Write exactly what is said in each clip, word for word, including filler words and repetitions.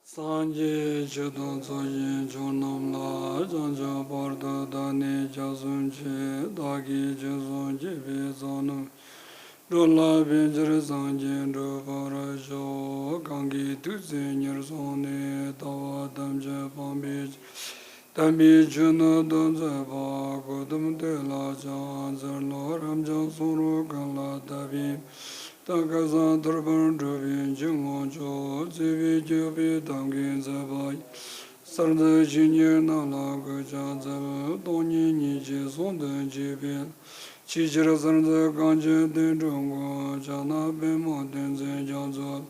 སངས་རྒྱས་ཆོས་དང་ཚོགས་ཞིང་མཆོག་རྣམས་ལ། བྱང་ཆུབ་བར་དུ་བདག་ནི་སྐྱབས་སུ་མཆི། བདག་གིས་ཆོས་སུ་སྐྱེས་པའི་ཚོགས་རྣམས། འགྲོ་ལ་ཕན་ཕྱིར་སངས་རྒྱས་འགྲུབ་པར་ཤོག། གང་གིས་ཐུགས་བརྩེ་ཉེར་བཟུང་ནས། ལྟ་བ་ཐམས་ཅད་སྤང་བའི་ཕྱིར། དམ་པའི་ཆོས་རྣམས་དུ་མཛད་པ། གཽ་ཏམ་དེ་ལ་ཕྱག་འཚལ་ལོ། རབ་འབྱམས་གསུང་རབ་གང་ལ་བཏབ་པའི། ད་སྐལ་བཟང་ཐར་པར་འགྲོ་བའི་འཇུག་ངོགས་མཆོག། བརྩེ་བས་སྐྱོབ་པའི་གཏམ་གྱིས་མཛད་པ་ཡི། གསར་འཛིན་ཞིག་གཉེར་རྣམས་ལ་གུས་ཕྱག་འཚལ། སྟོང་ཉིད་སྙིང་རྗེའི་གསུང་དུ་བགྱིས་པའི། ཆེས་ཆེར་གསར་འཛིན་གངས་ཅན་བསྟན་འགྲོའི་མགོན། ཕྱག་ན་པདྨོ་བསྟན་འཛིན་རྒྱ་མཚོ་ལ།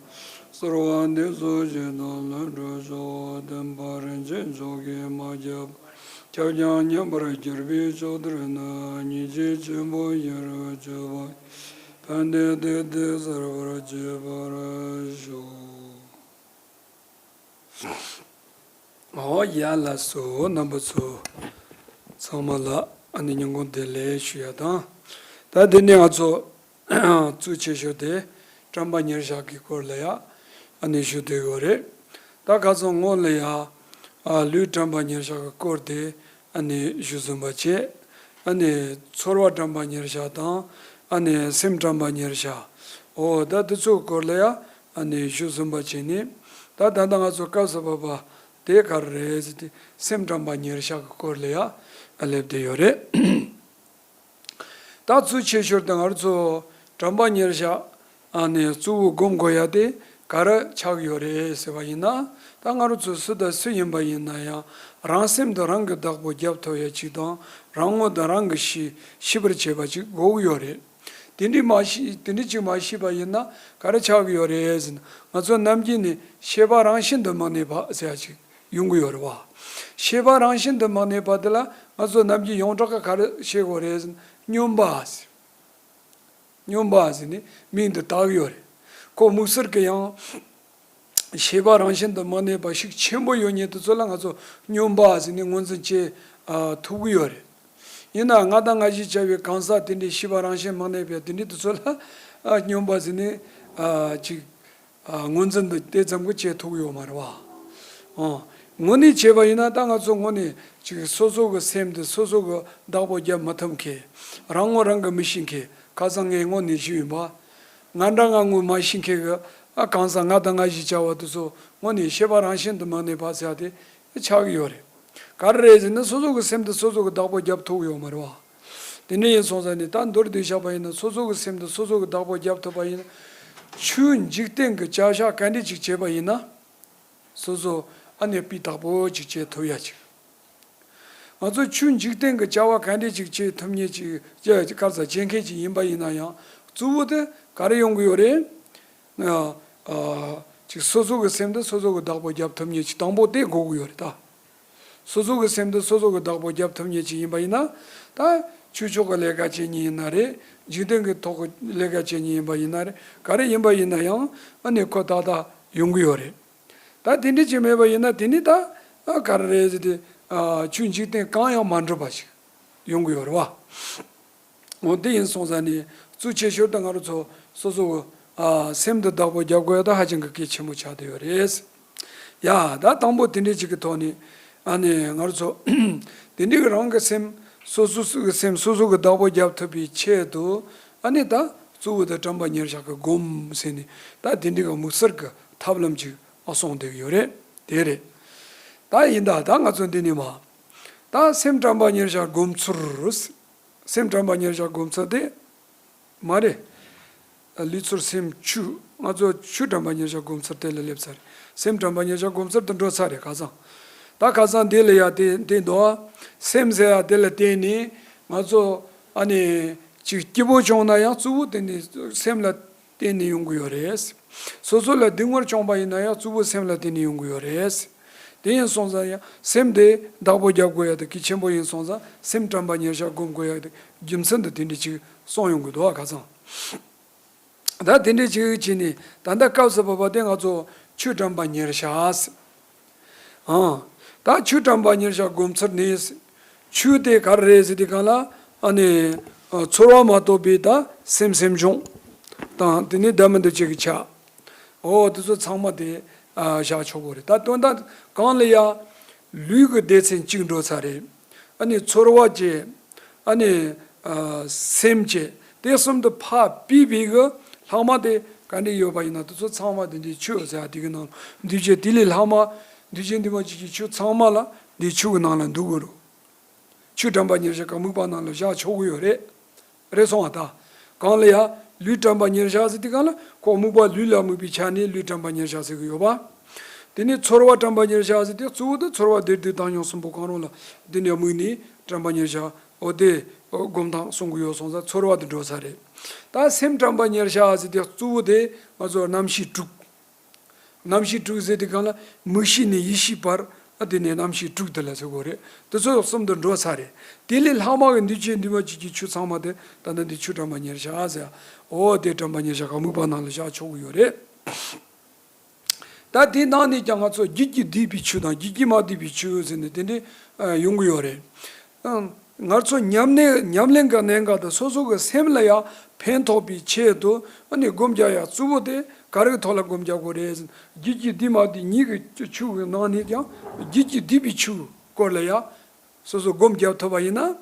གསོལ་བ་འདེབས་སོ་བཞེད་དོན་ལྷུན་གྲུབ་ཤོག། བསྟན་པ་རིན་ཆེན་མཆོག་གིས་མ་ཁྱབ་པ། ཁྱབ་ཀྱང་ཉམས་པར་གྱུར་པའི་ཕྱོགས་དེར་ནི། སྙིང་རྗེ་ཆེན་པོ་ཡིད་རུ་གྱུར་པ། ཕན་བདེ་དེ་སྟེ་གསལ་བར་བྱེད་པར་ཤོག། ཨོ་ཡ་ལགས་སོ། རྣམ་པ་ཚོ་ཚང་མ་ལ་ཨ་ནི་ཉིན་གུང་བདེ་ལེགས་ཞུ་ཡ་དང་། ད་དེ་ནས་ང་ཚོ་གཙོ་ཆེ་ཤོས་དེ་དྲན་པ་ཉེར་བཞག་གི་སྐོར་ལ་ཡ་ཨ་ནི་ཞུ་འདོད་ཡོད་རེད། ད་ཁ་སང་སྔོན་ལ་ཡ་ཨ་ལུས་དྲན་པ་ཉེར་བཞག་གི་སྐོར་དེ་ཨ་ནི་ཞུ་ཟིན་པ་བྱས། ཨ་ནི་ཚོར་བ་དྲན་པ་ཉེར་བཞག་དང་། ཨ་ནི་སེམས་དྲན་པ་ཉེར་བཞག་འོ་ད་དེ་ཚོའི་སྐོར་ལ་ཡ་ཨ་ནི་ཞུ་ཟིན་པ་བྱས་ནས། ད་ད་ལྟ་ང་ཚོ་སྐབས་སུ་བབ་པ་དེ་ག་རེ་རེད་ཟེར་ཏེ། སེམས་དྲན་པ་ཉེར་བཞག་གི་སྐོར་ལ་ཡ་སླེབས་བསྡད་ཡོད་རེད། ད་གཙོ་ཆེ་ཤོས་དེ་ང་རང་ཚོ་དྲན་པ་ཉེར་བཞག་ཨ་ནི་གཙོ་བོ་སྒོམ་དགོས་ཡ་དེ་ག་རེ་ཆགས་ཡོད་རེད་ཟེར་བ་ཡིན་ན། ད་ང་རང་ཚོ་སུ་དང་སུ་ཡིན་པ་ཡིན་ན་ཡང་རང་སེམས་དེ་རང་གིས་བདག་པོ་རྒྱབ་ཐུབ་ཡ་ཅིག་དང་། རང་ངོ་དེ་རང་གིས་ཤེས་ཤེས་པར་བྱེད་པ་ཅིག་དགོས་ཀྱི་ཡོད་རེད། དེ་འདྲའི་མ་ཤེས་དེ་འདྲའི་ཅིག་མ་ཤེས་པ་ཡིན་ན་ག་རེ་ཆགས་ཀྱི་ཡོད་རེད་ཟེར་ན། ང་ཚོ་ནམ་རྒྱུན་ནས་ཤེས་པ་རང་བཞིན་དུ་མི་གནས་པ་ཟེར་ཡ་ཅིག་ཡོང་གི་ཡོད་རེད་བ། ཤེས་པ་རང་བཞིན་དུ་མི་གནས་པ་དེ་ལ་ང་ཚོ་ནམ་རྒྱུན་ཡོངས་གྲགས་ཀྱི་ག་རེ་བཤད་དགོས་རེད་ཟེར་ན། སྨྱོན་པ་ཟེར། སྨྱོན་པ་ཟེར་ནས་མིང་དེ་བཏགས་ཡོད་རེད། ཁོ་དམིགས་བསལ་གྱི་ཡང་ཤེས་པ་རང་བཞིན་དུ་མི་གནས་པ་ཤུགས་ཆེན་པོ་ཡོད་མཁན་དེ་ཚོ་ལ་ང་ཚོ་སྨྱོན་པ་ཟེར་ནས་ངོས་འཛིན་བྱེད་ཨ་ཐུབ་ཀྱི་ཡོད་རེད། ཡིན་ནའང་ང་དང་ང་ཞེས་བྱ་བའི་གང་ཟག་དེ་འདྲའི་ཤེས་པ་རང་བཞིན་མི་གནས་པའི་དེ་འདྲའི་དེ་ཚོ་ལ་ཨ་སྨྱོན་པ་ཟེར་ནས་ཨ་ཅིག་ཨ་ངོས་འཛིན་དེ་དེ་ཙམ་གྱིས་བྱེད་ཐུབ་ཀྱི་ཡོད་མ་རེད་བ། ཨང་། དངོས་གནས་བྱས་པ་ཡིན་ན་ད་ང་ཚོ་དངོས་གནས་ཅིག་སོ་སོ་གི་སེམས་དེ་སོ་སོ་གིས་བདག་པོ་རྒྱབ་མི་ཐུབ་མཁན། རང་ངོ་རང་གིས་མི་ཤེས་མཁན། ཁ་སང་ངས་དངོས་གནས་ཞུས་ཡིན་པ། ང་འདྲ་ང་ངོ་མ་ཤེས་མཁན་གྱི་ཨ་གང་ཟག་ང་དང་ང་ཞེས་བྱ་བ་དེ་ཚོ་དངོས་གནས་ཤེས་པ་རང་བཞིན་དུ་མི་གནས་པ་ཟེར་ཡ་དེ་ཆགས་ཀྱི་ཡོད་རེད། ག་རེ་རེད་ཟེར་ན་སོ་སོ་གི་སེམས་དེ་སོ་སོ་གིས་བདག་པོ་རྒྱབ་ཐུབ་ཀྱི་ཡོད་མ་རེད་བ། དེ་འདྲ་ཡིན་སོང་ཙང་ནི་ད་མདོར་བསྡུས་བཞག་པ་ཡིན་ན་སོ་སོ་གི་སེམས་དེ་སོ་སོ་གིས་བདག་པོ་རྒྱབ་ཐུབ་པ་ཡིན་ན། ཆོས་འཇིག་རྟེན་གྱི་བྱ་བཞག་ག་འདྲ་ཅིག་བྱས་པ་ཡིན་ན། སོ་སོ་ཨ་ནི་སྤུས་དག་པོ་ཅིག་བྱེད་ཐུབ་ཡ་ཅིག་ང་ཚོ་ཆོས་འཇིག་རྟེན་གྱི་བྱ་བ་ག་འདྲ་ཅིག་བྱེད་ཐུབ་མཁན་ཅིག་བྱེད་ག་ས་བྱེད་མཁན་ཅིག་ཡིན་པ་ཡིན་ན་ཡང་གཙོ་བོ་དེ་ག་རེ་ཡོང་གི་ཡོད་རེད། ཨ་ཨ་ཅིག་སོ་སོ་གི་སེམས་དེ་སོ་སོ་གིས་བདག་པོ་རྒྱབ་ཐུབ་མཁན་ཅིག་དང་པོ་དེ་དགོས་ཀྱི་ཡོད་རེད་ད། སོ་སོ་གི་སེམས་དེ་སོ་སོ་གིས་བདག་པོ་རྒྱབ་ཐུབ་མཁན་ཅིག་ཡིན་པ་ཡིན་ན། ད་ཆོས་ཕྱོགས་ཀྱི་ལས་ཀ་བྱེད་མཁན་ཡིན་ན་རེད། འཇིག་རྟེན་གྱི་ཐོག་གི་ལས་ཀ་བྱེད་མཁན་ཡིན་པ་ཡིན་ན་རེད། ག་རེ་ཡིན་པ་ཡིན་ན་ཡང་ཨ་ནི་ཁོ་ཏག་ཏག་ཡོང་གི་ཡོད་རེད། ད་དེ་འདྲ་ཅིག་མེད་པ་ཡིན་ན་དེ་ནི་ད་ཨ་ག་རེ་རེད་ཟེར་ཏེ། ཨ་ཆོས་འཇིག་རྟེན་གང་ཡང་མ་འགྲུབ་པ་ཞིག་ཡོང་གི་ཡོད་རེད་བ། འོ་དེ་ཡིན་སོང་ཙང་ནི་གཙོ་ཆེ་ཤོས་དེ་ང་རང་ཚོ་སོ་སོ་གི་ཨ་སེམས་དེ་བདག་པོ་རྒྱབ་དགོས་ཡ་ད་ཧ་ཅང་གི་གལ་ཆེན་པོ་ཆགས་བསྡད་ཡོད་རེད། ཡ་ད་དང་པོ་དེ་འདྲའི་ཅིག་གི་ཐོག་ནས་ཨ་ནི་ང་རང་ཚོ་དེ་འདྲའི་གི་རང་གི་སེམས་སོ་སོ་གི་སེམས་སོ་སོ་གིས་བདག་པོ་རྒྱབ་ཐུབ་པའི་ཆེད་དུ་ཨ་ནི་ད་གཙོ་བོ་དེ་དྲན་པ་ཉེར་བཞག་གི་སྒོམ་ཟེར་ནས་ད་དེ་འདྲའི་གི་དམིགས་བསལ་གི་ཐབས་ལམ་ཅིག་ཨ་གསུངས་བསྡད་ཀྱི་ཡོད་རེད། དེ་རེད། ད་ཡིན་ད་ད་ང་ཚོ་འདི་ནས་མ་ད་སེམས་དྲན་པ་ཉེར་བཞག་སྒོམ་ཚུལ། སེམས་དྲན་པ་ཉེར་བཞག་སྒོམ་ཚུལ་དེ་མ་རེད། ལུས་ཚུལ་སེམས་བཅུ། ང་ཚོ་ཆོས་དྲན་པ་ཉེར་བཞག་སྒོམ་ཚུལ་དེ་ལ་སླེབས་ཚར་རེད། སེམས་དྲན་པ་ཉེར་བཞག་སྒོམ་ཚུལ་དུ་འགྲོ་ཚར་རེད་ཁ་སང་། ད་ཁ་སང་དེ་ལ་ཡ་དེ་དེ་འདུག་ཨ། སེམས་ཟེར་ཡ་དེ་ལ་བརྟེན་ནས་ང་ཚོ་ཨ་ནི་ཅིག་སྐྱིད་པོ་བྱུང་ན་ཡང་གཙོ་བོ་དེ་ནི་སེམས་ལ་བརྟེན་ནས་ཡོང་གི་ཡོད་རེད། སོ་སོ་ལ་སྡུག་བསྔལ་བྱུང་བ་ཡིན་ན་ཡང་གཙོ་བོ་སེམས་ལ་བརྟེན་ནས་ཡོང་གི་ཡོད་རེད། དེ་ཡིན་སོང་ཙང་ཡང་སེམས་དེ་བདག་པོ་རྒྱབ་དགོས་ཡ་དེ་གལ་ཆེན་པོ་ཡིན་སོང་ཙང་སེམས་དྲན་པ་ཉེར་བཞག་སྒོམ་དགོས་ཡ་དེ་རྒྱུ་མཚན་དེ་དེ་འདྲ་ཅིག་གསུངས་ཡོང་གི་འདུག་ཨ་ཁ་སང་། ད་དེ་འདྲ་ཅིག་བྱས་ནས་ད་ལྟ་སྐབས་སུ་བབ་པ་དེ་ང་ཚོ་ཆོས་དྲན་པ་ཉེར་བཞག་ཟེར། ཨང་། ད་ཆོས་དྲན་པ་ཉེར་བཞག་སྒོམ་ཚུལ་ནི། ཆོས་དེ་ག་རེ་རེད་ཟེར་དུས་སྒང་ལ་ཨ་ནི་ཚོར་བ་མ་གཏོགས་པའི་ད་སེམས་སེམས་བྱུང་དང་དེ་ནི་བདག་མེད་འདུ་བྱེད་ཀྱི་ཆ། འོ་དེ་ཚོ་ཚང་མ་དེ་ཨ་བཞག་ཆོག་གི་རེད། ད་དོན་དག་གང་ལ་ཡ་ལུས་ཀྱི་སྡེ་ཚན་གཅིག་འགྲོ་ཚར་རེད། ཨ་ནི་ཚོར་བ་བཅས། ཨ་ནི་ཨ་སེམས་བཅས་དེ་གསུམ་དུ་ཕར་ཕུད་པའི་གི་ལྷག་མ་དེ་ག་འདྲ་ཡོད་པ་ཡིན་ན་དེ་ཚོ་ཚང་མ་དེ་འདྲའི་ཆོས་ཟེར་ཡ་དེ་གི་ནང་འདུས་བྱས་དེ་ལས་ལྷག་མ་འདུས་བྱས་འདུས་མ་བྱས་ཀྱི་ཆོས་ཚང་མ་ལ་འདི་ཆོས་ཀྱི་ནང་ལ་འདུ་དགོས་རེད། ཆོས་དྲན་པ་ཉེར་བཞག་གི་དམིགས་པ་ནང་ལ་བཞག་ཆོག་གི་ཡོད་རེད། རེད་སོང་བ་ད། གང་ལ་ཡ། ལུས་དྲན་པ་ཉེར་བཞག་ཟེར་དུས་གང་ལ་ཁོ་དམིགས་པ་ལུས་ལ་དམིགས་པའི་ཆ་ནས་ལུས་དྲན་པ་ཉེར་བཞག་ཟེར་གི་ཡོད་པ། དེ་ནས་ཚོར་བ་དྲན་པ་ཉེར་བཞག་ཟེར་དུས་གཙོ་བོ་དེ་ཚོར་བ་བདེ་སྡུག་བཏང་སྙོམས་གསུམ་པོ་གང་རུང་ལ་དེ་ནས་དམིགས་ནས་དྲན་པ་ཉེར་བཞག་འོ་དེ་སྒོམ་སྟངས་གསུང་གི་ཡོད་སོང་ཙང་ཚོར་བ་དེ་འགྲོ་ས་རེད། ད་སེམས་དྲན་པ་ཉེར་བཞག་ཟེར་དུས་གཙོ་བོ་དེ་ང་ཚོ་རྣམ་ཤེས་དྲུག་རྣམ་ཤེས་དྲུག་ཟེར་དུས་གང་ལ་མིག་ཤེས་ནས་ཡིད་ཤེས་བར་ཨ་དེ་ནས་རྣམ་ཤེས་དྲུག་དེ་ལ་ཟེར་དགོས་རེད། དེ་ཚོ་གསུམ་དུ་འགྲོ་ཚར་རེད། དེ་ལས་ལྷག་མ་གི་འདུས་བྱས་འདུས་མ་བྱས་ཀྱི་ཆོས་ཚང་མ་དེ་ད་ནི་འདི་ཆོས་དྲན་པ་ཉེར་བཞག་ཟེར། འོ་དེ་དྲན་པ་ཉེར་བཞག་གི་དམིགས་པ་ནང་ལ་བཞག་ཆོག་གི་ཡོད་རེད། ད་དེའི་ནང་ནས་ཀྱང་ང་ཚོ་རྒྱུད་ཀྱིས་བསྡུས་པའི་ཆོས་དང་རྒྱུད་ཀྱིས་མ་བསྡུས་པའི་ཆོས་ཟེར་ནས་དེ་འདྲའི་ཡོང་གི་ཡོད་རེད། ང་ཚོ་ཉམས་ལེན་ཉམས་ལེན་གྱི་གནད་འགག་དང་སོ་སོ་གི་སེམས་ལ་ཡང་ཕན་ཐོགས་པའི་ཆེད་དུ་ཨ་ནི་སྒོམ་རྒྱག་ཡ་གཙོ་བོ་དེ་ག་རེ་གི་ཐོག་ལ་སྒོམ་རྒྱག་དགོས་རེད་ཟེར་ན། རྒྱུད་ཀྱིས་བསྡུས་མ་བསྡུས་གཉིས་ཀྱི་ཆོས་ཀྱི་ནང་ནས་ཀྱང་རྒྱུད་ཀྱིས་བསྡུས་པའི་ཆོས་སྐོར་ལ་ཡང་སོ་སོ་སྒོམ་རྒྱག་ཐུབ་པ་ཡིན་ན་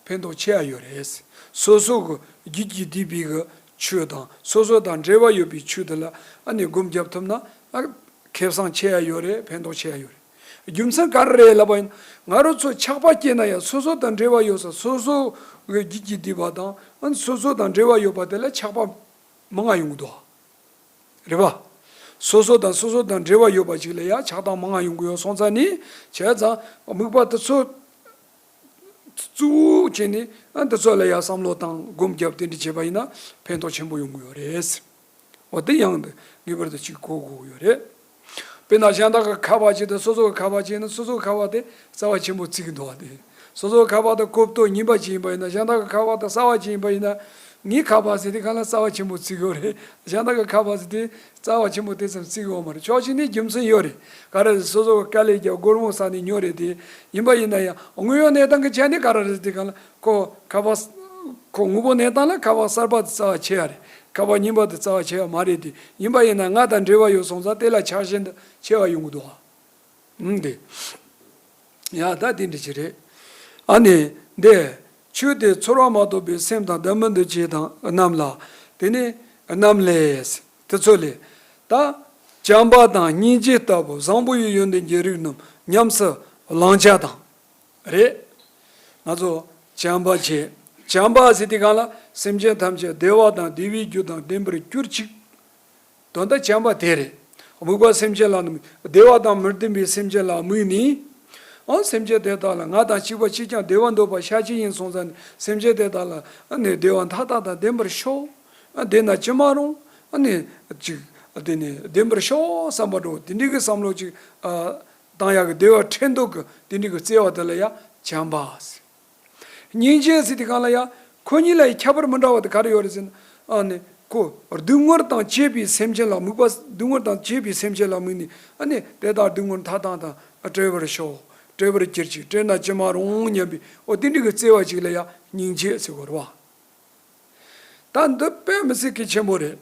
ཕན་ཐོགས་ཆེ་བ་ཡོད་རེད། སོ་སོ་གི་རྒྱུད་ཀྱིས་བསྡུས་པའི་གི་ཆོས་དང་སོ་སོ་དང་འབྲེལ་བ་ཡོད་པའི་ཆོས་དེ་ལ་ཨ་ནི་སྒོམ་རྒྱག་ཐུབ་ན་ཨ་ཁེ་བཟང་ཆེ་བ་ཡོད་རེད། ཕན་ཐོགས་ཆེ་བ་ཡོད་རེད། རྒྱུ་མཚན་ག་རེ་རེད་ལབ་པ་ཡིན་ན། ང་རང་ཚོ་ཆགས་པ་སྐྱེས་ན་ཡང་སོ་སོ་དང་འབྲེལ་བ་ཡོད་ས་སོ་སོ་གི་རྒྱུད་ཀྱིས་བསྡུས་པ་དང་ཨ་ནི་སོ་སོ་དང་འབྲེལ་བ་ཡོད་པ་དེ་ལ་ཆགས་པ་མང་ང་ཡོང་གི་འདུག་རེད་པ། སོ་སོ་དང་སོ་སོ་དང་འབྲེལ་བ་ཡོད་པ་ཅིག་ལ་ཡང་ཆགས་སྡང་མང་ང་ཡོང་གི་ཡོད་སོང་ཙང་ནི་བྱས་ཙང་དམིགས་པ་དེ་ཚོ་གཙོ་བོ་བྱས་ནས་ཨ་འདི་ཚོ་ལ་ཡང་བསམ་བློ་དང་སྒོམ་རྒྱབ་དེ་འདྲ་བྱས་པ་ཡིན་ན་ཕན་ཐོགས་ཆེན་པོ་ཡོང་གི་ཡོད་རེད། འོ་དེ་ཡང་འདི་ངེས་པར་དུ་གཅིག་གོ་དགོས་ཀྱི་ཡོད་རེད། དཔེར་ན་གཞན་དག་གི་ཁ་པར་ཅིག་དང་སོ་སོ་གི་ཁ་པར་ཅིག་ཡིན་ན་སོ་སོ་གི་ཁ་པར་དེ་རྩ་བ་ཆེན་པོ་བརྩི་གི་འདུག་བ། དེ་སོ་སོ་གི་ཁ་པར་དེ་གོ་བསྡུར་ཉིས་པ་ཅིག་ཡིན་པ་ཡིན་ན་གཞན་དག་གི་ཁ་པར་དེ་གསར་པ་ཅིག་ཡིན་པ་ཡིན་ན་ངའི་ཁ་པར་ཟེར་དེ་གང་ལ་རྩ་བ་ཆེན་པོ་བརྩི་གི་ཡོད་རེད། གཞན་དག་གི་ཁ་པར་ཟེར་དེ་རྩ་བ་ཆེན་པོ་དེ་ཙམ་བརྩི་གི་ཡོད་མ་རེད། ཕྱོགས་གཅིག་ནས་རྒྱུ་མཚན་ཡོད་རེད། ག་རེ་ཟེར་སོ་སོ་གི་དཀའ་ལས་བརྒྱབ་སྒོར་མོ་བསགས་ནས་ཉོས་རེད། དེ་ཡིན་པ་ཡིན་ན་ཡང་དངོས་ཡོད་གནས་སྟངས་ཀྱི་ཆ་ནས་ག་རེ་རེད། དེ་གང་ལ་ཁོ་ཁ་པར་ཁོ་དངོས་པོ་གནས་སྟངས་ལ་ཁ་པར་གསར་པ་དེ་རྩ་བ་ཆེ་བ་རེད། ཁ་པར་རྙིང་པ་དེ་རྩ་བ་ཆེ་བ་མ་རེད། དེ་ཡིན་པ་ཡིན་ན་ང་དང་འབྲེལ་བ་ཡོད་སོང་ཙང་དེ་ལ་ཆགས་ཞེན་དེ་ཆེ་བ་ཡོང་གི་འདུག་ཨ། ཨང་དེ། ཡ་ད་དེ་འདྲ་ཅིག་རེད། ཨ་ནི་འདི། ཆོས་དེ་ཚོར་བ་མ་གཏོགས་པའི་སེམས་དང་ལྡན་མིན་འདུ་བྱེད་དང་རྣམས་ལ། དེ་ནི་རྣམས་ལས། དེ་ཚོ་ལས། ད་བྱམས་པ་དང་སྙིང་རྗེ་ལྟ་བུ་བཟང་པོ་ཡི་ཡོན་ཏན་གྱི་རིགས་རྣམས་ཉམས་སུ་བླང་བྱ་དང་། རེད། ང་ཚོ་བྱམས་པ་བྱེད། བྱམས་པ་ཟེར་དུས་གང་ལ་སེམས་ཅན་ཐམས་ཅད་བདེ་བ་དང་བདེ་བའི་རྒྱུ་དང་ལྡན་པར་གྱུར་ཅིག་དོན་དག་བྱམས་པ་དེ་རེད། དམིགས་པ་སེམས་ཅན་ལ་དམིགས། བདེ་བ་དང་མི་ལྡན་པའི་སེམས་ཅན་ལ་དམིགས་ནས། ཨང་སེམས་ཅན་དེ་དག་ལ་ང་དང་གཅིག་པ་གཅིག་རྐྱང་བདེ་བ་འདོད་པ་ཤ་གཅིག་ཡིན་སོང་ཙང་ནས་སེམས་ཅན་དེ་དག་ལ་ཨ་ནི་བདེ་བ་མཐའ་དག་དང་ལྡན་པར་ཤོག་ཨ་བདེ་ན་ཅི་མ་རུང་། ཨ་ནི་ཅིག་ཨ་དེ་ནི་ལྡན་པར་ཤོག་བསམ་པ་འགྲོ། དེ་འདྲའི་གི་བསམ་བློ་ཅིག་ཨ་བཏང་ཡག་གི་བདེ་བ་འཕྲད་མདོག་གི་དེ་འདྲའི་གི་བརྩེ་བ་དེ་ལ་ཡང་བྱམས་པ་ཟེར། སྙིང་རྗེ་ཟེར་དུས་གང་ལ་ཡང་ཁོ་གཉིས་ལ་ཡང་ཁྱད་པར་མི་འདྲ་བ་དེ་ག་རེ་ཡོད་རེད་ཟེར་ན། ཨ་ནི་ཁོ་སྡུག་བསྔལ་དང་བཅས་པའི་སེམས་ཅན་ལ་དམིགས་པ། སྡུག་བསྔལ་དང་བཅས་པའི་སེམས་ཅན་ལ་དམིགས་ནས་ཨ་ནི་དེ་དག་སྡུག་བསྔལ་མཐའ་དག་དང་བྲལ་བར་ཤོག་བྲལ་བར་གྱུར་ཅིག་བྲལ་ན་ཅི་མ་རུང་སྙམ་པའི་འོ་དེ་འདྲ་གི་བརྩེ་བ་ཅིག་ལ་ཡང་སྙིང་རྗེ་ཟེར་དགོས་རེད་བ། ད་འདི་དཔེ་མི་སྲིད་གལ་ཆེན་པོ་རེད།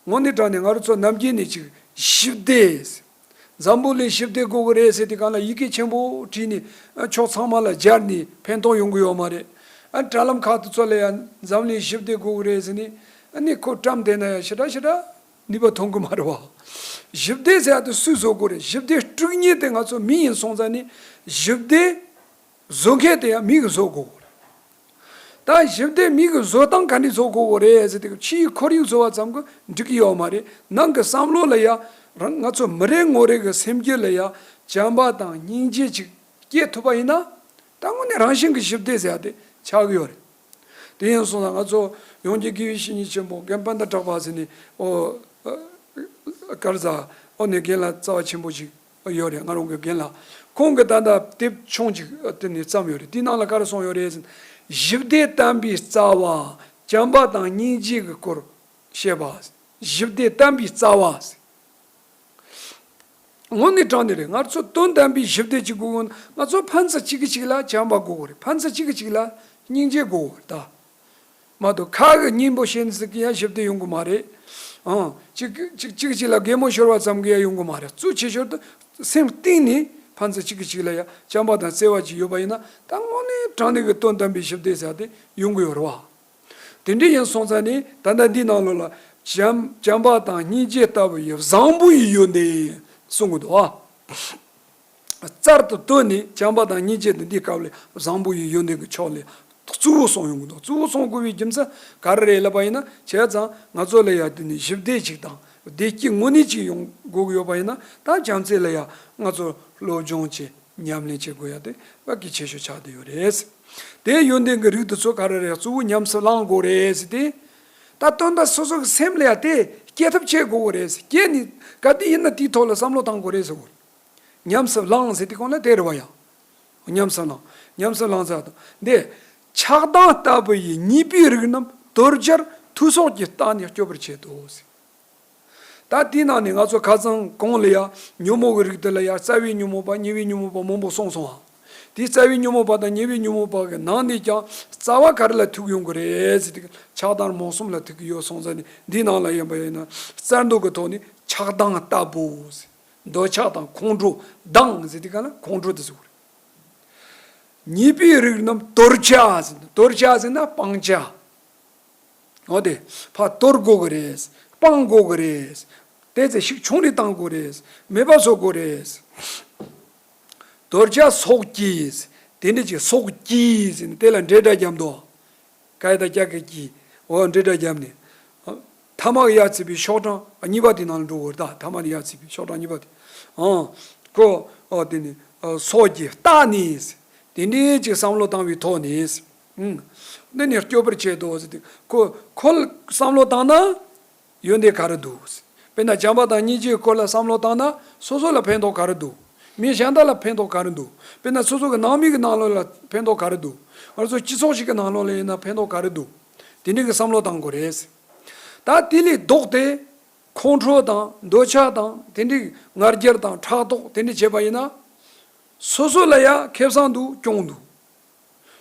དངོས་གནས་དྲང་གནས་ང་རང་ཚོ་ནམ་རྒྱུན་ནས་ཅིག་ཞི་བདེ། འཛམ་བུ་གླིང་ཞི་བདེ་དགོས་ཀྱི་རེད་ཟེར་དུས་གང་ལ་ཡི་གེ་ཆེན་པོ་བྲིས་ནས་ཨ་ཕྱོགས་ཚང་མ་ལ་སྦྱར་ནས་ཕན་ཐོགས་ཡོང་གི་ཡོད་མ་རེད། ཨ་དྲ་ལམ་ཁག་ཏུ་ཚོ་ལ་ཡང་འཛམ་གླིང་ཞི་བདེ་དགོས་ཀྱི་རེད་ཟེར་ནས་ཨ་ནི་ཁོ་བཀྲམ་བསྡད་ན་ཡང་ཞེ་དྲག་ཞེ་དྲག་ནུས་པ་ཐོན་གི་མ་རེད་བ། ཞི་བདེ་ཟེར་ཡ་དེ་སུས་བཟོ་དགོས་རེད། ཞི་བདེ་དཀྲུག་མཁན་དེ་ང་ཚོ་མི་ཡིན་སོང་ཙང་ནི་ཞི་བདེ་བཟོ་མཁན་དེ་ཡང་མི་གིས་བཟོ་དགོས་རེད། ད་ཞི་བདེ་མི་གིས་བཟོ་སྟངས་ག་འདྲ་བཟོ་དགོས་ཀྱི་རེད་ཟེར་དུས་ཕྱིའི་ཁོར་ཡུག་བཟོ་བ་ཙམ་གྱིས་འགྲིག་གི་ཡོད་མ་རེད། ནང་གི་བསམ་བློ་ལ་ཡ་རང་ང་ཚོ་མི་རེ་ངོ་རེ་གི་སེམས་རྒྱུད་ལ་ཡ་བྱམས་པ་དང་སྙིང་རྗེ་ཅིག་སྐྱེ་ཐུབ་པ་ཡིན་ན་ད་དངོས་གནས་རང་བཞིན་གྱི་ཞི་བདེ་ཟེར་ཡ་དེ་ཆགས་ཀྱི་ཡོད་རེད། དེ་ཡིན་སོང་ཙང་ང་ཚོ་ཡོངས་ཀྱི་དགེ་བའི་བཤེས་གཉེན་ཆེན་པོ་རྒན་པཎ་ཌི་གྲགས་པ་ཟེར་ནས་ཨོ་ཨ་ག་རེ་ཟ་ཨོ་ནས་རྒན་ལགས་རྩ་བ་ཆེན་པོ་ཅིག་ཡོད་རེད། ང་རང་གི་རྒན་ལགས། ཁོང་གིས་ད་ལྟ་དེབ་ཆུང་ཅིག་དེ་ནས་བརྩམས་ཡོད་རེད། དེའི་ནང་ལ་ག་རེ་གསུངས་ཡོད་རེད་ཟེར་ན། ཞི་བདེ་བསྟན་པའི་རྩ་བ་བྱམས་པ་དང་སྙིང་རྗེ་གི་སྐོར་བཤད་པ། ཞི་བདེ་བསྟན་པའི་རྩ་བ་ཟེར། དངོས་གནས་དྲང་གནས་རེད། ང་ཚོ་དོན་དམ་པའི་ཞི་བདེ་ཅིག་དགོས་དགོས་ན་ང་ཚོ་ཕན་ཚུན་གཅིག་གིས་གཅིག་ལ་བྱམས་པ་དགོས་དགོས་རེད། ཕན་ཚུན་གཅིག་གིས་གཅིག་ལ་སྙིང་རྗེ་དགོས་དགོས་རེད་ད། མ་གཏོགས་ཁ་གི་སྙིང་པོ་བཤད་ནས་ཟིག་གི་ཡང་ཞི་བདེ་ཡོང་གི་མ་རེད། ཨང་། གཅིག་གཅིག་གཅིག་གཅིག་ལ་གད་མོ་ཤོར་བ་ཙམ་གྱིས་ཡང་ཡོང་གི་མ་རེད། གཙོ་ཆེ་ཤོས་དེ་སེམས་གཏིང་ནས་ཕན་ཚུན་གཅིག་གིས་གཅིག་ལ་ཡ་བྱམས་པ་དང་བརྩེ་བ་ཅིག་ཡོད་པ་ཡིན་ན། ད་དངོས་གནས་དྲང་གནས་ཀྱི་དོན་དམ་པའི་ཞི་བདེ་ཟེར་དེ་ཡོང་གི་ཡོད་རེད་བ། དེ་འདྲ་ཡིན་སོང་ཙང་ནི་ད་ལྟ་འདི་ནང་ལོགས་ལ་བྱམས་བྱམས་པ་དང་སྙིང་རྗེ་ལྟ་བུ་ཡི་བཟང་པོ་ཡི་ཡོན་ཏན་གསུང་གི་འདུག་ཨ། རྩལ་དུ་བཏོན་ནས་བྱམས་པ་དང་སྙིང་རྗེ་དེ་འདི་སྐབས་ལ་བཟང་པོ་ཡི་ཡོན་ཏན་གྱི་ཕྱོགས་ལ་གཙོ་བོ་གསུངས་ཡོང་གི་འདུག་གཙོ་བོ་གསུང་དགོས་པའི་རྒྱུ་མཚན་ག་རེ་རེད་ལབ་པ་ཡིན་ན། བྱས་ཙང་ང་ཚོ་ལ་ཡ་དེ་ནི་ཞི་བདེ་ཅིག་དང་བདེ་སྐྱིད་དངོས་གནས་ཅིག་ཡོང་དགོས་ཀྱི་ཡོད་པ་ཡིན་ན། ད་བྱམས་བརྩེ་ལ་ཡ་ང་ཚོ་སློབ་སྦྱོང་བྱེད། ཉམས་ལེན་བྱེད་དགོས་ཡ་དེ་བ་གི་ཆེ་ཤོས་ཆགས་བསྡད་ཡོད་རེད། དེ་ཡོན་ཏན་གྱི་རིགས་དེ་ཚོ་ག་རེ་རེད། གཙོ་བོ་ཉམས་སུ་བླང་དགོས་རེད་ཟེར་ཏེ། ད་དོན་དག་སོ་སོ་གི་སེམས་ལ་ཡ་དེ་སྐྱེ་ཐབས་བྱེད་དགོས་རེད་ཟེར། སྐྱེས་ནས་ག་དུས་ཡིན་ན་དེའི་ཐོག་ལ་བསམ་བློ་བཏང་དགོས་རེད་ཟེར་གོ། ཉམས་སུ་བླང་ཟེར་དུས་གང་ལ་དེ་རེད་བ་ཡ། ཉམས་སུ་བླང་། ཉམས་སུ་བླང་ཟེར་དང་འདི། ཆགས་སྡང་ལྟ་བུ་ཡི་ཉེས་པའི་རིགས་རྣམས་དོར་བྱར་ཐུགས་སྲོག་གིས་བརྟགས་ནས་སྐྱོབ་པར་བྱེད་དོ་ཟེར། ད་དེའི་ནང་ནས་ང་ཚོ་ཁ་སང་གོང་ལ་ཡ་ཉོན་མོངས་ཀྱི་རིགས་དེ་ལ་ཡ་རྩ་བའི་ཉོན་མོངས་པ་ཉེ་བའི་ཉོན་མོངས་པ་མང་པོ་གསུངས་སོང་ཨ། དེའི་རྩ་བའི་ཉོན་མོངས་པ་དང་ཉེ་བའི་ཉོན་མོངས་པ་གི་ནང་ནས་ཀྱང་རྩ་བ་ག་རེ་ལ་ཐུག་ཡོང་གི་རེད་ཟེར་དུས་ཆགས་སྡང་རྨོངས་གསུམ་ལ་ཐུག་གི་ཡོད་སོང་ཙང་ནི། འདིའི་ནང་ལ་ཡིན་པ་ཡིན་ན་རྩལ་འདོན་གྱི་ཐོག་ནས་ཆགས་སྡང་ལྟ་བུ་ཟེར། འདོད་ཆགས་དང་ཁོང་ཁྲོ་སྡང་ཟེར་དུས་ག་ལ་ཁོང་ཁྲོ་དེ་ཟེར་གི་རེད། ཉེས་པའི་རིགས་རྣམས་དོར་བྱ་ཟེར། དོར་བྱ་ཟེར་ན་སྤང་བྱ། འོ་དེ་ཕར་དོར་དགོས་ཀྱི་རེད། སྤང་དགོས་ཀྱི་རེད། དེ་ཚེ་ཤུགས་ཆུང་རེ་བཏང་དགོས་རེད། མེད་པ་བཟོ་དགོས་རེད། དོར་བྱ་སྲོག་གིས། དེ་འདྲ་ཅིག་སྲོག་གིས་ཟེར་ནས་དེ་ལ་འབྲེལ་སྒྲ་བརྒྱབ་འདུག་ག་ཡ་ད་ཀྱ་གི་གི། འོ་འབྲེལ་སྒྲ་བརྒྱབ་ནས། ཐ་མ་གི་ཡ་ཚིག་པའི་ཤོག་གྲངས་གཉིས་པ་དེ་ནང་ལ་འགྲོ་དགོས་རེད་ད། ཐ་མ་གི་ཡ་ཚིག་པའི་ཤོག་གྲངས་གཉིས་པ་དེ། ཨང་། ཁོ། འོ་དེ་ནི། སྲོག་གིས་བརྟགས་ནས། དེ་འདྲའི་ཅིག་བསམ་བློ་བཏང་བའི་ཐོག་ནས། ཨང་། འདི་ནི་སྐྱོབ་པར་བྱེད་དོ་ཟེར་ཏེ། ཁོ་ཁོ་ལ་བསམ་བློ་བཏང་ན། ཡོན་ཏན་ག་རེ་འདུག་དཔེར་ན་བྱམས་པ་དང་སྙིང་རྗེའི་སྐོར་ལ་བསམ་བློ་བཏང་ན་སོ་སོ་ལ་ཕན་ཐོགས་ག་རེ་འདུག་མི་གཞན་དག་ལ་ཕན་ཐོགས་ག་རེ་འདུག་དཔེར་ན་སོ་སོ་གི་ནང་མི་གི་ནང་ལོགས་ལ་ཕན་ཐོགས་ག་རེ་འདུག་ང་ཚོ་སྤྱི་ཚོགས་ཤིག་གི་ནང་ལོགས་ལ་ཡིན་ན་ཕན་ཐོགས་ག་རེ་འདུག་དེ་འདྲའི་གི་བསམ་བློ་བཏང་དགོས་རེད། ད་དེ་ལས་ལྡོག་སྟེ་ཁོང་ཁྲོ་དང་འདོད་ཆགས་དང་དེ་འདྲའི་ང་རྒྱལ་དང་ཕྲག་དོག་དེ་འདྲ་བྱས་པ་ཡིན་ན། སོ་སོ་ལ་ཡ་ཁེ་བཟང་འདུག་གྱོང་འདུག་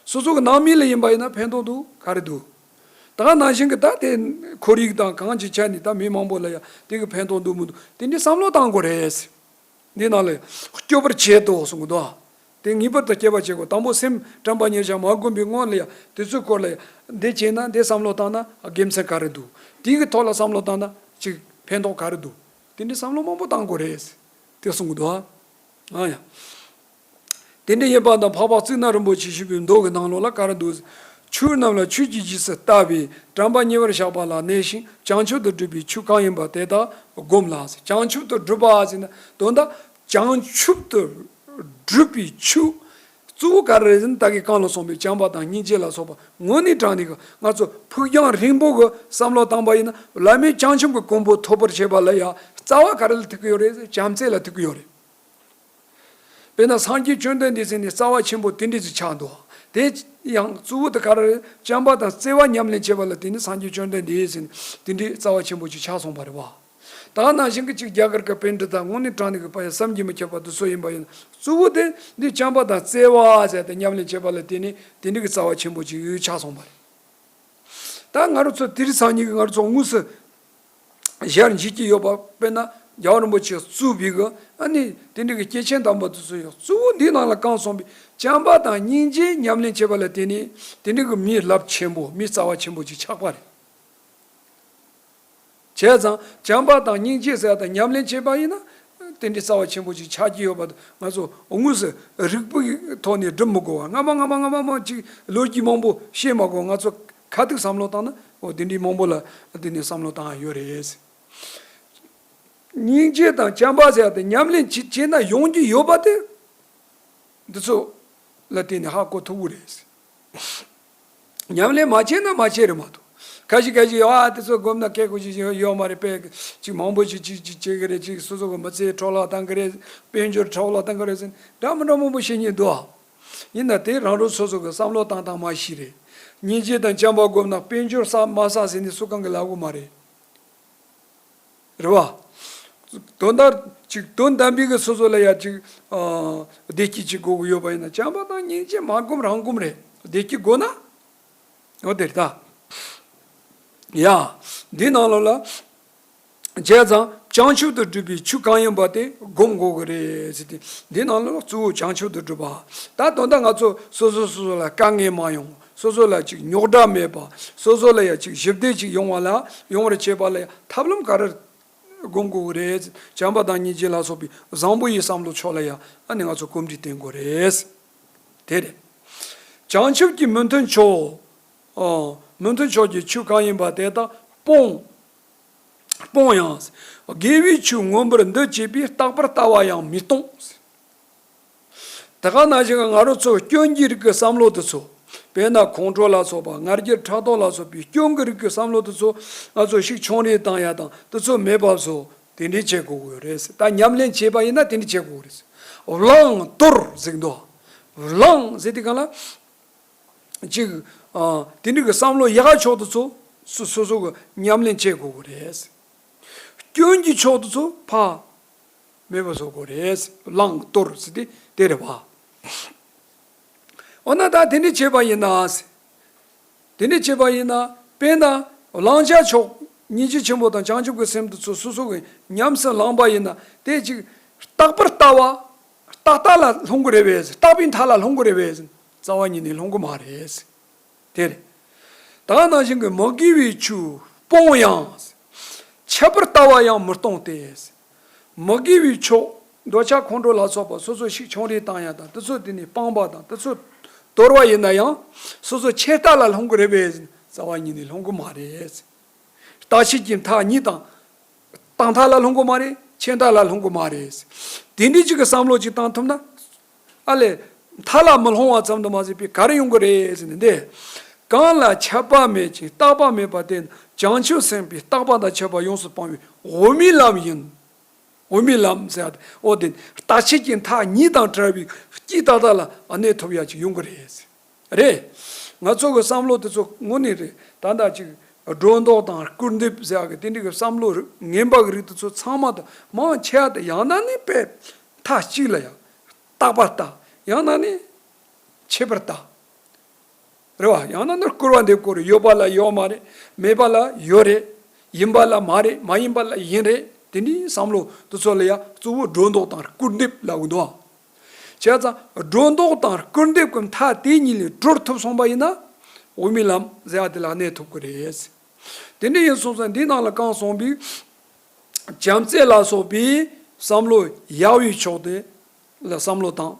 སོ་སོ་གི་ནང་མི་ལ་ཡིན་པ་ཡིན་ན་ཕན་ཐོགས་འདུག་ག་རེ་འདུག་ད་ག་ནང་བཞིན་གྱི་ད་དེ་ཁོར་ཡུག་དང་གང་ཅིའི་ཆ་ནས་ད་མི་མང་པོ་ལ་ཡང་དེ་གི་ཕན་ཐོགས་འདུག་མི་འདུག་དེ་འདྲའི་བསམ་བློ་བཏང་དགོས་རེད། འདི་ནང་ལ་སྐྱོབ་པར་བྱེད་དོ་གསུང་གི་འདུག་དེ་ངེས་པར་དུ་སྐྱེ་བ་བྱེད་དགོས། དང་པོ་སེམས་དྲན་པ་ཉེར་བཞག་མ་བསྒོམས་པའི་སྔོན་ལ་ཡང་དེ་ཚོའི་སྐོར་ལ་ཡང་འདི་བྱས་ན་འདི་བསམ་བློ་བཏང་ན་དགེ་མཚན་ག་རེ་འདུག་དེ་གི་ཐོག་ལ་བསམ་བློ་བཏང་ན་ཅིག་ཕན་ཐོགས་ག་རེ་འདུག་དེ་འདྲའི་བསམ་བློ་མང་པོ་བཏང་དགོས་རེད། དེ་གསུང་གི་འདུག་ཨ་ཡ། དེ་འདྲ་ཡིན་པ་དང་འཕགས་པ་གཙུག་ན་རིན་པོ་ཆེས་ཞུས་པའི་མདོ་གི་ནང་ལོགས་ལ་ག་རེ་འདུག་ཆོས་རྣམས་ལ་ཆོས་ཀྱི་རྗེས་སུ་ལྟ་བས་དྲན་པ་ཉེ་བར་བཞག་པ་ལ་གནས་ཤིང་བྱང་ཆུབ་ཏུ་སྒྲུབ་པའི་ཆོས་གང་ཡིན་པ་དེ་དག་བསྒོམས་ལ། བྱང་ཆུབ་ཏུ་སྒྲུབ་པ་ཟེར་ན་དོན་དག་བྱང་ཆུབ་ཏུ་སྒྲུབ་པའི་ཆོས་གཙོ་བོ་ག་རེ་རེད་ཟེར་ན་ད་གིན་གོང་ལ་གསུངས་པའི་བྱམས་པ་དང་སྙིང་རྗེ་ལ་སོགས་པ་དངོས་གནས་དྲང་གནས་ཀྱི་ང་ཚོ་ཕུགས་རྒྱང་རིང་པོ་གི་བསམ་བློ་བཏང་པ་ཡིན་ན་བླ་མེད་བྱང་ཆུབ་ཀྱི་གོ་འཕང་ཐོབ་པར་བྱེད་པ་ལ་ཡང་རྩ་བ་ག་རེ་ལ་ཐུག་གི་ཡོད་རེད་ཟེར་བྱམས་བརྩེ་ལ་ཐུག་གི་ཡོད་རེད། དཔེར་ན་སངས་རྒྱས་བཅོམ་ལྡན་འདས་ཟེར་ནས་རྩ་བ་ཆེན་པོ་དེ་འདྲས་ཅིག་ཆགས་འདུག་དེ་ཡང་གཙོ་བོ་དེ་ག་རེ་རེད། བྱམས་པ་དང་བརྩེ་བ་ཉམས་ལེན་བྱེད་པ་ལ་བརྟེན་ནས་སངས་རྒྱས་བཅོམ་ལྡན་འདས་ཟེར་ནས་དེ་འདྲས་རྩ་བ་ཆེན་པོ་ཅིག་ཆགས་སོང་བ་རེད་བ། ད་ནང་བཞིན་གྱི་ཅིག་རྒྱ་གར་གྱི་པཎྜི་ཏ་དངོས་གནས་དྲང་གནས་ཀྱི་དཔལ་བསམ་གྱིས་མི་ཁྱབ་པ་དེ་ཚོ་ཡིན་པ་ཡིན་ན་གཙོ་བོ་དེ་འདི་བྱམས་པ་དང་བརྩེ་བ་ཟེར་ཏེ་ཉམས་ལེན་བྱེད་པ་ལ་བརྟེན་ནས་དེ་འདྲས་ཀྱི་རྩ་བ་ཆེན་པོ་ཅིག་ཆགས་སོང་བ་རེད། ད་ང་རང་ཚོ་དེ་རིང་སང་ཉིན་གྱི་ང་རང་ཚོ་དངོས་སུ་ཞལ་མཇལ་གྱི་ཡོད་པ་དཔེར་ན་རྒྱལ་བ་རིན་པོ་ཆེ་གཙོས་པའི་གི་ཨ་ནི་དེ་འདྲའི་གི་སྐྱེས་ཆེན་དམ་པ་དེ་ཚོ་ཡང་གཙོ་བོ་འདིའི་ནང་ལ་གང་གསུངས་པའི་བྱམས་པ་དང་སྙིང་རྗེ་ཉམས་ལེན་བྱེད་པ་ལ་བརྟེན་ནས་དེ་འདྲའི་གི་མིའི་རླབས་ཆེན་པོ་མིའི་རྩ་བ་ཆེན་པོ་ཅིག་ཆགས་པ་རེད། བྱས་ཙང་བྱམས་པ་དང་སྙིང་རྗེ་ཟེར་བ་དང་ཉམས་ལེན་བྱས་པ་ཡིན་ན་དེ་འདྲའི་རྩ་བ་ཆེན་པོ་ཅིག་ཆགས་ཀྱི་ཡོད་པ་དང་ང་ཚོ་དངོས་སུ་རིགས་པའི་ཐོག་ནས་སྒྲུབ་མི་དགོས་པ་སྔ་མ་སྔ་མ་སྔ་མ་མ་ཅིག་ལོ་རྒྱུས་མང་པོ་བཤད་མ་དགོས་ང་ཚོ་ཁ་ཐུག་བསམ་བློ་བཏང་ན་འོ་དེ་འདྲའི་མང་པོ་ལ་དེ་ནས་བསམ་བློ་བཏང་ཡ་ཡོད་རེད། སྙིང་རྗེ་དང་བྱམས་པ་ཟེར་བ་དེ་ཉམས་ལེན་བྱེད་བྱས་ན་ཡོང་རྒྱུ་ཡོད་པ་དེ་འདི་ཚོ་ལ་བརྟེན་ནས་ཧ་གོ་ཐུབ་ཀྱི་རེད། ཉམས་ལེན་མ་བྱས་ན་མ་བྱས་རེད་མ་གཏོགས། ཁ་ཞིག་ཁ་ཞིག་ཡོད་ཨ་དེ་ཚོ་སྒོམ་ན་སྐད་ཁུ་ཞིག་ཞིག་ཡོད་མ་རེད་པས་ཅིག་མང་པོ་ཞིག་ཅིག་ཅིག་བྱེད་ཀྱི་རེད་ཅིག་སོ་སོ་གི་མི་ཚེ་འཕྲོ་བརླག་བཏང་གི་རེད། དཔལ་འབྱོར་འཕྲོ་བརླག་བཏང་གི་རེད་ཟེར་འདྲ་མི་འདྲ་མང་པོ་བཤད་མཁན་འདུག་ཨ། ཡིན་ན་དེ་རང་རང་སོ་སོ་གི་བསམ་བློ་བཏང་སྟངས་མ་ཤེས་རེད། སྙིང་རྗེ་དང་བྱམས་པ་སྒོམ་ན་དཔལ་འབྱོར་བསགས་མ་བསགས་ཟེར་ནས་སུ་གང་གི་ལབ་གི་མ་རེད། རེད་བ། དོན་དག་ཅིག་དོན་དམ་པའི་གི་སོ་སོ་ལ་ཡ་ཅིག་ཨ་བདེ་སྐྱིད་ཅིག་དགོས་ཀྱི་ཡོད་པ་ཡིན་ན་བྱམས་པ་དང་སྙིང་རྗེ་མ་སྒོམ་རང་སྒོམ་རེད་བདེ་སྐྱིད་དགོས་ན། འོ་དེ་རེད་ད། ཡ། འདི་ནང་ལོགས་ལ་ བྱས་ཙང་བྱང་ཆུབ་ཏུ་སྒྲུབ་པའི་ཆོས་གང་ཡིན་པ་དེ་སྒོམ་དགོས་ཀྱི་རེད་ཟེར་ཏེ། འདི་ནང་ལ་གཙོ་བོ་བྱང་ཆུབ་ཏུ་སྒྲུབ་པ། ད་དོན་དག་ང་ཚོ་སོ་སོ་སོ་སོ་ལ་དཀའ་ངལ་མ་ཡོང་། སོ་སོ་ལ་ཅིག་རྙོག་དྲ་མེད་པ། སོ་སོ་ལ་ཡ་ཅིག་ཞི་བདེ་ཅིག་ཡོང་བ་ལ་ཡོང་བར་བྱེད་པ་ལ་ཡ་ཐབས་ལམ་ག་རེ་སྒོམ་དགོས་ཀྱི་རེད། བྱམས་པ་དང་སྙིང་རྗེ་ལ་སོགས་པའི་བཟང་པོ་ཡི་བསམ་བློ་ཕྱོགས་ལ་ཡ་ཨ་ནི་ང་ཚོ་གོམས་འདྲིས་བསྟེན་དགོས་རེད། དེ་རེད། བྱང་ཆུབ་ཀྱི་མི་མཐུན་ཕྱོགས། ཨ། མི་མཐུན་ཕྱོགས་ཀྱི་ཆོས་གང་ཡིན་པ་དེ་དག་སྤོང་། སྤོང་ཡང་། དགེ་བའི་ཆོས་མངོན་པར་འདུ་བྱེད་པའི་རྟག་པར་ལྟ་བ་ཡང་མི་གཏོང་། དེ་ག་ནང་བཞིན་ང་རང་ཚོ་སྐྱོན་གྱི་རིགས་ཀྱི་བསམ་བློ་དེ་ཚོ། དཔེར་ན་ཁོང་ཁྲོ་ལ་སོགས་པ་ང་རྒྱལ་ཕྲག་དོག་ལ་སོགས་པའི་སྐྱོན་གྱི་རིགས་ཀྱི་བསམ་བློ་དེ་ཚོ་ང་ཚོ་ཞིག་ཆུང་རེ་བཏང་ཡ་དང་དེ་ཚོ་མེད་པ་བཟོ། དེ་འདྲའི་བྱེད་དགོས་ཀྱི་ཡོད་རེད། ད་ཉམས་ལེན་བྱེད་པ་ཡིན་ན་དེ་འདྲའི་བྱེད་དགོས་ཀྱི་རེད། བླང་དོར་ཟེར་གྱི་འདུག་བླང་ཟེར་དུས་གང་ལ། ཅིག་ཨ། དེ་འདྲའི་གི་བསམ་བློ་ཡག་ཕྱོགས་དེ་ཚོ་སོ་སོ་སོ་གི་ཉམས་ལེན་བྱེད་དགོས་ཀྱི་རེད། སྐྱོན་གྱི་ཕྱོགས་དེ་ཚོ་ཕ་མེད་པ་བཟོ་དགོས་རེད། བླང་དོར་ཟེར་དེ་དེ་རེད་བ། འོ་ན་ད་དེ་འདྲ་བྱས་པ་ཡིན་ན། དེ་འདྲ་བྱས་པ་ཡིན་ན། དཔེར་ན་བླང་བྱ་ཕྱོགས་སྙིང་རྗེ་ཆེན་པོ་དང་བྱང་ཆུབ་ཀྱི་སེམས་དེ་ཚོ་སོ་སོ་གི་ཉམས་སུ་བླངས་པ་ཡིན་ན་དེ་ཅིག་རྟག་པར་ལྟ་བ། རྟག་ལྟ་ལ་ལྷུང་གི་རེད་པས། རྟག་པའི་མཐའ་ལ་ལྷུང་གི་རེད་པས། རྩ་བ་ཉིད་ནས་ལྷུང་གི་མ་རེད། དེ་རེད། ད་ནང་བཞིན་གྱི་མི་དགེ་བའི་ཆོས་སྤོང་ཡང་། ཆད་པར་ལྟ་བ་ཡང་མི་གཏོང་སྟེ། མི་དགེ་བའི་ཕྱོགས་འདོད་ཆགས་ཁོང་ཁྲོ་ལ་སོགས་པ་སོ་སོ་ཞིག་ཆུང་རེ་བཏང་ཡ་དང་དེ་ཚོ་དེ་ནས་སྤངས་པ་དང་དེ་ཚོ་དོར་བ་ཡིན་ན་ཡང་སོ་སོ་ཆད་ལྟ་ལ་ལྷུང་གི་རེད་པས། རྩ་བ་ཉིད་ནས་ལྷུང་གི་མ་རེད། ལྟ་བྱེད་ཀྱི་མཐའ་གཉིས་དང་། རྟག་མཐའ་ལ་ལྷུང་གི་མ་རེད། ཆད་མཐའ་ལ་ལྷུང་གི་མ་རེད། དེ་འདྲའི་ཅིག་གི་བསམ་བློ་ཅིག་བཏང་ཐུབ་ན། ཨ་ལས། མཐའ་ལ་མི་ལྷུང་བ་ཙམ་དུ་མ་ཟད་པའི་ག་རེ་ཡོང་གི་རེད་ཟེར་ནས་འདི། གང་ལ་ཆད་པ་མེད་ཅིང་རྟག་པ་མེད་པ་དེ་ནི་བྱང་ཆུབ་སེམས་དཔའི་རྟག་པ་དང་ཆད་པ་ཡོངས་སུ་སྤངས་པའི་འོས་མིན་ལམ་ཡིན། འོས་མིན་ལམ་ཟེར་ཡ་དེ་འོ་དེ་ལྟ་བྱེད་ཀྱི་མཐའ་གཉིས་དང་བྲལ་བའི་དཀྱིལ་ཏག་ཏག་ལ་གནས་ཐུབ་ཡ་ཅིག་ཡོང་གི་རེད། རེད། ང་ཚོ་གི་བསམ་བློ་དེ་ཚོ་དངོས་གནས་རེད། ད་ལྟ་ཅིག་སྒྲོ་འདོགས་དང་སྐུར་འདེབས་ཟེར་ཡ་གི་དེ་འདྲ་གི་བསམ་བློ་ངན་པ་གི་རིགས་དེ་ཚོ་ཚང་མ་དང་མང་ཆེ་བ་དེ་ཡང་ན་ནི་དཔེ་མཐའ་གཅིག་ལ་ཡང་རྟག་པར་ལྟ། ཡང་ན་ནི་ཆད་པར་ལྟ། རེད་བ། ཡང་ན་ནི་སྐུར་བ་འདེབས་དགོས་རེད། ཡོད་པ་ལ་ཡོད་མ་རེད། མེད་པ་ལ་ཡོད་རེད། ཡིན་པ་ལ་མ་རེད། མ་ཡིན་པ་ལ་ཡིན་རེད། དེ་འདྲའི་བསམ་བློ་དེ་ཚོ་ལ་ཡང་གཙོ་བོ་སྒྲོ་འདོགས་དང་སྐུར་འདེབས་ལབ་ཀྱི་འདུག་བྱས་ཙང་སྒྲོ་འདོགས་དང་སྐུར་འདེབས་ཀྱི་མཐའ་དེ་གཉིས་ལས་གྲོལ་ཐུབ་སོང་པ་ཡིན་ན། འོས་མིན་ལམ་ཟེར་བ་དེ་ལ་གནས་ཐུབ་ཀྱི་རེད། དེ་འདྲ་ཡིན་སོང་ཙང་འདིའི་ནང་ལ་གང་གསུངས་པའི། བྱམས་བརྩེ་ལ་སོགས་པའི་བསམ་བློ་ཡག་པའི་ཕྱོགས་དེ་ལ་བསམ་བློ་བཏང་།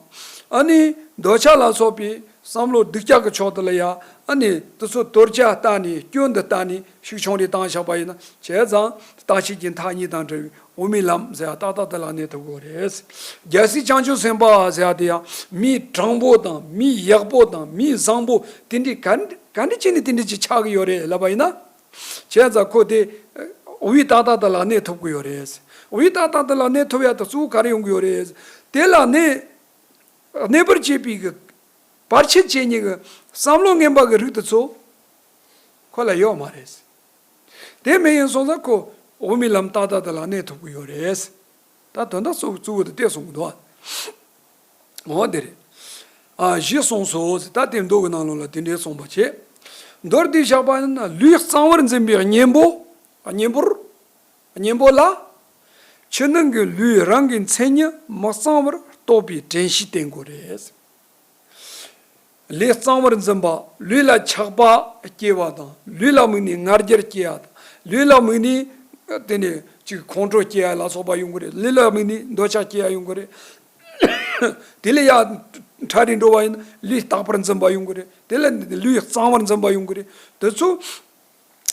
ཨ་ནི་འདོད་ཆགས་ལ་སོགས་པའི་བསམ་བློ་སྡུག་ཅག་གི་ཕྱོགས་དེ་ལ་ཡ་ཨ་ནི་དེ་ཚོ་དོར་བྱ་ལྟ་ནས་སྐྱོན་དེ་ལྟ་ནས་ཤུགས་ཆུང་རེ་བཏང་བཞག་པ་ཡིན་ན། བྱས་ཙང་ལྟ་བྱེད་ཀྱི་མཐའ་གཉིས་དང་བྲལ་བའི་འོས་མིན་ལམ་ཟེར་བ་ཏག་ཏག་དེ་ལ་གནས་ཐུབ་དགོས་རེད། རྒྱལ་སྲས་བྱང་ཆུབ་སེམས་དཔའ་ཟེར་བ་དེ་ཡང་མི་དྲང་པོ་དང་མི་ཡག་པོ་དང་མི་བཟང་པོ་དེ་འདྲའི་ག་ག་འདྲ་བྱས་ནས་དེ་འདྲ་ཅིག་ཆགས་ཀྱི་ཡོད་རེད་ལབ་པ་ཡིན་ན། བྱས་ཙང་ཁོ་དེ་འོས་ཏག་ཏག་དེ་ལ་གནས་ཐུབ་ཀྱི་ཡོད་རེད། འོས་ཏག་ཏག་དེ་ལ་གནས་ཐུབ་ཡ་དེ་གཙོ་བོ་ག་རེ་ཡོང་གི་ཡོད་རེད། དེ་ལ་གནས་གནས་པར་བྱེད་པའི་གི་བར་ཆད་བྱེད་མཁན་གྱི་བསམ་བློ་ངན་པ་གི་རིགས་དེ་ཚོ་ཁོ་ལ་ཡོད་མ་རེད། དེ་མེད་ཡིན་སོང་ཙང་ཁོ་འོས་མིན་ལམ་ཏག་ཏག་དེ་ལ་གནས་ཐུབ་ཀྱི་ཡོད་རེད། ད་དོན་དག་གཙོ་བོ་གཙོ་བོ་དེ་བལྟས་སོང་གི་འདུག་ཨ། འོ་དེ་རེད། ཨ་གཞི་གསུངས་སོ། ད་དེ་མདོ་གི་ནང་ལོགས་ལ་དེ་འདྲའི་གསུངས་པ་བྱས། མདོར་བསྡུས་བཞག་པ་ཡིན་ན་ལུས་གཙང་བར་འཛིན་པའི་གཉེན་པོ། གཉེན་པོར། གཉེན་པོ་ལ། ཕྱི་ནང་གི་ལུས་རང་གི་མཚན་ཉིད་མི་གཙང་བར་རྟོགས་པའི་དྲན་ཤེས་བསྟེན་དགོས་རེད། ལུས་གཙང་བར་འཛིན་པ། ལུས་ལ་ཆགས་པ་སྐྱེ་བ་དང་། ལུས་ལ་དམིགས་ནས་ང་རྒྱལ་སྐྱེ་བ་དང་། ལུས་ལ་དམིགས་ནས་དེ་ནས་ཅིག་ཁོང་ཁྲོ་སྐྱེ་བ་ལ་སོགས་པ་ཡོང་གི་རེད། ལུས་ལ་དམིགས་ནས་འདོད་ཆགས་སྐྱེ་བ་ཡོང་གི་རེད། དེ་ལས་ཡར་ཕྲ་རེ་འགྲོ་བ་ཡིན་ན་ལུས་རྟག་པར་འཛིན་པ་ཡོང་གི་རེད། དེ་ལས་ལུས་གཙང་བར་འཛིན་པ་ཡོང་གི་རེད། དེ་ཚོ།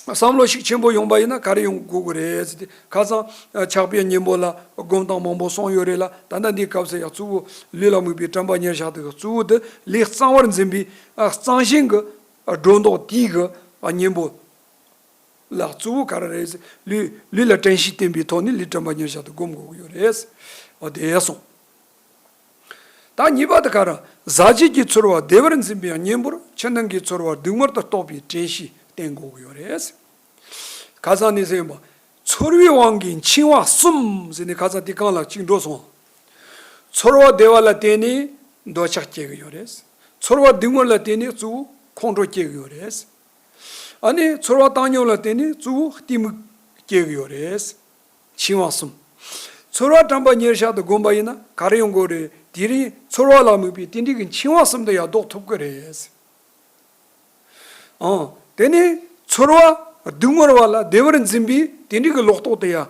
བསམ་བློ་ཤུགས་ཆེན་པོ་ཡོང་པ་ཡིན་ན་ག་རེ་ཡོང་དགོས་ཀྱི་རེད་ཟེར་ཏེ། ཁ་སང་ཆགས་པའི་གཉེན་པོ་ལ་སྒོམ་སྟངས་མང་པོ་གསུངས་ཡོད་རེད་ལ། ད་ལྟ་འདིའི་སྐབས་སུ་ཡང་གཙོ་བོ་ལུས་ལ་དམིགས་པའི་དྲན་པ་ཉེར་བཞག་དེ་གཙོ་བོ་དེ་ལུས་གཙང་བར་འཛིན་པའི་གཙང་ཞེན་གྱི་སྒྲོ་འདོགས་དེའི་གི་གཉེན་པོ་ལ་གཙོ་བོ་ག་རེ་རེད་ཟེར། ལུས་ལུས་ལ་དྲན་ཤེས་བསྟེན་པའི་ཐོག་ནས་ལུས་དྲན་པ་ཉེར་བཞག་དེ་སྒོམ་དགོས་ཀྱི་ཡོད་རེད། འོ་དེ་གསུངས། ད་གཉིས་པ་དེ་ག་རེ། ཟག་བཅས་ཀྱི་ཚོར་བ་བདེ་བར་འཛིན་པའི་གཉེན་པོར་ཕྱི་ནང་གི་ཚོར་བ་སྡུག་བསྔལ་དུ་རྟོགས་པའི་དྲན་ཤེས་བསྟེན་དགོས་ཀྱི་ཡོད་རེད། ཁ་སང་ནས་ཟེར་ཡིན་པ། ཚོར་བའི་དབང་གིས་འཆིང་བ་གསུམ་ཟེར་ནས་ཁ་སང་དེ་གང་ལ་གཅིག་འགྲོ་སོང་། ཚོར་བ་བདེ་བ་ལ་བརྟེན་ནས་འདོད་ཆགས་སྐྱེ་གི་ཡོད་རེད། ཚོར་བ་སྡུག་བསྔལ་ལ་བརྟེན་ནས་གཙོ་བོ་ཁོང་ཁྲོ་སྐྱེ་གི་ཡོད་རེད། ཨ་ནི་ཚོར་བ་བཏང་སྙོམས་ལ་བརྟེན་ནས་གཙོ་བོ་གཏི་མུག་སྐྱེ་གི་ཡོད་རེད། འཆིང་བ་གསུམ། ཚོར་བ་དྲན་པ་ཉེར་བཞག་ཏུ་བསྒོམས་པ་ཡིན་ན་ག་རེ་ཡོང་གི་རེད། དེ་རིང་ཚོར་བ་ལ་དམིགས་པའི་དེ་འདྲའི་གི་འཆིང་བ་གསུམ་དེ་ཡང་ཟློག་ཐུབ་ཀྱི་རེད། ཨང་། དེ་ནས་ཚོར་བ་སྡུག་བསྔལ་བ་ལ་བདེ་བར་འཛིན་པའི་དེ་འདྲའི་གི་ལོག་རྟོག་དེ་ཡང་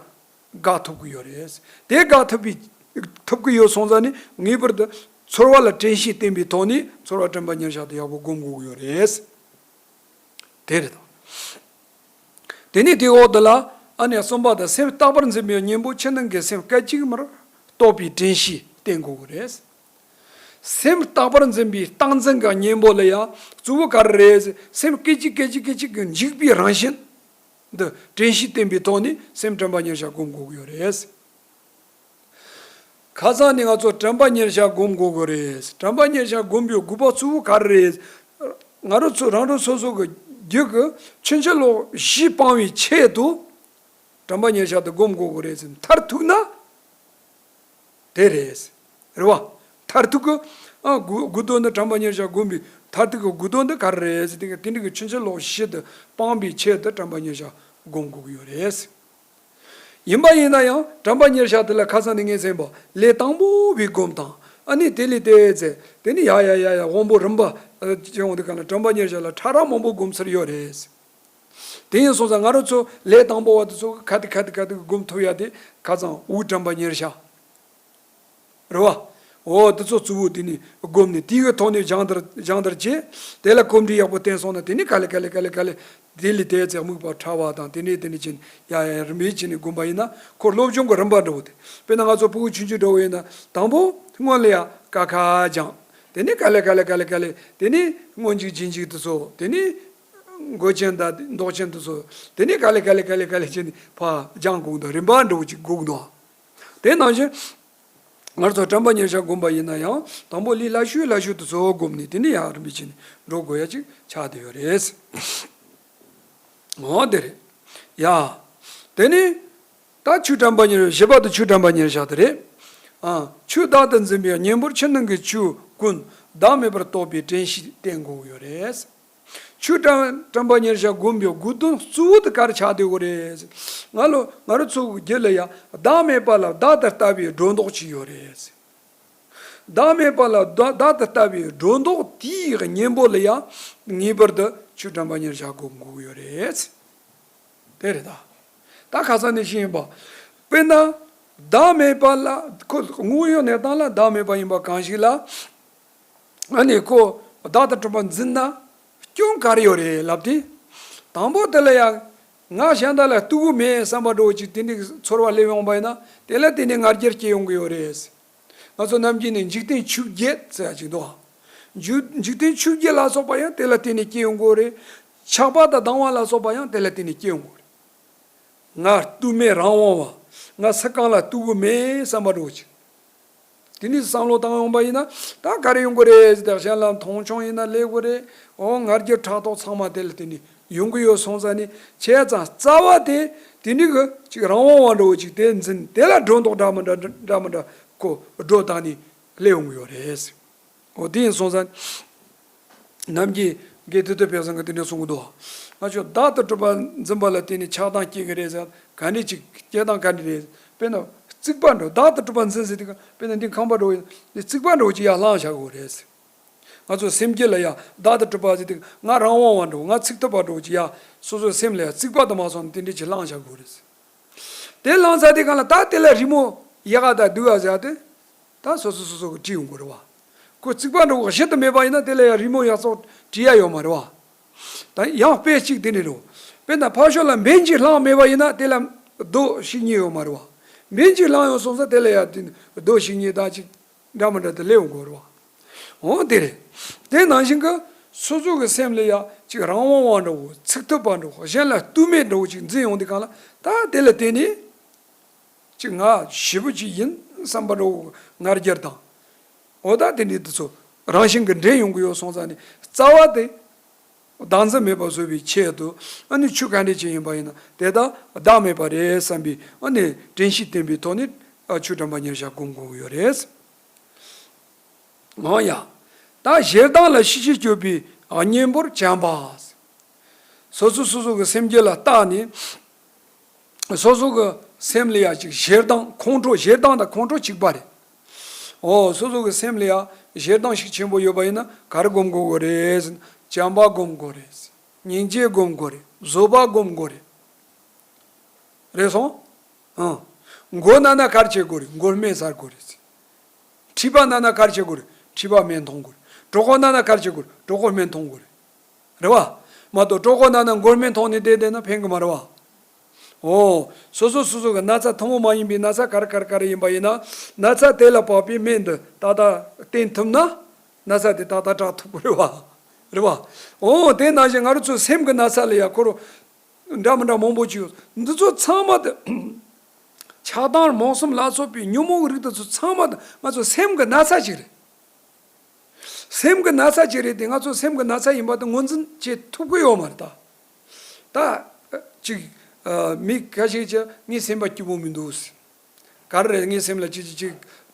དགག་ཐུབ་ཀྱི་ཡོད་རེད། དེ་དགག་ཐུབ་པའི་ཐུབ་ཀྱི་ཡོད་སོང་ཙང་ནི་ངེས་པར་དུ་ཚོར་བ་ལ་དྲན་ཤེས་བསྟེན་པའི་ཐོག་ནས་ཚོར་བ་དྲན་པ་ཉེར་བཞག་དེ་ཡག་པོ་སྒོམ་དགོས་ཀྱི་ཡོད་རེད། དེ་རེད་དོ། དེ་ནས་དེའི་འོག་ཏུ་ལ་ཨ་ནི་གསུམ་པ་དང་སེམས་རྟག་པར་འཛིན་པའི་གཉེན་པོ་ཕྱི་ནང་གི་སེམས་སྐད་ཅིག་མར་རྟོགས་པའི་དྲན་ཤེས་བསྟེན་དགོས་ཀྱི་རེད། སེམས་རྟག་པར་འཛིན་པའི་རྟག་འཛིན་གྱི་གཉེན་པོ་ལ་ཡང་གཙོ་བོ་ག་རེ་རེད། སེམས་སྐད་ཅིག་སྐད་ཅིག་སྐད་ཅིག་གི་འཇིག་པའི་རང་བཞིན་འདི་དྲན་ཤེས་བསྟེན་པའི་ཐོག་ནས་སེམས་དྲན་པ་ཉེར་བཞག་སྒོམ་དགོས་ཀྱི་ཡོད་རེད། ཁ་སང་ནས་ང་ཚོ་དྲན་པ་ཉེར་བཞག་སྒོམ་དགོས་ཀྱི་རེད། དྲན་པ་ཉེར་བཞག་སྒོམ་པའི་དགོས་པ་གཙོ་བོ་ག་རེ་རེད། ང་རང་ཚོ་རང་རང་སོ་སོ་གི་རྒྱུད་ཀྱི་ཕྱིན་ཅི་ལོག་བཞི་སྤང་བའི་ཆེད་དུ་དྲན་པ་ཉེར་བཞག་དེ་སྒོམ་དགོས་ཀྱི་རེད་ཟེར། མཐར་ཐུག་ན་དེ་རེད། རེད་བ། མཐར་ཐུག་གི་ཨ་དགོས་དགོས་དོན་ནི་དྲན་པ་ཉེར་བཞག་སྒོམ་པའི་མཐར་ཐུག་གི་དགོས་དོན་འདི་ག་རེ་རེད་ཟེར་དེ་ག་དེ་འདྲ་གི་ཕྱིན་ཅི་ལོག་བཞི་དེ་སྤང་བའི་ཆེད་དུ་དྲན་པ་ཉེར་བཞག་སྒོམ་དགོས་ཀྱི་ཡོད་རེད། ཡིན་པ་ཡིན་ན་ཡང་དྲན་པ་ཉེར་བཞག་དེ་ལ་ཁ་སང་ནས་ངས་ཟེར་བ་ལས་དང་པོ་བའི་སྒོམ་དང་ཨ་ནི་དེ་ལས་དེ་ཚེ་དེ་ནི་ཡ་ཡ་ཡ་ཡ་དབང་པོ་རིམ་པ་ཅན་འོང་དུས་ག་ལ་དྲན་པ་ཉེར་བཞག་ལ་ཕྲ་རགས་མང་པོ་སྒོམ་ཚུལ་ཡོད་རེད། དེ་ཡིན་སོང་ཙང་ང་རང་ཚོ་ལས་དང་པོ་བ་དེ་ཚོ་ག་དེ་ག་དེ་ག་དེ་སྒོམ་ཐུབ་ཡ་དེ་ཁ་སང་དབུགས་དྲན་པ་ཉེར་བཞག་རེད་བ། འོ་དེ་ཚོ་གཙོ་བོ་དེ་ནི་སྒོམ་ནས་དེའི་གི་ཐོག་ནས་སྦྱང་བརྡར་སྦྱང་བརྡར་བྱས། དེ་ལ་གོམས་འདྲིས་ཡག་པོ་བསྟེན་སོང་ན་དེ་ནི་ག་ལེ་ག་ལེ་ག་ལེ་ག་ལེ་དེ་ལས་དེ་ཚེ་དམིགས་པ་ཕྲ་བ་དང་དེ་ནས་དེ་ནས་ཅིན་ཡ་ཡ་རིམ་པས་ཅིན་ནས་སྒོམ་པ་ཡིན་ན་ཁོ་སློབ་སྦྱོང་གི་རིམ་པ་འདྲ་བོ་དེ། དཔེར་ན་ང་ཚོ་ཕྲུ་གུ་ཆུང་ཆུང་འདྲ་བོ་ཡིན་ན་དང་པོ་སྔོན་ལ་ཡ་ཀ་ཁ་སྦྱང་། དེ་ནས་ག་ལེ་ག་ལེ་ག་ལེ་ག་ལེ་དེ་ནས་སྔོན་འཇུག་རྗེས་འཇུག་དེ་ཚོ་དེ་ནས་མགོ་ཅན་དང་མདོག་ཅན་དེ་ཚོ་དེ་ནས་ག་ལེ་ག་ལེ་ག་ལེ་ག་ལེ་ཅིན་ནས་ཕར་སྦྱང་དགོས་འདུག་རིམ་པ་འདྲ་བོ་ཅིག་དགོས་འདུག་དེ་ནང་བཞིན། ང་ཚོ་དྲན་པ་ཉེར་བཞག་སྒོམ་པ་ཡིན་ན་ཡང་དང་པོ་ལས་སླ་ཤོས་སླ་ཤོས་དེ་ཚོ་སྒོམ་ནས་དེ་ནས་ཡང་རིམ་པས་ཕྱིན་ནས་འགྲོ་དགོས་ཡ་ཅིག་ཆགས་བསྡད་ཡོད་རེད། འོ་དེ་རེད། ཡ། དེ་ནས་ད་ཆོས་དྲན་པ་ཉེར་བཞི་པ་དེ་ཆོས་དྲན་པ་ཉེར་བཞག་དེ་རེད། ཨ། ཆོས་བདག་ཏུ་འཛིན་པའི་གཉེན་པོར་ཕྱི་ནང་གི་ཆོས་ཀུན་བདག་མེད་པར་རྟོགས་པའི་དྲན་ཤེས་བསྟེན་དགོས་ཡོད་རེད། ཆོས་དྲན་དྲན་པ་ཉེར་བཞག་སྒོམ་པའི་དགོས་དོན་གཙོ་བོ་དེ་ག་རེ་ཆགས་བསྡད་ཡོད་རེད། ང་ལོ་ང་རང་ཚོ་རྒྱུད་ལ་ཡང་བདག་མེད་པ་ལ་བདག་ཏུ་ལྟ་བའི་སྒྲོ་འདོགས་ཅིག་ཡོད་རེད། བདག་མེད་པ་ལ་བདག་བདག་ཏུ་ལྟ་བའི་སྒྲོ་འདོགས་དེའི་གཉེན་པོ་ལ་ཡང་ངེས་པར་དུ་ཆོས་དྲན་པ་ཉེར་བཞག་སྒོམ་དགོས་ཡོད་རེད། དེ་རེད་ད། ད་ཁ་སང་ནས་ཤེས་ཡིན་པ། དཔེར་ན། བདག་མེད་པ་ལ་ཁོ་དངོས་ཡོད་གནས་སྟངས་ལ་བདག་མེད་པ་ཡིན་པ་གང་ཞིག་ལ། ཨ་ནི་ཁོ་བདག་ཏུ་གྲུབ་པ་འཛིན་ན་སྐྱོན་ག་རེ་ཡོད་རེད་ལབ་དུས། དང་པོ་དེ་ལ་ཡང་ང་གཞན་དག་ལ་ལྟོས་གི་མེད་བསམ་པ་འདྲ་བོ་ཅིག་དེ་འདྲའི་ཚོར་བ་སླེབས་ཡོང་པ་ཡིན་ན་དེ་ལ་བརྟེན་ནས་ང་རྒྱལ་སྐྱེ་ཡོང་གི་ཡོད་རེད། ང་ཚོ་ནམ་རྒྱུན་ནས་འཇིག་རྟེན་ཆོས་བརྒྱད་ཟེར་ཡ་ཅིག་འདུག་འཇིག་འཇིག་རྟེན་ཆོས་བརྒྱད་ལ་སོགས་པ་ཡང་དེ་ལ་བརྟེན་ནས་སྐྱེ་ཡོང་གི་ཡོད་རེད། ཆགས་པ་དང་སྡང་བ་ལ་སོགས་པ་ཡང་དེ་ལ་བརྟེན་ནས་སྐྱེ་ཡོང་གི་ཡོད་རེད། ང་ལྟོས་མེད་རང་དབང་བ། ང་སུ་གང་ལ་ལྟོས་གི་མེད་བསམ་པ་འདྲ་བོ་ཅིག་དེ་ནས་བསམ་བློ་བཏང་ཡོང་པ་ཡིན་ན་ད་ག་རེ་ཡོང་གི་རེད་ཟེར་ཏེ་གཞན་ལ་མཐོང་ཆུང་ཡིན་ན་སླེབས་གི་རེད། འོ་ང་རྒྱལ་ཕྲག་དོག་ཚང་མ་དེ་ལ་བརྟེན་ནས་ཡོང་གི་ཡོད་སོང་ཙང་ནི་བྱས་ཙང་རྩ་བ་དེ་དེ་འདྲའི་གི་ཅིག་རང་དབང་བ་འདྲ་བོ་ཅིག་དེ་འཛིན་དེ་ལ་སྒྲོ་འདོགས་འདྲ་མི་འདྲ་འདྲ་མི་འདྲ་ཁོ་སྒྲོ་བཏགས་ནས་སླེབས་ཡོང་གི་ཡོད་རེད། འོ་དེ་ཡིན་སོང་ཙང་། ནམ་རྒྱུན་དགེ་ཐོས་ཐོས་པའི་སང་གི་དེ་འདྲ་གསུང་གི་འདུག་ང་ཚོ་བདག་ཏུ་གྲུབ་པ་འཛིན་པ་ལ་བརྟེན་ནས་ཆགས་སྡང་སྐྱེ་གི་རེད་ཟེར་ག་འདྲ་ཅིག་སྐྱེ་སྟངས་ག་འདྲ་རེད། དཔེར་ན་རྩིག་པ་འདྲ་བདག་ཏུ་གྲུབ་པ་འཛིན་ཟེར་དུས་དཔེར་ན་འདི་ཁང་པ་འདྲ་བོ་ཡིན་ན་རྩིག་པ་འདྲ་བོ་ཅིག་ཡར་བསླངས་བཞག་དགོས་རེད། ང་ཚོ་སེམས་རྒྱུད་ལ་ཡང་བདག་ཏུ་གྲུབ་པ་ཟེར་དུས་ང་རང་དབང་བ་འདྲ་བོ་ང་ཚིག་ཐུབ་པ་འདྲ་བོ་ཅིག་ཡ་སོ་སོའི་སེམས་ལ་ཡང་རྩིག་པ་དུ་མ་སོང་ནས་དེ་འདྲ་ཅིག་བསླངས་བཞག་དགོས་རེད། དེ་བསླངས་ཚར་དུས་གང་ལ་ད་དེ་ལ་རི་མོ་ཡག་ག་དང་སྡུག་ག་ཟེར་ཏེ། ད་སོ་སོ་སོ་སོ་གི་བྲིས་ཡོང་གི་རེད་བ། ཁོ་རྩིག་པ་འདྲ་བོ་གཞི་དུ་མེད་པ་ཡིན་ན་དེ་ལ་ཡང་རི་མོ་ཡག་ཚོགས་བྲིས་ཡ་ཡོད་མ་རེད་བ། ད་ཡང་དཔེ་གཅིག་དེ་ནི་རེད། དཔེར་ན་ཕར་ཕྱོགས་ལ་འབེན་གཅིག་བསླངས་མེད་པ་ཡིན་ན་དེ་ལ་རྡོ་ཞིག་རྙེད་ཡོད་མ་རེད་བ། འབེན་གཅིག་བསླངས་ཡོང་སོང་ཙང་དེ་ལ་ཡང་དེ་རྡོ་ཞིག་རྙེད་ད་ཅིག་འདྲ་མི་འདྲ་དེ་སླེབས་ཡོང་གི་རེད་བ། འོ་དེ་རེད། དེ་ནང་བཞིན་གྱི་སོ་སོ་གི་སེམས་ལ་ཡང་ཅིག་རང་དབང་བ་འདྲ་བོ་ཚིག་ཐུབ་པ་འདྲ་བོ་གཞན་ལ་ལྟོས་མེད་འདྲ་བོ་ཅིག་འཛིན་ཡོང་དུས་གང་ལ་ད་དེ་ལ་བརྟེན་ནས། ཅིག་ང་ཞེ་པོ་ཅིག་ཡིན་བསམ་པ་འདྲ་བོ་ང་རྒྱལ་དང་། འོ་ད་དེ་འདྲའི་དེ་ཚོ་རང་བཞིན་གྱི་འདྲེས་ཡོང་གི་ཡོད་སོང་ཙང་ནི་རྩ་བ་དེ་བདག་འཛིན་མེད་པ་བཟོ་བའི་ཆེད་དུ་ཨ་ནི་ཆོས་ག་འདྲ་ཅིག་ཡིན་པ་ཡིན་ན་དེ་དག་བདག་མེད་པ་རེད་བསམ་པའི་ཨ་ནི་དྲན་ཤེས་བསྟེན་པའི་ཐོག་ནས་ཨ་ཆོས་དྲན་པ་ཉེར་བཞག་སྒོམ་དགོས་ཀྱི་ཡོད་རེད། འོ་ཡ། ད་ཞེ་སྡང་ལ་ཤེས་བྱེད་སྤྱོད་པའི་གཉེན་པོར་བྱམས་པ། སོ་སོ་སོ་སོ་གི་སེམས་རྒྱུད་ལ་བརྟགས་ནས། སོ་སོ་གི་ སེམས་ལ་ཡ་ཅིག་ཞེ་སྡང་ཁོང་ཁྲོ། ཞེ་སྡང་དང་ཁོང་ཁྲོ་གཅིག་པ་རེད། ཨོ། སོ་སོ་གི་སེམས་ལ་ཡ་ཞེ་སྡང་ཤུགས་ཆེན་པོ་ཡོད་པ་ཡིན་ན་ག་རེ་སྒོམ་དགོས་གི་རེད་ཟེར་ན། བྱམས་པ་སྒོམ་དགོས་རེད། སྙིང་རྗེ་སྒོམ་དགོས་རེད། བཟོད་པ་སྒོམ་དགོས་རེད། རེད་སོང་། ཨང་། མགོ་ན་ན་ག་རེ་བྱེད་དགོས་རེད། མགོ་སྨན་ཟ་དགོས་རེད། མཁྲིས་པ་ན་ན་ག་རེ་བྱེད་དགོས་རེད། མཁྲིས་པ་སྨན་འཐུང་དགོས་རེད། གྲོད་ཁོག་ན་ན་ག་རེ་བྱེད་དགོས་རེད། གྲོད་ཁོག་སྨན་འཐུང་དགོས་རེད། རེད་བ། མ་གཏོགས་གྲོད་ཁོག་ན་ན་མགོ་སྨན་འཐུང་ནས་བསྡད་བསྡད་ན་ཕན་གི་མ་རེད་བ། ཨོ། སོ་སོ་སོ་སོ་གི་ན་ཚ་ཐུན་མོང་མ་ཡིན་པའི་ན་ཚ་ག་རེ་ག་རེ་ག་རེ་ཡིན་པ་ཡིན་ན། ན་ཚ་དེ་ལ་བབས་པའི་སྨན་འདི་ཏག་ཏག་བསྟེན་ཐུབ་ན། ན་ཚ་དེ་ཏག་ཏག་དྲག་ཐུབ་གི་རེད་བ། རེད་བ། ཨོ། དེ་ནང་བཞིན་ང་རང་ཚོའི་སེམས་ཀྱི་ན་ཚ་ལ་ཡ་ཁོ་རང་འདྲ་མི་འདྲ་མང་པོ་ཅིག་ཡོད། འདི་ཚོ་ཚང་མ་དེ་ཆགས་སྡང་རྨོངས་གསུམ་ལ་སོགས་པའི་ཉོན་མོངས་རིགས་དེ་ཚོ་ཚང་མ་དེ་ང་ཚོ་སེམས་ཀྱི་ན་ཚ་ཅིག་རེད། སེམས་ཀྱི་ན་ཚ་ཅིག་རེད་དེ། ང་ཚོ་སེམས་ཀྱི་ན་ཚ་ཡིན་པ་དེ་ངོས་འཛིན་བྱེད་ཐུབ་ཀྱི་ཡོད་མ་རེད་ད། ད་ཅིག་མི་ཁ་ཤས་ཀྱིས་ངའི་སེམས་པ་སྐྱིད་པོ་མི་འདུག་ཟེར། ག་རེ་རེད། ངའི་སེམས་ལ་ཅི་ཅི་ཅི་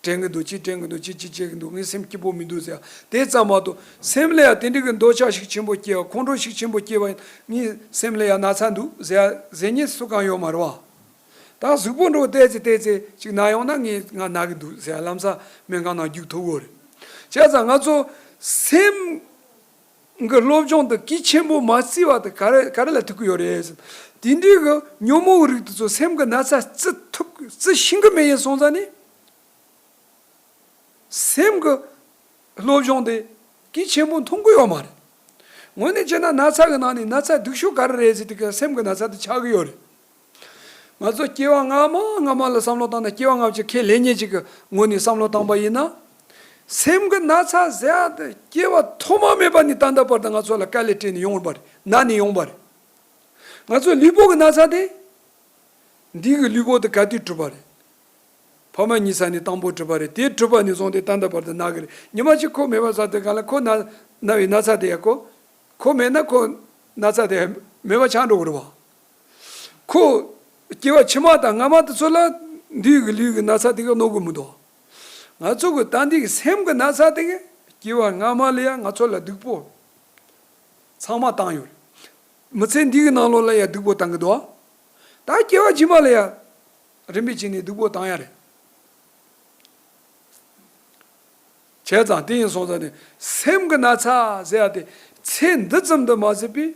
དྲན་གི་འདུག་ཅི་དྲན་གི་འདུག་ཅི་ཅི་བྱེད་གི་འདུག་ངའི་སེམས་སྐྱིད་པོ་མི་འདུག་ཟེར་ཡ་དེ་ཙམ་མ་གཏོགས། སེམས་ལ་ཡ་དེ་འདྲ་གི་འདོད་ཆགས་ཤུགས་ཆེན་པོ་སྐྱེ་བ། ཁོང་ཁྲོ་ཤུགས་ཆེན་པོ་སྐྱེ་བ་ཡིན། ངའི་སེམས་ལ་ཡ་ན་ཚ་འདུག་ཟེར་ཡ་ཟེར་མཁན་སུ་གང་ཡོད་མ་རེད་བ། ད་གཟུགས་པོ་འདྲ་བོ་བལྟས་ཚེ་བལྟས་ཚེ་ཅིག་ན་ཡོང་ན་ངས་ང་ན་གི་འདུག་ཟེར་ཡ་ལམ་སང་སྨན་ཁང་ནང་རྒྱུག་ཐུབ་གི་རེད། བྱས་ཙང་ང་ཚོ་སེམས་གི་སློབ་སྦྱོང་དེ་གལ་ཆེན་པོ་མ་བརྩིས་པ་དེ་ག་རེ་ག་རེ་ལ་ཐུག་གི་ཡོད་རེད་ཟེར། དེ་འདྲའི་གི་ཉོན་མོངས་རིགས་དེ་ཚོ་སེམས་གི་ན་ཚ་བརྩི་ཐུབ་བརྩི་ཤེས་གི་མེད་ཡིན་སོང་ཙང་ནི། སེམས་ཀྱི་སློབ་སྦྱོང་དེ་གལ་ཆེན་པོ་མཐོང་གི་ཡོད་མ་རེད། དངོས་གནས་བྱས་ན་ན་ཚ་གི་ནང་ནས་ན་ཚ་སྡུག་ཤོས་ག་རེ་རེད་ཟེར་དུས་ཀྱི་སེམས་ཀྱི་ན་ཚ་དེ་ཆགས་ཀྱི་ཡོད་རེད། ང་ཚོ་སྐྱེ་བ་སྔ་མ་སྔ་མ་ལ་བསམ་བློ་བཏང་ན། སྐྱེ་བ་སྔ་ཕྱི་ཁས་ལེན་མཁན་ཅིག་གི་ངོས་ནས་བསམ་བློ་བཏང་པ་ཡིན་ན། སེམས་ཀྱི་ན་ཚ་ཟེར་ཡ་དེ་སྐྱེ་བ་ཐོག་མ་མེད་པ་ནས་ད་ལྟ་བར་དུ་ང་ཚོ་ལ་དཀའ་ལས་སྤྲད་ནས་ཡོང་བ་རེད། ན་ནས་ཡོང་བ་རེད། ང་ཚོ་ལུས་པོ་གི་ན་ཚ་དེ། འདི་གི་ལུས་པོ་དེ་ག་དུས་གྲུབ་པ་རེད། ཕ་མ་གཉིས་ས་ནས་དང་པོ་གྲུབ་པ་རེད། དེ་གྲུབ་པ་ནས་བཟུང་སྟེ་ད་ལྟ་བར་དུ་ན་གི་རེད། ཉི་མ་གཅིག་ཁོ་མེད་པ་ས་དེ་ག་ལ་ཁོ་ན་ན་བའི་ན་ཚ་དེ་ཡ་ཁོ། ཁོ་མེད་ན་ཁོ་ན་ཚ་དེ་མེད་པ་ཆགས་འགྲོ་གི་རེད་བ། ཁོ་སྐྱེ་བ་ཕྱི་མ་དང་སྔ་མ་དེ་ཚོ་ལ་འདི་གི་ལུས་ཀྱི་ན་ཚ་དེ་ག་གནོད་གི་མི་འདུག་ང་ཚོ་གི་ད་འདི་གི་སེམས་ཀྱི་ན་ཚ་དེ་གི་སྐྱེ་བ་སྔ་མ་ལ་ཡ་ང་ཚོ་ལ་སྡུག་པོ་ཚང་མ་བཏང་ཡོད་རེད། མི་ཚེ་འདི་གི་ནང་ལོགས་ལ་ཡ་སྡུག་པོ་བཏང་གི་འདུག་ད་སྐྱེ་བ་རྗེས་མ་ལ་ཡ་རིམ་པས་བྱས་ནས་སྡུག་པོ་བཏང་ཡ་རེད། བྱས་ཙང་དེ་ཡིན་སོང་ཙང་ནི་སེམས་ཀྱི་ན་ཚ་ཟེར་ཡ་དེ་ཚེ་འདི་ཙམ་དུ་མ་ཟད་པའི་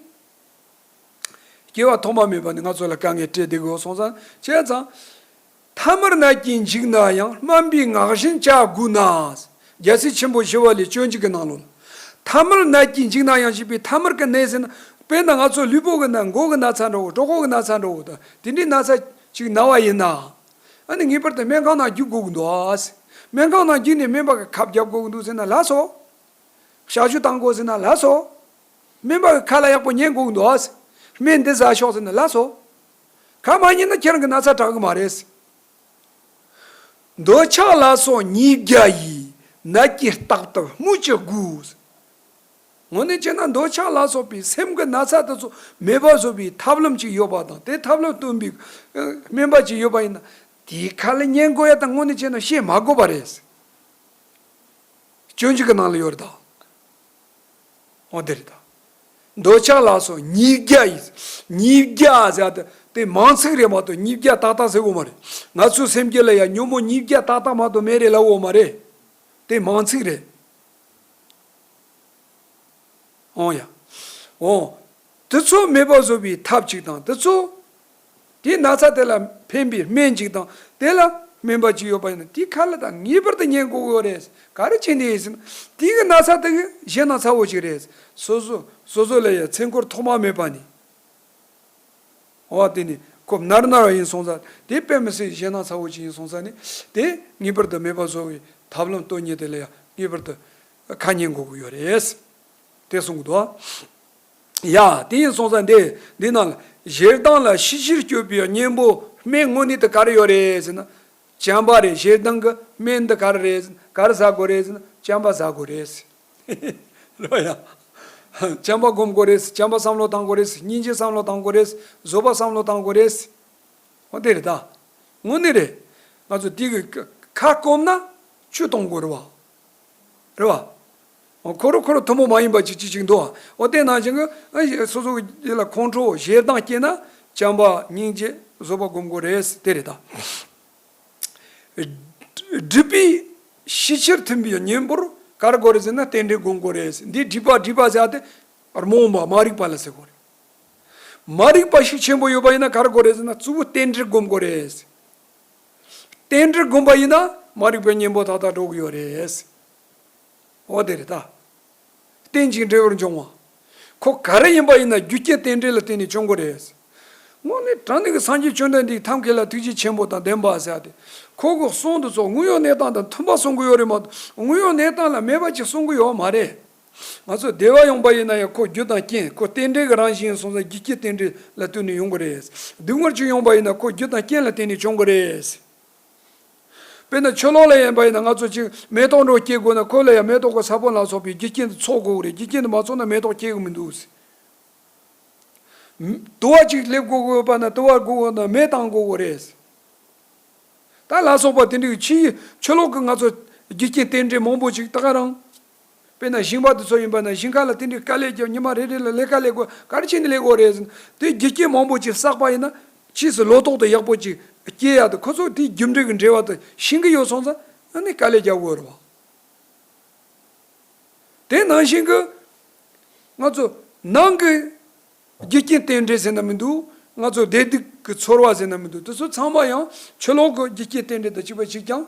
སྐྱེ་བ་ཐོག་མ་མེད་པ་ནས་ང་ཚོ་ལ་དཀའ་ངལ་སྤྲད་བསྡད་དགོས་སོང་ཙང་། བྱས་ཙང་། ཐ་མལ་ནད་ཀྱིས་འཇིགས་ན་ཡང་། སྨན་པའི་ངག་བཞིན་བྱ་དགོས་ན། རྒྱལ་སྲས་ཆེན་པོ་ཞི་བ་ལྷའི་སྤྱོད་འཇུག་གི་ནང་ལོགས་ལ། ཐ་མལ་ནད་ཀྱིས་འཇིགས་ན་ཡང་ཞེས་པའི་ཐ་མལ་གྱི་ནད་ཟེར་ན། དཔེར་ན་ང་ཚོ་ལུས་པོ་གི་ནད། མགོ་གི་ན་ཚ་འདྲ་བོ། གྲོད་ཁོག་གི་ན་ཚ་འདྲ་བོ་དང་དེ་འདྲའི་ན་ཚ་ཅིག་ན་བ་ཡིན་ན། ཨ་ནི་ངེས་པར་དུ་སྨན་ཁང་ནང་རྒྱུག་དགོས་ཀྱི་འདུག་ཨ། སྨན་ཁང་ནང་རྒྱུག་ནས་སྨན་པ་གི་ཁབ་རྒྱག་དགོས་ཀྱི་འདུག་ཟེར་ན་ལགས་སོ། གཤག་བཅོས་བཏང་དགོས་ཟེར་ན་ལགས་སོ། སྨན་པ་གི་ཁ་ལ་ཡག་པོ་ཉན་དགོས་ཀྱི་འདུག་ཨ། སྨན་འདི་ཟ་ཤོག་ཟེར་ན་ལགས་སོ། ཁ་མ་ཉན་ན་ཁྱེད་རང་གི་ན་ཚ་དྲག་གི་མ་རེད། འདོད་ཆགས་ལ་སོགས་ཉིས་བརྒྱ་ཡིས། ནད་ཀྱིས་བརྟག་ཏུ་སྨོས་ཅི་དགོས། དངོས་གནས་བྱས་ན་འདོད་ཆགས་ལ་སོགས་པའི་སེམས་ཀྱི་ན་ཚ་དེ་ཚོ་མེད་པ་བཟོ་བའི་ཐབས་ལམ་ཅིག་ཡོད་པ་དང་། དེ་ཐབས་ལམ་སྟོན་པའི་ཨ་སྨན་པ་ཅིག་ཡོད་པ་ཡིན་ན། དེའི་ཁ་ལ་ཉན་དགོས་ཡ་དང་། དངོས་གནས་བྱས་ན་བཤད་མ་དགོས་པ་རེད། སྤྱོད་འཇུག་གི་ནང་ལ་ཡོད་རེད་ད། འོ་དེ་རེད་ད། འདོད་ཆགས་ལ་སོགས་ཉིས་བརྒྱ་ཡིས། ཉིས་བརྒྱ་ཟེར་ཡ་དེ་དེ་མིང་ཚིག་རེད་མ་གཏོགས་ཉིས་བརྒྱ་ཏག་ཏག་ཟེར་གོ་མ་རེད། ང་ཚོའི་སེམས་རྒྱུད་ལ་ཡ་ཉོན་མོངས་ཉིས་བརྒྱ་ཏག་ཏག་མ་གཏོགས་མེད་རེད་ལབ་ཡོད་མ་རེད། དེ་མིང་ཚིག་རེད། འོང་ཡ། འོང་། དེ་ཚོ་མེད་པ་བཟོ་བའི་ཐབས་ཅིག་དང་། དེ་ཚོ། དེའི་ན་ཚ་དེ་ལ་ཕན་པའི་སྨན་ཅིག་དང་། དེ་ལ་སྨན་པ་ཅིག་ཡོད་པ་ཡིན་ན། དེའི་ཁ་ལ་ད་ངེས་པར་དུ་ཉན་དགོས་ཀྱི་ཡོད་རེད། ག་རེ་བྱས་ནས་ཡིན་ཟེར་ན། དེའི་གི་ན་ཚ་དེ་གི་ཞེད་སྣང་ཚ་བོ་ཅིག་རེད། སོ་སོ་སོ་སོ་ལ་ཡ་ཚེ་འཁོར་ཐོག་མ་མེད་པ་ནས། འོ་དེ་ནི་ཁོ་མནར་མནར་བ་ཡིན་སོང་ཙང་། དེ་དཔེ་མི་སྲིད་ཞེད་སྣང་ཚ་བོ་ཅིག་ཡིན་སོང་ཙང་ནི། དེ་ངེས་པར་དུ་མེད་པ་བཟོ་བའི་ཐབས་ལམ་སྟོན་མཁན་དེ་ལ་ཡ་ངེས་པར་དུ་ཁ་ཉན་དགོས་ཀྱི་ཡོད་རེད། དེ་གསུང་གི་འདུག་ཡ། དེ་ཡིན་སོང་ཙང་འདི་འདི་ནང་ལ་ཞེ་སྡང་ལ་ཤི་ཕྱིར་སྤྱོད་པའི་གཉེན་པོ་སྨན་དངོས་གནས་དེ་ག་རེ་ཡོད་རེད་ཟེར་ན། བྱམས་པ་རེད། ཞེ་སྡང་གི་སྨན་འདི་ག་རེ་རེད་ཟེར་ན། ག་རེ་ཟ་དགོས་རེད་ཟེར་ན། བྱམས་པ་ཟ་དགོས་རེད། རེད་ཡ། བྱམས་པ་སྒོམ་དགོས་རེད། བྱམས་པ་བསམ་བློ་བཏང་དགོས་རེད། སྙིང་རྗེ་བསམ་བློ་བཏང་དགོས་རེད། བཟོད་པ་བསམ་བློ་བཏང་དགོས་རེད། འོ་དེ་རེད་ད། དངོས་གནས་རེད། ང་ཚོ་དེ་གི་ཁ་སྐོམ་ན་ཆུ་གཏོང་དགོས་རེད་བ། རེད་བ། འོ་ཁོ་རང་ཁོ་རང་ཐུན་མོང་མ་ཡིན་པ་ཅིག་ཅིག་ཅིག་འདུག་འོ་དེ་ནང་བཞིན་གི་ཨ་སོ་སོ་གི་ལ་ཁོང་ཁྲོ་ཞེ་སྡང་སྐྱེས་ན་བྱམས་པ་སྙིང་རྗེ་ བཟོད་པ་སྒོམ་དགོས་རེད། དེ་རེད་ད། སྒྲིབ་པའི་ཤས་ཆེར་ཐིམ་པའི་གཉེན་པོར་ག་རེ་དགོས་རེད་ཟེར་ན་རྟེན་འབྲེལ་སྒོམ་དགོས་རེད། འདི་སྒྲིབ་པ་སྒྲིབ་པ་ཟེར་ཏེ་རྨོངས་པ་མ་རིག་པ་ལ་ཟེར་དགོས་རེད། མ་རིག་པ་ཤུགས་ཆེན་པོ་ཡོད་པ་ཡིན་ན་ག་རེ་དགོས་རེད་ཟེར་ན་གཙོ་བོ་རྟེན་འབྲེལ་སྒོམ་དགོས་རེད། རྟེན་འབྲེལ་སྒོམ་པ་ཡིན་ན་མ་རིག་པའི་གཉེན་པོ་ཏག་ཏག་འགྲོ་གི་ཡོད་རེད། འོ་དེ་རེད་ད། རྟེན་ཅིང་འབྲེལ་བར་འབྱུང་བ། ཁོ་ག་རེ་ཡིན་པ་ཡིན་ན་རྒྱུ་རྐྱེན་རྟེན་འབྲེལ་ལ་བརྟེན་ནས་བྱུང་དགོས་རེད། དངོས་གནས་དྲང་གནས་ཀྱི་སངས་རྒྱས་བཅོམ་ལྡན་འདས་ཐབས་མཁས་ལ་ཐུགས་རྗེ་ཆེན་པོ་དང་ལྡན་པ་ཟེར་ཏེ། ཁོ་གི་གསུང་དེ་ཚོ་དངོས་ཡོད་གནས་སྟངས་དང་མཐུན་པ་གསུང་གི་ཡོད་རེད་མ་གཏོགས་དངོས་ཡོད་གནས་སྟངས་ལ་མེད་པ་ཅིག་གསུང་གི་ཡོད་མ་རེད། ང་ཚོ་སྡེ་བ་ཡོང་པ་ཡིན་ན་ཡང་ཁོ་རྒྱུ་དང་རྐྱེན་ཁོ་རྟེན་འབྲེལ་གྱི་རང་བཞིན་ཡིན་སོང་ཙང་རྒྱུ་རྐྱེན་རྟེན་འབྲེལ་ལ་བརྟེན་ནས་ཡོང་གི་རེད། སྡུག་བསྔལ་ཅིག་ཡོང་པ་ཡིན་ན་ཁོ་རྒྱུ་དང་རྐྱེན་ལ་བརྟེན་ནས་བྱུང་གི་རེད། དཔེར་ན་ཆུ་ལོག་ལ་ཡིན་པ་ཡིན་ན་ང་ཚོ་ཅིག་མེ་ཏོག་འདྲ་སྐྱེ་དགོས་ན་ཁོ་ལ་ཡང་མེ་ཏོག་གི་ས་བོན་ལ་སོགས་པའི་རྒྱུ་རྐྱེན་དེ་ཚོགས་དགོས་རེད། རྒྱུ་རྐྱེན་དེ་མ་ཚོགས་ན་མེ་ཏོག་སྐྱེ་གི་མི་འདུག། དུ་བ་ཅིག་སླེབས་དགོས་དགོས་པ་ན་དུ་བ་དགོས་དགོས་ན་མེ་བཏང་དགོས་དགོས་རེད། ད་ལ་སོགས་པ་དེ་འདྲའི་ཕྱིའི་ཆུ་ལོག་གི་ང་ཚོ་རྒྱུ་རྐྱེན་རྟེན་འབྲེལ་མང་པོ་ཅིག་ད་ག་རང་། དཔེར་ན་ཞིང་པ་དེ་ཚོ་ཡིན་པ་ན་ཞིང་ཁ་ལ་དེ་འདྲའི་དཀའ་ལས་རྒྱབ། ཉི་མ་རེ་རེ་ལ་ལས་ཀ་ལས་དགོས། ག་རེ་བྱས་ནས་ལས་དགོས་རེད་ཟེར་ན་དེ་རྒྱུ་རྐྱེན་མང་པོ་ཅིག་བསགས་པ་ཡིན་ན་ཕྱིས་སུ་ལོ་ཏོག་དེ་ཡག་པོ་ཅིག་སྐྱེ་ཡག་དེ་ཁོ་ཚོ་དེའི་རྒྱུ་འབྲས་ཀྱི་འབྲེལ་བ་དེ་ཤེས་ཀྱི་ཡོད་སོང་ཙང་ཨ་ནི་དཀའ་ལས་རྒྱག་དགོས་རེད་བ། དེ་ནང་བཞིན་གྱི་ང་ཚོ་ནང་གི་རྒྱུ་རྐྱེན་རྟེན་འབྲེལ་ཟེར་ན་མི་འདུག། ང་ཚོ་བདེ་སྡུག་གི་ཚོར་བ་ཟེར་ན་མི་འདུག། དེ་ཚོ་ཚང་མ་ཡང་ཆུ་ལོག་གི་རྒྱུ་རྐྱེན་རྟེན་འབྲེལ་དང་གཅིག་པ་གཅིག་རྐྱང་།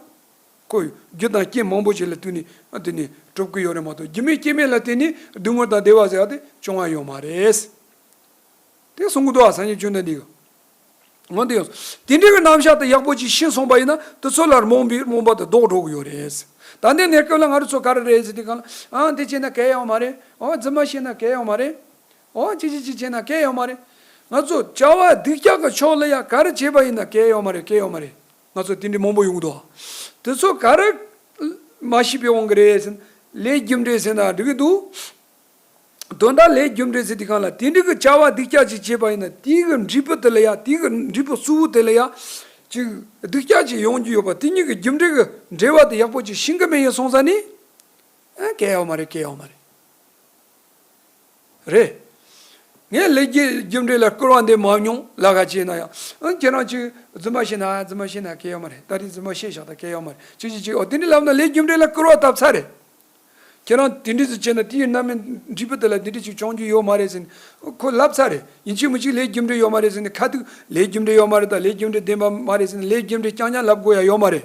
ཁོ་རྒྱུ་དང་རྐྱེན་མང་པོ་ཞིག་ལ་བརྟེན་ནས་དེ་ནས་གྲུབ་ཀྱི་ཡོད་རེད་མ་གཏོགས་རྒྱུ་མེད་རྐྱེན་མེད་ལ་བརྟེན་ནས་སྡུག་བསྔལ་དང་བདེ་བ་ཟེར་ཡག་དེ་བྱུང་བ་ཡོད་མ་རེད། དེ་གསུང་གི་འདུག་ཨ། སངས་རྒྱས་བཅོམ་ལྡན་འདས་ཀྱིས། འོན་ཏེ་ཡང་། དེ་འདྲའི་གི་རྣམ་གཞག་དེ་ཡག་པོ་ཅིག་ཤེས་སོང་པ་ཡིན་ན་དེ་ཚོ་ལ་རྨོངས་པའི་རྨོངས་པ་དེ་ལྡོག་འགྲོ་གི་ཡོད་རེད། ད་ལྟའི་གནས་སྐབས་ལ་ང་རང་ཚོ་ག་རེ་རེད་ཟེར་དུས་སྒང་ལ་ཨ་འདི་བྱས་ན་གལ་ཡོད་མ་རེད། ཨོ་རྫུན་མ་བཤད་ན་གལ་ཡོད་མ་རེད། ཨོ་ཅི་ཅི་ཅི་བྱས་ན་གལ་ཡོད་མ་རེད། ང་ཚོ་བྱ་བ་སྡུག་ཅག་གི་ཕྱོགས་ལ་ཡ་ག་རེ་བྱས་པ་ཡིན་ན་གལ་ཡོད་མ་རེད། གལ་ཡོད་མ་རེད། ང་ཚོ་དེ་འདྲའི་མང་པོ་ཡོང་གི་འདུག། དེ་ཚོ་ག་རེ་མ་ཤེས་པའི་དབང་གིས་རེད་ཟེར་ན་ལས་རྒྱུ་འབྲས་ཟེར་ན་འགྲིག་གི་འདུག། དོན་དག་ལས་རྒྱུ་འབྲས་ཟེར་དུས་སྒང་ལ་དེ་འདྲའི་གི་བྱ་བ་སྡུག་ཅག་ཅིག་བྱས་པ་ཡིན་ན་དེའི་གི་འབྲས་བུ་དེ་ལ་ཡ་དེའི་གི་འབྲས་བུ་གཙོ་བོ་དེ་ལ་ཡ་ཅིག་སྡུག་ཅག་ཅིག་ཡོང་རྒྱུ་ཡོད་པ་དེ་གཉིས་ཀྱི་རྒྱུ་འབྲས་ཀྱི་འབྲེལ་བ་དེ་ཡག་པོ་ཅིག་ཤེས་ཀྱི་མེད་ཡིན་སོང་ཙང་ནི་ཨ་གལ་ཡོད་མ་རེད། གལ་ཡོད་མ་རེད། རེད། ངས་ལས་རྒྱུ་རྒྱུ་འབྲས་ལ་སྐུར་བ་འདེབས་མ་མྱོང་ལབ་ཁ་བྱས་ན་ཡང་ཨ་ཁྱེད་རང་ཅིག་རྫུན་མ་བཤད་ན་རྫུན་མ་བཤད་ན་གལ་ཡོད་མ་རེད། ད་རེས་རྫུན་མ་བཤད་བཞག་ད་གལ་ཡོད་མ་རེད། ཅིག་ཅིག་ཅིག་ཨོ་དེ་འདྲ་ལབ་ན་ལས་རྒྱུ་འབྲས་ལ་སྐུར་བ་བཏབ་ཚར་རེད། ཁྱེད་རང་དེ་འདྲ་ཟིག་བྱས་ན་དེའི་རྣམ་སྨིན་འབྲས་བུ་དེ་ལ་འདི་འདྲ་ཅིག་བྱུང་རྒྱུ་ཡོད་མ་རེད་ཟེར་ནས་ཁོ་ལབ་ཚར་རེད། ཡིན་གཅིག་མིན་གཅིག་ལས་རྒྱུ་འབྲས་ཡོད་མ་རེད་ཟེར་ནས་ཁ་ཐུག་ལས་རྒྱུ་འབྲས་ཡོད་མ་རེད་ད་ལས་རྒྱུ་འབྲས་བདེན་པ་མ་རེད་ཟེར་ནས་ལས་རྒྱུ་འབྲས་རྐྱང་རྐྱང་ལབ་དགོས་ཡ་ཡོད་མ་རེད།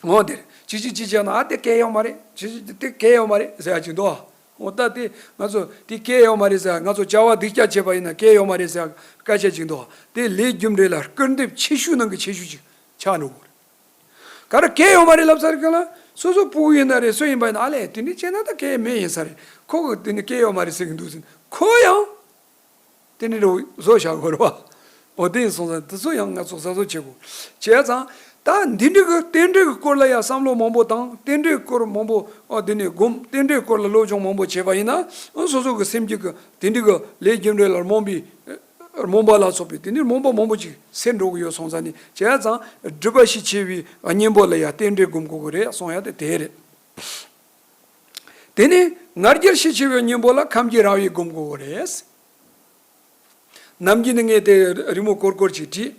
འོ་དེར་ཅི་ཅི་ཅི་བྱས་ན་ཨ་དེ་གལ་ཡོད་མ་རེད། ཅི་ཅི་དེ་གལ་ཡོད་མ་རེད་ཟེར་ཡ་ཅིག་འདུག་ཨ། འོ་ད་དེ་ང་ཚོ་དེ་གལ་ཡོད་མ་རེད་ཟེར་ང་ཚོ་བྱ་བ་སྡིག་ཅག་བྱས་པ་ཡིན་ན་གལ་ཡོད་མ་རེད་ཟེར་སྐད་ཆ་ཅིག་འདུག་ཨ། དེ་ལས་རྒྱུ་འབྲས་ལ་སྐུར་འདེབས་ཆེ་ཤོས་ནང་གི་ཆེ་ཤོས་ཅིག་ཆགས་འགྲོ་གི་རེད། ག་རེ་གལ་ཡོད་མ་རེད་ལབ་ཚར་གི་ལ། སོ་སོ་ཕྲུ་གུ་ཡིན་ན་རེད་སུ་ཡིན་པ་ཡིན་ན་ཨ་ལས་དེ་འདྲ་བྱས་ན་ད་གལ་མེད་ཡིན་ས་རེད། ཁོ་གི་དེ་འདྲ་གལ་ཡོད་མ་རེད་ཟེར་གི་འདུག་ཟེར་ཁོ་ཡང་དེ་འདྲ་རུ་བཟོ་བཞག་དགོས་རེད་བ། འོ་དེ་ཡིན་སོང་ཙང་དེ་ཚོ་ཡང་ང་ཚོ་གཟབ་གཟབ་བྱེད་དགོས། བྱས་ཙང་ད་འདི་འདྲ་གི་རྟེན་འབྲེལ་གི་སྐོར་ལ་ཡང་བསམ་བློ་མང་པོ་བཏང་རྟེན་འབྲེལ་སྐོར་མང་པོ་ཨ་དེ་ནས་སྒོམ་རྟེན་འབྲེལ་སྐོར་ལ་སློབ་སྦྱོང་མང་པོ་བྱས་པ་ཡིན་ན་ཨ་སོ་སོ་གི་སེམས་རྒྱུད་གི་དེ་འདྲ་གི་ལས་རྒྱུ་འབྲས་ལ་རྨོངས་པའི་རྨོངས་པ་ལ་སོགས་པའི་དེ་ནི་རྨོངས་པ་མང་པོ་ཅིག་སེལ་འགྲོ་གི་ཡོད་སོང་ཙང་ནི་བྱས་ཙང་སྒྲིབ་པ་ཤས་ཆེ་བའི་གཉེན་པོ་ལ་ཡང་རྟེན་འབྲེལ་སྒོམ་དགོས་ཀྱི་རེད་གསུང་ཡ་དེ་དེ་རེད། དེ་ནི་ང་རྒྱལ་ཤས་ཆེ་བའི་གཉེན་པོ་ལ་ཁམས་ཀྱི་རང་བཞིན་སྒོམ་དགོས་ཀྱི་རེད། ནམ་རྒྱུན་ནི་ངས་དེ་རི་མོ་སྐོར་སྐོར་ཅིག་བྲིས།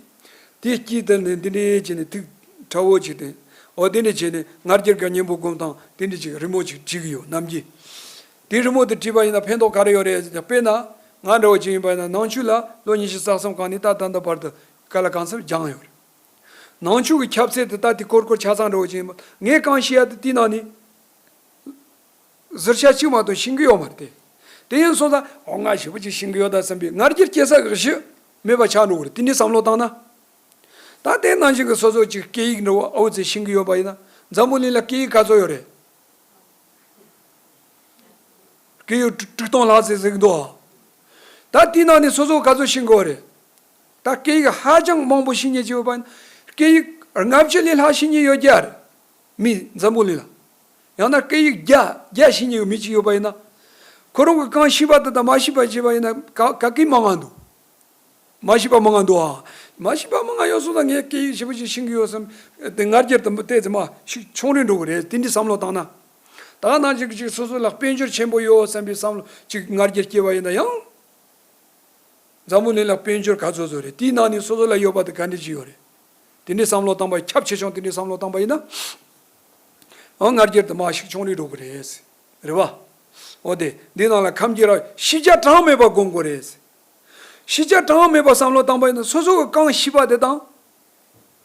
དེའི་དཀྱིལ་དུ་ནི་འདི་འདྲའི་བྱས་ནས་ཐིག་ཁྲ་བོ་ཅིག་དང་འོ་དེ་འདྲ་བྱས་ནས་ང་རྒྱལ་གྱི་གཉེན་པོ་སྒོམ་སྟངས་དེ་འདྲ་ཅིག་རི་མོ་ཅིག་བྲིས་ཀྱི་ཡོད་ནམ་རྒྱུན། དེ་རི་མོ་དེ་བྲིས་པ་ཡིན་ན་ཕན་ཐོགས་ག་རེ་ཡོད་རེད་ཟེར་ན་དཔེར་ན་ང་འདྲ་བོ་ཅིག་ཡིན་པ་ཡིན་ན་ནང་ཆོས་ལ་ལོ་ཉི་ཤུ་རྩ་གསུམ་གང་ནས་ད་ད་ལྟ་བར་དུ་ག་ལ་གང་འཚམ་སྦྱངས་ཡོད་རེད། ནང་ཆོས་ཀྱི་ཁྱབ་ཚད་དེ་ད་དེ་སྐོར་སྐོར་ཆ་ཚང་འདྲ་བོ་ཅིག་ཡིན་པ་ངས་གང་ཤེས་ཡ་དེ་དེའི་ནང་ནས། ཟུར་ཤ་གཅིག་མ་གཏོགས་ཤེས་ཀྱི་ཡོད་མ་རེད་དེ། དེ་ཡིན་སོང་ཙང་འོ་ང་ཞེ་པོ་ཅིག་ཤེས་ཀྱི་ཡོད་ད་བསམ་པའི་ང་རྒྱལ་སྐྱེ་ས་གི་གཞི་མེད་པ་ཆགས་འགྲོ་གི་རེད་དེ་འདྲའི་བསམ་བློ་བཏང་ན། ད་དེ་ནང་བཞིན་གྱི་སོ་སོ་ཅིག་སྐད་ཡིག་འདྲ་བོ་ཨའུ་ཙི་ཤེས་ཀྱི་ཡོད་པ་ཡིན་ན་འཛམ་བུ་གླིང་ལ་སྐད་ཡིག་ག་ཚོད་ཡོད་རེད། སྐད་ཡིག་དྲུག་སྟོང་ལྷག་ཙམ་ཟེར་གྱི་འདུག་ཨ། ད་དེའི་ནང་ནས་སོ་སོ་ག་ཚོད་ཤེས་ཀྱི་ཡོད་རེད། ད་སྐད་ཡིག་ཧ་ཅང་མང་པོ་ཤེས་མཁན་ཅིག་ཡོད་པ་ཡིན་ན་སྐད་ཡིག་ལྔ་བཅུ་ལས་ལྷག་ཤེས་མཁན་ཡོད་ཀྱི་རེད། མི་འཛམ་བུ་གླིང་ལ། ཡང་ན་སྐད་ཡིག་བརྒྱ་བརྒྱ་ཤེས་མཁན་ཡོད་མི་གཅིག་ཡོད་པ་ཡིན་ན། ཁོ་རང་གིས་གང་ཤེས་པ་དེ་དང་མ་ཤེས་པ་བྱས་པ་ཡིན་ན་ག་ག་གི་མང་ང་འདུག་མ་ཤེས་པ་མང་ང་འདུག་ཨ། མ་ཤེས་པ་མང་ང་ཡོད་སོང་ཙང་ངས་སྐད་ཡིག་ཞེ་པོ་ཅིག་ཤེས་ཀྱི་ཡོད་བསམ་དེ་ང་རྒྱལ་དུ་ཏོག་ཙམ་མ་ཤུགས་ཆུང་རུ་འགྲོ་གི་རེད་དེ་འདྲའི་བསམ་བློ་བཏང་ན། ད་ནང་བཞིན་ཅིག་སོ་སོ་ལ་དཔལ་འབྱོར་ཆེན་པོ་ཡོད་བསམ་པའི་བསམ་བློ་ཅིག་ང་རྒྱལ་སྐྱེ་བ་ཡིན་ན་ཡང་། འཛམ་བུ་གླིང་ལ་དཔལ་འབྱོར་ག་ཚོད་ཚོད་རེད། དེའི་ནང་ནས་སོ་སོ་ལ་ཡོད་པ་དེ་ག་འདྲ་ཅིག་ཡོད་རེད། དེ་འདྲའི་བསམ་བློ་བཏང་པ་ཁྱབ་ཆེ་ཆུང་དེ་འདྲའི་བསམ་བློ་བཏང་པ་ཡིན་ན། ཨང་ང་རྒྱལ་དུ་མ་ཞིག་ཆུང་རིག་འགྲོ་གི་རེད། རེད་བ། འོ་དེ་འདི་ནང་ལ་ཁམས་ཀྱི་ར་ཤེས་བྱ་གྲངས་མེད་པ་སྒོམ་དགོས་རེད། ཤེས་བྱ་གྲངས་མེད་པ་བསམ་བློ་བཏང་པ་ཡིན་ན་སོ་སོ་གི་རྐང་ཤེས་པ་དེ་དང་།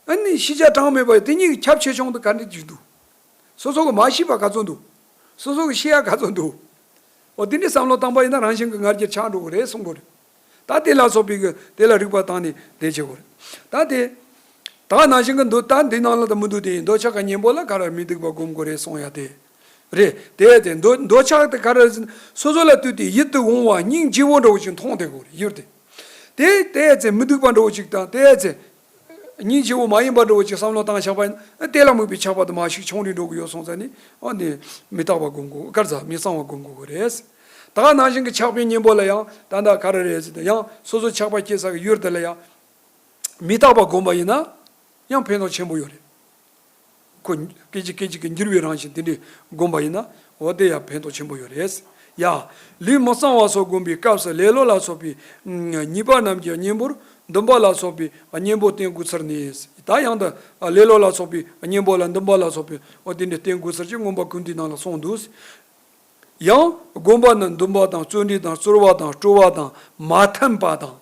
ཨ་ནི་ཤེས་བྱ་གྲངས་མེད་པ་དེ་གཉིས་ཀྱི་ཁྱབ་ཆེ་ཆུང་དུ་ག་འདྲ་ཅིག་འདུག་སོ་སོ་གི་མ་ཤེས་པ་ག་ཚོད་འདུག་སོ་སོ་གི་ཤེས་ཡ་ག་ཚོད་འདུག་འོ་དེ་འདྲའི་བསམ་བློ་བཏང་པ་ཡིན་ན་རང་བཞིན་གྱི་ང་རྒྱལ་ཆག་འགྲོ་གི་རེད་གསུང་གི་རེད། ད་དེ་ལ་སོགས་པའི་གི་དེ་ལ་རིག་པ་བཏང་ནས་དེ་བྱེད་དགོས་རེད། ད་དེ་ད་ནང་བཞིན་གྱི་འདོད་ད་འདི་ནང་ལ་ད་མི་འདོད་དེ་ཡིན། འདོད་ཆགས་ཀྱི་གཉེན་པོ་ལ་ག་རེ་མི་སྡིག་པ་སྒོམ་དགོས་རེད་གསུང་ཡ་དེ་རེད། དེ་དེ་འདོད་འདོད་ཆགས་དེ་ག་རེ་ཟེར་ན་སོ་སོ་ལ་ལྟོས་ཏེ་ཡིད་དུ་འོང་བ་སྙིང་རྗེ་བོ་འདྲ་བོ་ཅིག་མཐོང་བསྡད་དགོས་རེད་ཡུལ་དེ། དེ་དེ་ཚེ་མི་སྡིག་པ་འདྲ་བོ་ཅིག་དང་དེ་ཚེ། སྙིང་རྗེ་བོ་མ་ཡིན་པ་འདྲ་བོ་ཅིག་བསམ་བློ་བཏང་བཞག་པ་ཡིན་ན་དེ་ལ་དམིགས་པའི་ཆགས་པ་དུ་མ་ཞིག་ཆུང་རིག་འགྲོ་གི་ཡོད་སོང་ཙང་ནི་ཨ་ནི་མི་རྟག་པ་སྒོམ་དགོས་གར་ཟ་མི་གཙང་བ་སྒོམ་དགོས་གི་རེད། ད་ག་ནང་བཞིན་གྱི་ཆགས་པའི་གཉེན་པོ་ལ་ཡང་ད་ལྟ་ག་རེ་རེད་ཟེར་ཏེ་ཡང་སོ་སོ་ཆགས་པ་སྐྱེ་ས་གི་ཡུལ་དེ་ལ་ཡང་མི་རྟག་པ་སྒོམ་པ་ཡིན་ན་ཡང་ཕན་ཐོགས་ཆེན་པོ་ཡོད་རེད། ཁོ་སྐད་ཅིག་སྐད་ཅིག་གིས་འགྱུར་བའི་རང་བཞིན་དེ་འདྲའི་སྒོམ་པ་ཡིན་ན་འོ་དེ་ཡང་ཕན་ཐོགས་ཆེན་པོ་ཡོད་རེད། ཡ། ལུས་མི་གཙང་བ་སོགས་བསྒོམ་པའི་སྐབས་སུ་ལེ་ལོ་ལ་སོགས་པའི་ཉེས་པ་རྣམས་ཀྱི་གཉེན་པོར་འདུན་པ་ལ་སོགས་པའི་གཉེན་པོ་བསྟེན་དགོས་ཚུལ་ནི། ད་ཡང་དུ་ལེ་ལོ་ལ་སོགས་པའི་གཉེན་པོ་ལ་འདུན་པ་ལ་སོགས་པའི་འོ་དེ་འདྲའི་བསྟེན་དགོས་ཚུལ་གྱི་མངོན་པ་ཀུན་བཏུས་ནང་ལ་གསུངས་འདུག་ཡང་སྒོམ་པ་ནི་འདུན་པ་དང་བརྩོན་འགྲུས་དང་རྩོལ་བ་དང་སྤྲོ་བ་དང་མ་འཐེན་པ་དང་།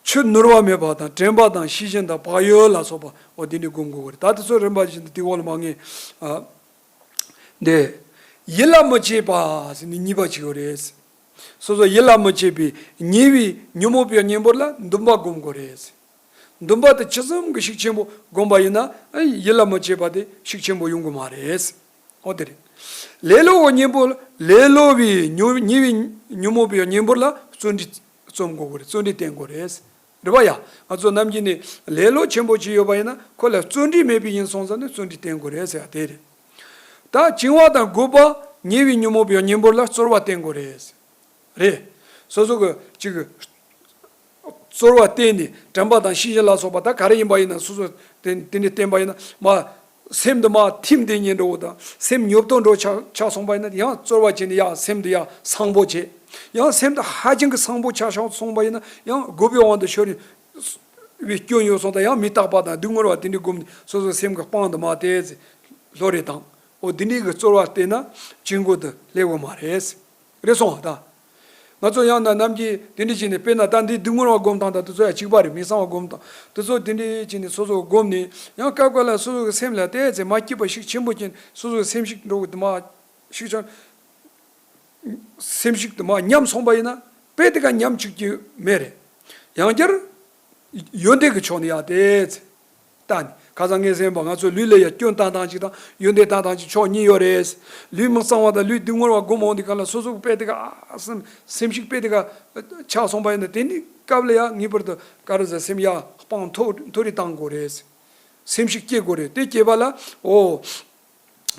ཆུ་ནོར་བ་མེད་པ་དང་དྲན་པ་དང་ཤེས་བཞིན་དང་བག་ཡོད་ལ་སོགས་པ་འོ་དེ་འདྲའི་སྒོམ་དགོས་པ་རེད། ད་དེ་ཚོ་རིམ་པ་བཞིན་དུ་དེའི་འོག་ལ་མ་ངེས། ཨ། འདི། ཡིད་ལ་མི་བྱེད་པ་ཟེར་ནས་གཉིས་པ་ཅིག་ཡོད་རེད། སོ་སོ་ཡིད་ལ་མི་བྱེད་པའི་ཉེ་བའི་ཉོན་མོངས་པའི་གཉེན་པོ་ལ་འདུན་པ་སྒོམ་དགོས་རེད། འདུན་པ་དེ་ཇི་ཙམ་གྱི་ཤུགས་ཆེན་པོ་སྒོམ་པ་ཡིན་ན་ཡིད་ལ་མི་བྱེད་པ་དེ་ཤུགས་ཆེན་པོ་ཡོང་གི་མ་རེད། འོ་དེ་རེད། ལེ་ལོ་བའི་གཉེན་པོ་ལེ་ལོ་བའི་ཉོ་ཉེ་བའི་ཉོན་མོངས་པའི་གཉེན་པོ་ལ་བརྩོན་འགྲུས་རྩོམ་དགོས་ཀྱི་རེད། བརྩོན་འགྲུས་བསྟེན་དགོས་རེད། རེད་པ་ཡ། ང་ཚོ་ནམ་རྒྱུན་ནས་ལེ་ལོ་ཆེན་པོ་ཅིག་ཡོད་པ་ཡིན་ན་ཁོ་ལ་བརྩོན་འགྲུས་མེད་པའི་ཡིན་སོང་ཙང་ནས་བརྩོན་འགྲུས་བསྟེན་དགོས་རེད་ཟེར་ཡ་དེ་རེད། ད་བཅིང་བ་དང་རྒོད་པ་ཉེ་བའི་ཉོན་མོངས་པའི་གཉེན་པོ་ལ་རྩོལ་བ་བསྟེན་དགོས་རེད། རེད། སོ་སོ་གི་ཅིག་རྩོལ་བ་བསྟེན་ནས་དྲན་པ་དང་ཤེས་བཞིན་ལ་སོགས་པ་ད་ག་རེ་ཡིན་པ་ཡིན་ན་སོ་སོ་དེ་དེ་འདྲ་བསྟེན་པ་ཡིན་ན་མ། སེམས་འདི་མ་ཐིམ་དེ་ཉིད་འགྲོ་བོ་དང་སེམས་ཉོབ་ཏོ་འགྲོ་ཆགས་ཆགས་སོང་པ་ཡིན་ན་ཡང་རྩོལ་བ་བྱས་ནས་ཡང་སེམས་འདི་ཡང་སངས་པོ་བྱེད། ཡང་སེམས་འདི་ཧ་ཅང་གི་སངས་པོ་ཆགས་ཆགས་སོང་པ་ཡིན་ན་ཡང་རྒོད་པའི་དབང་དུ་ཤོར་བའི་སྐྱོན་ཡོད་སོང་དང་ཡང་མི་རྟག་པ་དང་སྡུག་བསྔལ་བ་དེ་འདྲའི་སྒོམ་ནས་སོ་སོའི་སེམས་ཀྱི་དཔང་དུ་མ་དེ་ལྷོ་རེ་དང་འོ་དེ་འདྲའི་གི་རྩོལ་བ་བསྟེན་ན་བྱིང་རྒོད་དུ་སླེབས་དགོས་མ་རེད། རེད་སོང་ད། ང་ཚོ་ཡང་ན་ནམ་གྱི་དེ་འདྲ་བྱས་ནས་དཔེར་ན་ད་འདི་སྡུག་བསྔལ་བ་སྒོམ་སྟངས་དང་དེ་ཚོ་ཡང་གཅིག་པ་རེད། མི་གཙང་བ་སྒོམ་སྟངས་དེ་ཚོ་དེ་འདྲ་བྱས་ནས་སོ་སོ་སྒོམ་ནས་ཡང་སྐབས་སྐབས་ལ་སོ་སོ་གི་སེམས་ལ་དེ་ཚེ་མ་སྐྱིད་པ་ཤུགས་ཆེན་པོ་ཅན་སོ་སོ་གི་སེམས་ཤུགས་འགྲོ་གི་དུ་མ་ཤུགས་ཆེན་སེམས་ཤུགས་དུ་མ་ཉམས་སོང་པ་ཡིན་ན་དཔེ་དེ་ག་ཉམས་བཅུག་རྒྱུ་མེད་རེད། ཡང་བསྐྱར་ཡོན་ཏན་གྱི་ཕྱོགས་ནས་ཡང་དེ་ཚེ། ལྟ་ནི། ཁ་སང་ངས་ཟེར་བ་ང་ཚོ་ལུས་ལ་ཡ་སྐྱོན་བཏང་སྟངས་ཅིག་དང་ཡོན་ཏན་བཏང་སྟངས་ཅིག་ཕྱོགས་གཉིས་ཡོད་རེད། ལུས་མི་གཙང་བ་དང་ལུས་སྡུག་བསྔལ་བ་སྒོམ་འོང་དུས་གང་ལ་སོ་སོ་དཔེ་དེ་ག་ཨ་སེམས་སེམས་ཤུགས་དཔེ་དེ་ག་ཆག་སོང་པ་ཡིན་ན་དེ་ནི་སྐབས་ལ་ཡ་ངེས་པར་དུ་ག་རེ་ཟེར་སེམས་ཡ་སྤང་མཐོ་མཐོ་རིས་བཏང་དགོས་རེད། སེམས་ཤུགས་སྐྱེ་དགོས་རེད། དེ་སྐྱེས་པ་ལ་འོ།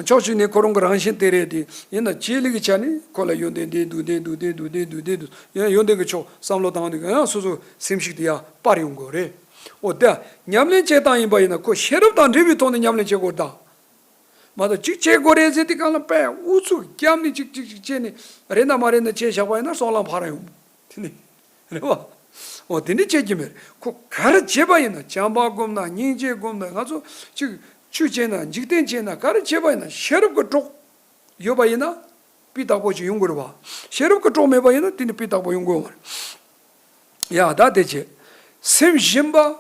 ཕྱོགས་གཅིག་ནས་ཁོ་རང་གི་རང་བཞིན་དེ་རེད་དེ་ཡིན་ན་ཆེད་ལས་ཀྱི་ཆ་ནས་ཁོ་ལ་ཡོན་ཏན་ལྡན་འདུག་ལྡན་འདུག་ལྡན་འདུག་ལྡན་འདུག་ལྡན་འདུག་ཡང་ཡོན་ཏན་གྱི་ཕྱོགས་བསམ་བློ་བཏང་དུས་ཡང་སོ་སོ་སེམས་ཤུགས་དེ་ཡང་སྤར་ཡོང་དགོས་རེད། འོ་དེ་ཉམས་ལེན་བྱེད་སྟངས་ཡིན་པ་ཡིན་ན་ཁོ་ཤེས་རབ་དང་འབྲེལ་བའི་ཐོག་ནས་ཉམས་ལེན་བྱེད་དགོས་ད། མ་གཏོགས་གཅིག་བྱེད་དགོས་རེད་ཟེར་དུས་གང་ལ་དཔེ་ཨུ་ཚུགས་བརྒྱབ་ནས་གཅིག་གཅིག་གཅིག་བྱས་ནས་རེད་ན་མ་རེད་ན་བྱས་བཞག་པ་ཡིན་ན་སྲོག་ལངས་ཕར་ཡོང་། དེ་ནི། རེད་བ། འོ་དེ་འདྲ་བྱེད་ཀྱི་མེད། ཁོ་ག་རེ་བྱེད་པ་ཡིན་ན་བྱམས་པ་སྒོམ་ན་སྙིང་རྗེ་སྒོམ་ན་ང་ཚོ་ཅིག་ཆོས་བྱེད་ན་འཇིག་རྟེན་བྱེད་ན་ག་རེ་བྱེད་པ་ཡིན་ན་ཤེས་རབ་ཀྱི་གྲོགས་ཡོད་པ་ཡིན་ན་སྤུས་དག་པོ་ཅིག་ཡོང་གི་རེད་བ། ཤེས་རབ་ཀྱི་གྲོགས་མེད་པ་ཡིན་ན་དེ་ནི་སྤུས་དག་པོ་ཡོང་གི་ཡོད་མ་རེད། ཡ་ད་དེ་བྱེད། སེམས་ཞུམ་པ།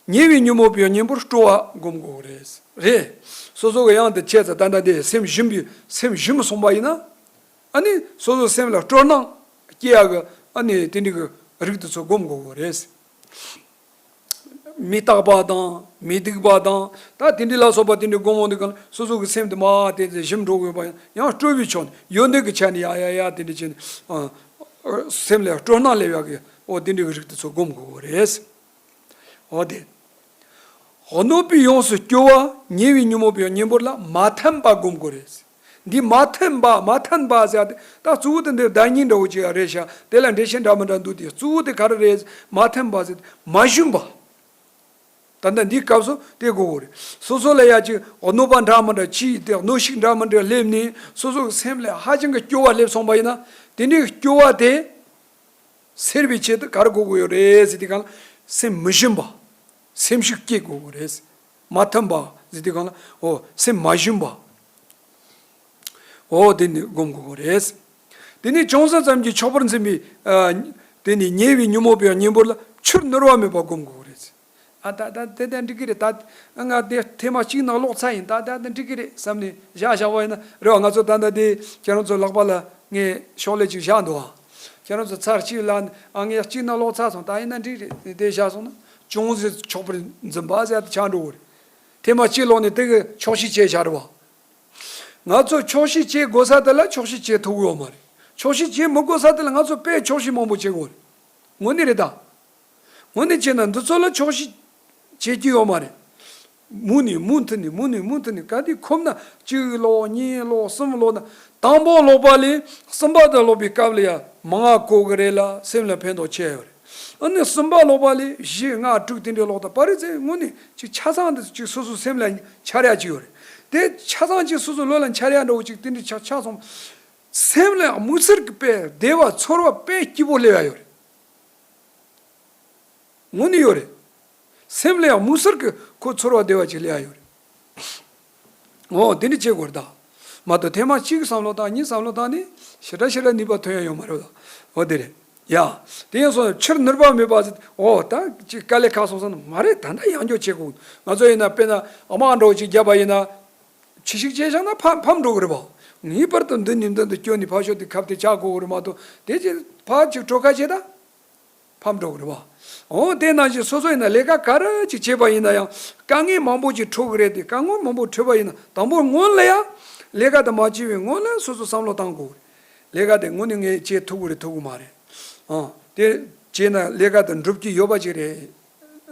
ཉེ་བའི་ཉོན་མོངས་པའི་གཉེན་པོར་སྤྲོ་བ་སྒོམ་དགོས་རེད། རེད། སོ་སོ་གི་ཡང་དེ་བྱས་ཙང་ད་ལྟ་དེ་སེམས་ཞུམ་པའི་སེམས་ཞུམ་སོང་པ་ཡིན་ན། ཨ་ནི་སོ་སོ་སེམས་ལ་སྤྲོ་སྣང་སྐྱེ་ཡག་གི་ཨ་ནི་དེ་འདྲ་གི་རིགས་དེ་ཚོ་སྒོམ་དགོས་གི་རེད། མི་རྟག་པ་དང་མི་སྡིག་པ་དང་ད་དེ་འདྲ་ལ་སོགས་པ་དེ་འདྲ་སྒོམ་འོང་དུས་གང་སོ་སོ་གི་སེམས་དེ་མ་དེ་ཚེ་ཞུམ་འགྲོ་དགོས་པ་ཡང་སྤྲོ་བའི་ཕྱོགས་ནས་ཡོན་ཏན་གྱི་ཆ་ནས་ཡ་ཡ་ཡ་དེ་འདྲ་བྱས་ནས་ཨ། སེམས་ལ་སྤྲོ་སྣང་སླེབས་ཡག་གི་འོ་དེ་འདྲ་གི་རིགས་དེ་ཚོ་སྒོམ་དགོས་གི་རེད། འོ་དེ། གནོད་པས་ཡོངས་སུ་སྐྱོ་བ་ཉེ་བའི་ཉོན་མོངས་པའི་གཉེན་པོ་ལ་མ་འཐམས་པ་སྒོམ་དགོས་རེད། འདི་མ་འཐམས་པ་མ་འཐམས་པ་ཟེར་ཏེ་ད་གཙོ་བོ་དེ་འདིར་བརྡ་རྙིང་འདྲ་བོ་ཅིག་རེད་ཤག་དེ་ལ་འགྲེལ་བཤད་འདྲ་མི་འདྲ་འདུག་སྟེ་གཙོ་བོ་དེ་ག་རེ་རེད། མ་འཐམས་པ་ཟེར་མ་ཞུམ་པ། ད་ལྟ་འདིའི་སྐབས་སུ་དེ་དགོས་དགོས་རེད། སོ་སོ་ལ་ཡ་ཅིག་གནོད་པ་འདྲ་མི་འདྲ་ཅིག་དེ་གནོད་ཤུགས་འདྲ་མི་འདྲ་སླེབས་ནས་སོ་སོའི་སེམས་ལ་ཧ་ཅང་གི་སྐྱོ་བ་སླེབས་སོང་པ་ཡིན་ན་དེ་འདྲའི་སྐྱོ་བ་དེ། སེལ་བའི་ཆེད་དུ་ག་རེ་དགོས་ཀྱི་ཡོད་རེད་ཟེར་དུས་སྒང་ལ། སེམས་མི་ཞུམ་པ། སེམས་ཤུགས་སྐྱེད་དགོས་ཀྱི་རེད། མ་ཐུམ་པ་ཟེར་དུས་སྒང་ལ། འོ་སེམས་མ་ཞུམ་པ། འོ་དེ་ནི་སྒོམ་དགོས་ཀྱི་རེད། དེ་ནས་ཅུང་ཟད་ཙམ་གྱིས་ཆོག་པར་འཛིན་པའི། ཨ། དེ་ནི་ཉེ་བའི་ཉོན་མོངས་པའི་གཉེན་པོ་ལ་ཕྱིར་ནུར་བ་མེད་པར་སྒོམ་དགོས་ཀྱི་རེད། ཨ་ད་ད་དེ་ད་འགྲིག་གི་རེད། ད་ང་དེ་ཐེངས་མ་གཅིག་ནང་ལོག་ཚར་ཡིན། ད་ད་ད་འགྲིག་གི་རེད་བསམ་ནས་བཞག་བཞག་པ་ཡིན་ན་རེད་བ། ང་ཚོ་ད་ད་དེ་ཁྱེད་རང་ཚོ་ལག་པ་ལ་ངས་ཤོག་ལེ་ཅིག་བཞག་འདུག་ཨ། ཁྱེད་རང་ཚོ་ཚར་གཅིག་ལ་ཨ་ངས་གཅིག་ནང་ལོག་ཚར་སོང་། ད་ཡིན་ན་འགྲིག་རེད། དེ་བཞག་སོང་ན་ཅུང་ཟད་ཆོག་པར་འཛིན་པ་ཟེར་དེ་ཆགས་འགྲོ་གི་རེད། ཐེངས་མ་གཅིག་ལོག་ནས་དེ་གི་ཆོག་ཤེས་བྱས་བཞག་རེད་བ། ང་ཚོ་ཆོག་ཤེས་བྱེད་དགོས་ས་དེ་ལ་ཆོག་ཤེས་བྱེད་ཐུབ་ཀྱི་ཡོད་མ་རེད། ཆོག་ཤེས་བྱེད་མི་དགོས་ས་དེ་ལ་ང་ཚོ་དཔེ་ཆོག་ཤེས་མང་པོ་བྱེད་དགོས་རེད། དངོས་གནས་རེད་ད། དངོས་གནས་བྱས་ན་འདི་ཚོ་ལ་ཆོག་ཤེས་བྱེད་ཀྱི་ཡོད་མ་རེད། མུ་ནས་མུ་མཐུད་ནས་མུ་ནས་མུ་མཐུད་ནས་ག་དུས་ཁོམ་ན་གཅིག་ཀློག་གཉིས་ཀློག་གསུམ་ཀློག་ན། དང་པོ་ཀློག་པ་ལས་གསུམ་པ་དུ་ཀློག་པའི་སྐབས་ལ་ཡང་མང་བ་གོ་གི་རེད་ལ་སེམས་ལ་ཕན་ཐོགས་ཆེ་ཡོད་རེད། ཨ་ནི་གསུམ་པ་ཀློག་པ་ལས་བཞི་ལྔ་དྲུག་དེ་འདྲའི་ཀློག་དང་པ་རེད་ཚེ་དངོས་གནས་ཅིག་ཆ་ཚང་དུ་ཅིག་སོ་སོ་སེམས་ལ་འཆར་ཡ་ཅིག་ཡོད་རེད། དེ་ཆ་ཚང་ཅིག་སོ་སོ་བློ་ལ་འཆར་ཡ་འདྲ་བོ་ཅིག་དེ་འདྲའི་ཆ་ཆ་སོང་། སེམས་ལ་ཡང་དམིགས་བསལ་གྱི་དཔེ་བདེ་བ་ཚོར་བ་དཔེ་སྐྱིད་པོ་སླེབས་ཡ་ཡོད་རེད། དངོས་གནས་ཡོད་རེད། སེམས་ལ་ཡང་དམིགས་བསལ་གྱི་ཁོ་ཚོར་བ་བདེ་བ་ཅིག་སླེབས་ཡ་ཡོད་རེད། འོ་དེ་འདྲ་བྱེད་དགོས་རེད་ད། མ་གཏོགས་ཐེངས་མ་གཅིག་བསམ་བློ་བཏང་གཉིས་བསམ་བློ་བཏང་ནས་ཞེ་དྲག་ཞེ་དྲག་ནུས་པ་ཐོན་ཡ་ཡོད་མ་རེད་ད། འོ་དེ་རེད། ཡ། དེ་ཡིན་སོང་ཕྱིར་ནུར་བ་མེད་པ་ཟེར། འོ་ད་ཅིག་དཀའ་ལས་ཁག་སོང་ཟེར་ན་མ་རེད། ད་ལྟ་ཡང་སྐྱོ་བྱེད་དགོས། ང་ཚོ་ཡིན་ན་དཔེར་ན་དམག་འདྲ་བོ་ཅིག་བརྒྱབ་པ་ཡིན་ན། ཕྱི་ཞིག་བྱས་བཞག་ན་ཕམ་ཕམ་འགྲོ་གི་རེད་བ། ངེས་པར་དུ་འདི་ནས་འདི་འདི་སྐྱོན་ནས་ཕར་ཞོག་དེ་ཁབ་དེ་ཆག་དགོས་གི་རེད་མ་གཏོགས་དེ་ཅིག་ཕར་ཅིག་བྲོ་ཁ་བྱས་ད། ཕམ་འགྲོ་གི་རེད་བ། འོ་དེ་ནང་བཞིན་སོ་སོ་ཡིན་ན་ལས་ཀ་ག་རེ་ཅིག་བྱས་པ་ཡིན་ན་ཡང་དཀའ་ངལ་མང་པོ་ཅིག་འཕྲད་གི་རེད་དེ། དཀའ་ངལ་མང་པོ་འཕྲད་པ་ཡིན་ན་དང་པོ་སྔོན་ལ་ཡང་ལས་ཀ་དེ་མ་བྱས་པའི་སྔོན་ལ་སོ་སོ་བསམ་བློ་བཏང་དགོས་གི་རེད། ལས་ཀ་དེ་དངོས་གནས་ངས་བྱེད་ཐུབ་གི་རེད་ཐུབ་གི་མ་རེད། ཨང་དེ་བྱས་ན་ལས་ཀ་དེ་འགྲུབ་ཀྱི་ཡོད་པ་ཅིག་རེད།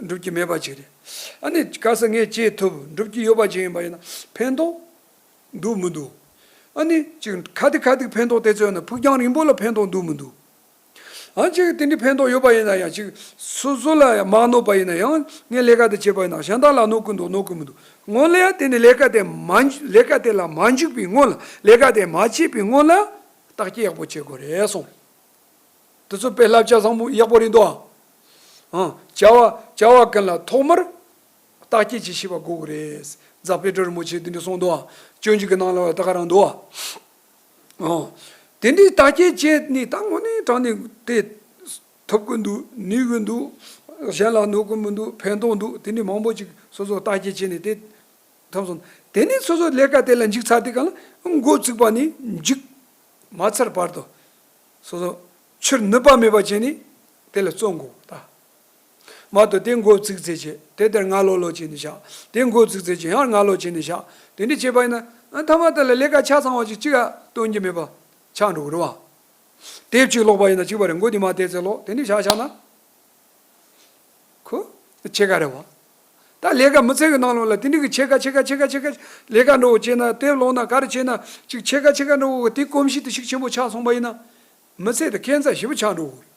འགྲུབ་ཀྱི་མེད་པ་ཅིག་རེད། ཨ་ནི་གལ་སྲིད་ངས་བྱེད་ཐུབ་འགྲུབ་ཀྱི་ཡོད་པ་ཅིག་ཡིན་པ་ཡིན་ན་ཕན་ཐོགས་འདུག་མི་འདུག་ཨ་ནི་ཅིག་ཁ་ཐུག་ཁ་ཐུག་ཕན་ཐོགས་དེ་ཚོ་ཡོད་ན་ཕུགས་རྒྱང་རིང་པོ་ལ་ཕན་ཐོགས་འདུག་མི་འདུག་ཨ་ཅིག་དེ་འདྲའི་ཕན་ཐོགས་ཡོད་པ་ཡིན་ན་ཡང་ཅིག་སོ་སོ་ལ་ཡང་མ་གནོད་པ་ཡིན་ན་ཡང་ངས་ལས་ཀ་དེ་བྱས་པ་ཡིན་ན་གཞན་དག་ལ་གནོད་ཀི་འདུག་གནོད་ཀི་མི་འདུག་སྔོན་ལ་ཡང་དེ་ནི་ལས་ཀ་དེ་མ་ལས་ཀ་དེ་ལ་མ་འཇུག་པའི་སྔོན་ལ་ལས་ཀ་དེ་མ་བྱས་པའི་སྔོན་ལ་བརྟག་དཔྱད་ཡག་པོ་བྱེད་དགོས་རེད་གསུངས། དེ་ཚོ་དཔེ་བསླབ་བྱ་བཟང་པོ་ཡག་པོ་རེད་འདུག་ཨ། བྱ་བ་བྱ་བ་ཀུན་ལ་ཐོག་མར་བརྟག་དཔྱད་ཅིག་བྱེད་པ་དགོས་ཀྱི་རེད། རྫ་དཔལ་སྤྲུལ་རིན་པོ་ཆེས་དེ་འདྲ་གསུངས་འདུག་ཨ། སྤྱོད་འཇུག་གི་ནང་ལ་ད་ག་རང་འདུག་ཨ། ཨོ། དེ་འདྲའི་བརྟག་དཔྱད་བྱས་ནས་ད་དངོས་གནས་དྲང་གནས་དེ་ཐོབ་ཀྱི་འདུག་ནུས་ཀྱི་འདུག་གཞན་ལ་གནོད་ཀྱི་མི་འདུག་ཕན་ཐོགས་འདུག་དེ་འདྲའི་མང་པོ་ཅིག་སོ་སོ་བརྟག་དཔྱད་བྱས་ནས་དེ་ཐོབ་སོང་། དེ་ནས་སོ་སོ་ལས་ཀ་དེ་ལ་འཇུག་ཚར་དུས་གང་ལ་འགོ་བཙུགས་པ་ནས་མཇུག་མ་ཚར་བར་དུ། སོ་སོ་ཕྱིར་ནུབ་པ་མེད་པ་བྱས་ནས་དེ་ལ་བརྩོན་དགོས་ད། མ་གཏོགས་དེ་འགོ་བཙུགས་ཚེ་བྱས་དེ་དེར་ང་ལོ་ལོ་བྱས་ནས་བཞག་དེ་འགོ་བཙུགས་ཚེ་བྱས་ཡང་ང་ལོ་བྱས་ནས་བཞག་དེ་འདྲ་བྱས་པ་ཡིན་ན་ཨ་མཐའ་མ་དེ་ལ་ལས་ཀ་ཆ་ཚང་བ་ཅིག་གཅིག་ཡ་སྟོན་གྱི་མེད་པ་ཆགས་འགྲོ་གི་རེད་བ། དེབ་ཅིག་ཀློག་པ་ཡིན་ན་གཅིག་པ་རེད། མགོ་དེ་མ་བལྟས་ཚེ་ཀློག་དེ་འདྲ་བཞག་བཞག་ན། ཁོ། ཕྱེད་ཀ་རེད་བ། ད་ལས་ཀ་མི་ཚེ་གི་ནང་ལོགས་ལ་དེ་འདྲ་གི་ཕྱེད་ཀ་ཕྱེད་ཀ་ཕྱེད་ཀ་ཕྱེད་ཀ་ལས་ཀ་འགྲོ་བྱས་ན་དེབ་ཀློག་ན་ག་རེ་བྱས་ན་ཅིག་ཕྱེད་ཀ་ཕྱེད་ཀ་འགྲོ་དེ་གོམས་གཤིས་དེ་ཤུགས་ཆེན་པོ་ཆགས་སོང་པ་ཡིན་ན། མི་ཚེ་དེ་ཁྱད་མཚར་ཞེ་པོ་ཆགས་འགྲོ་གི་རེད།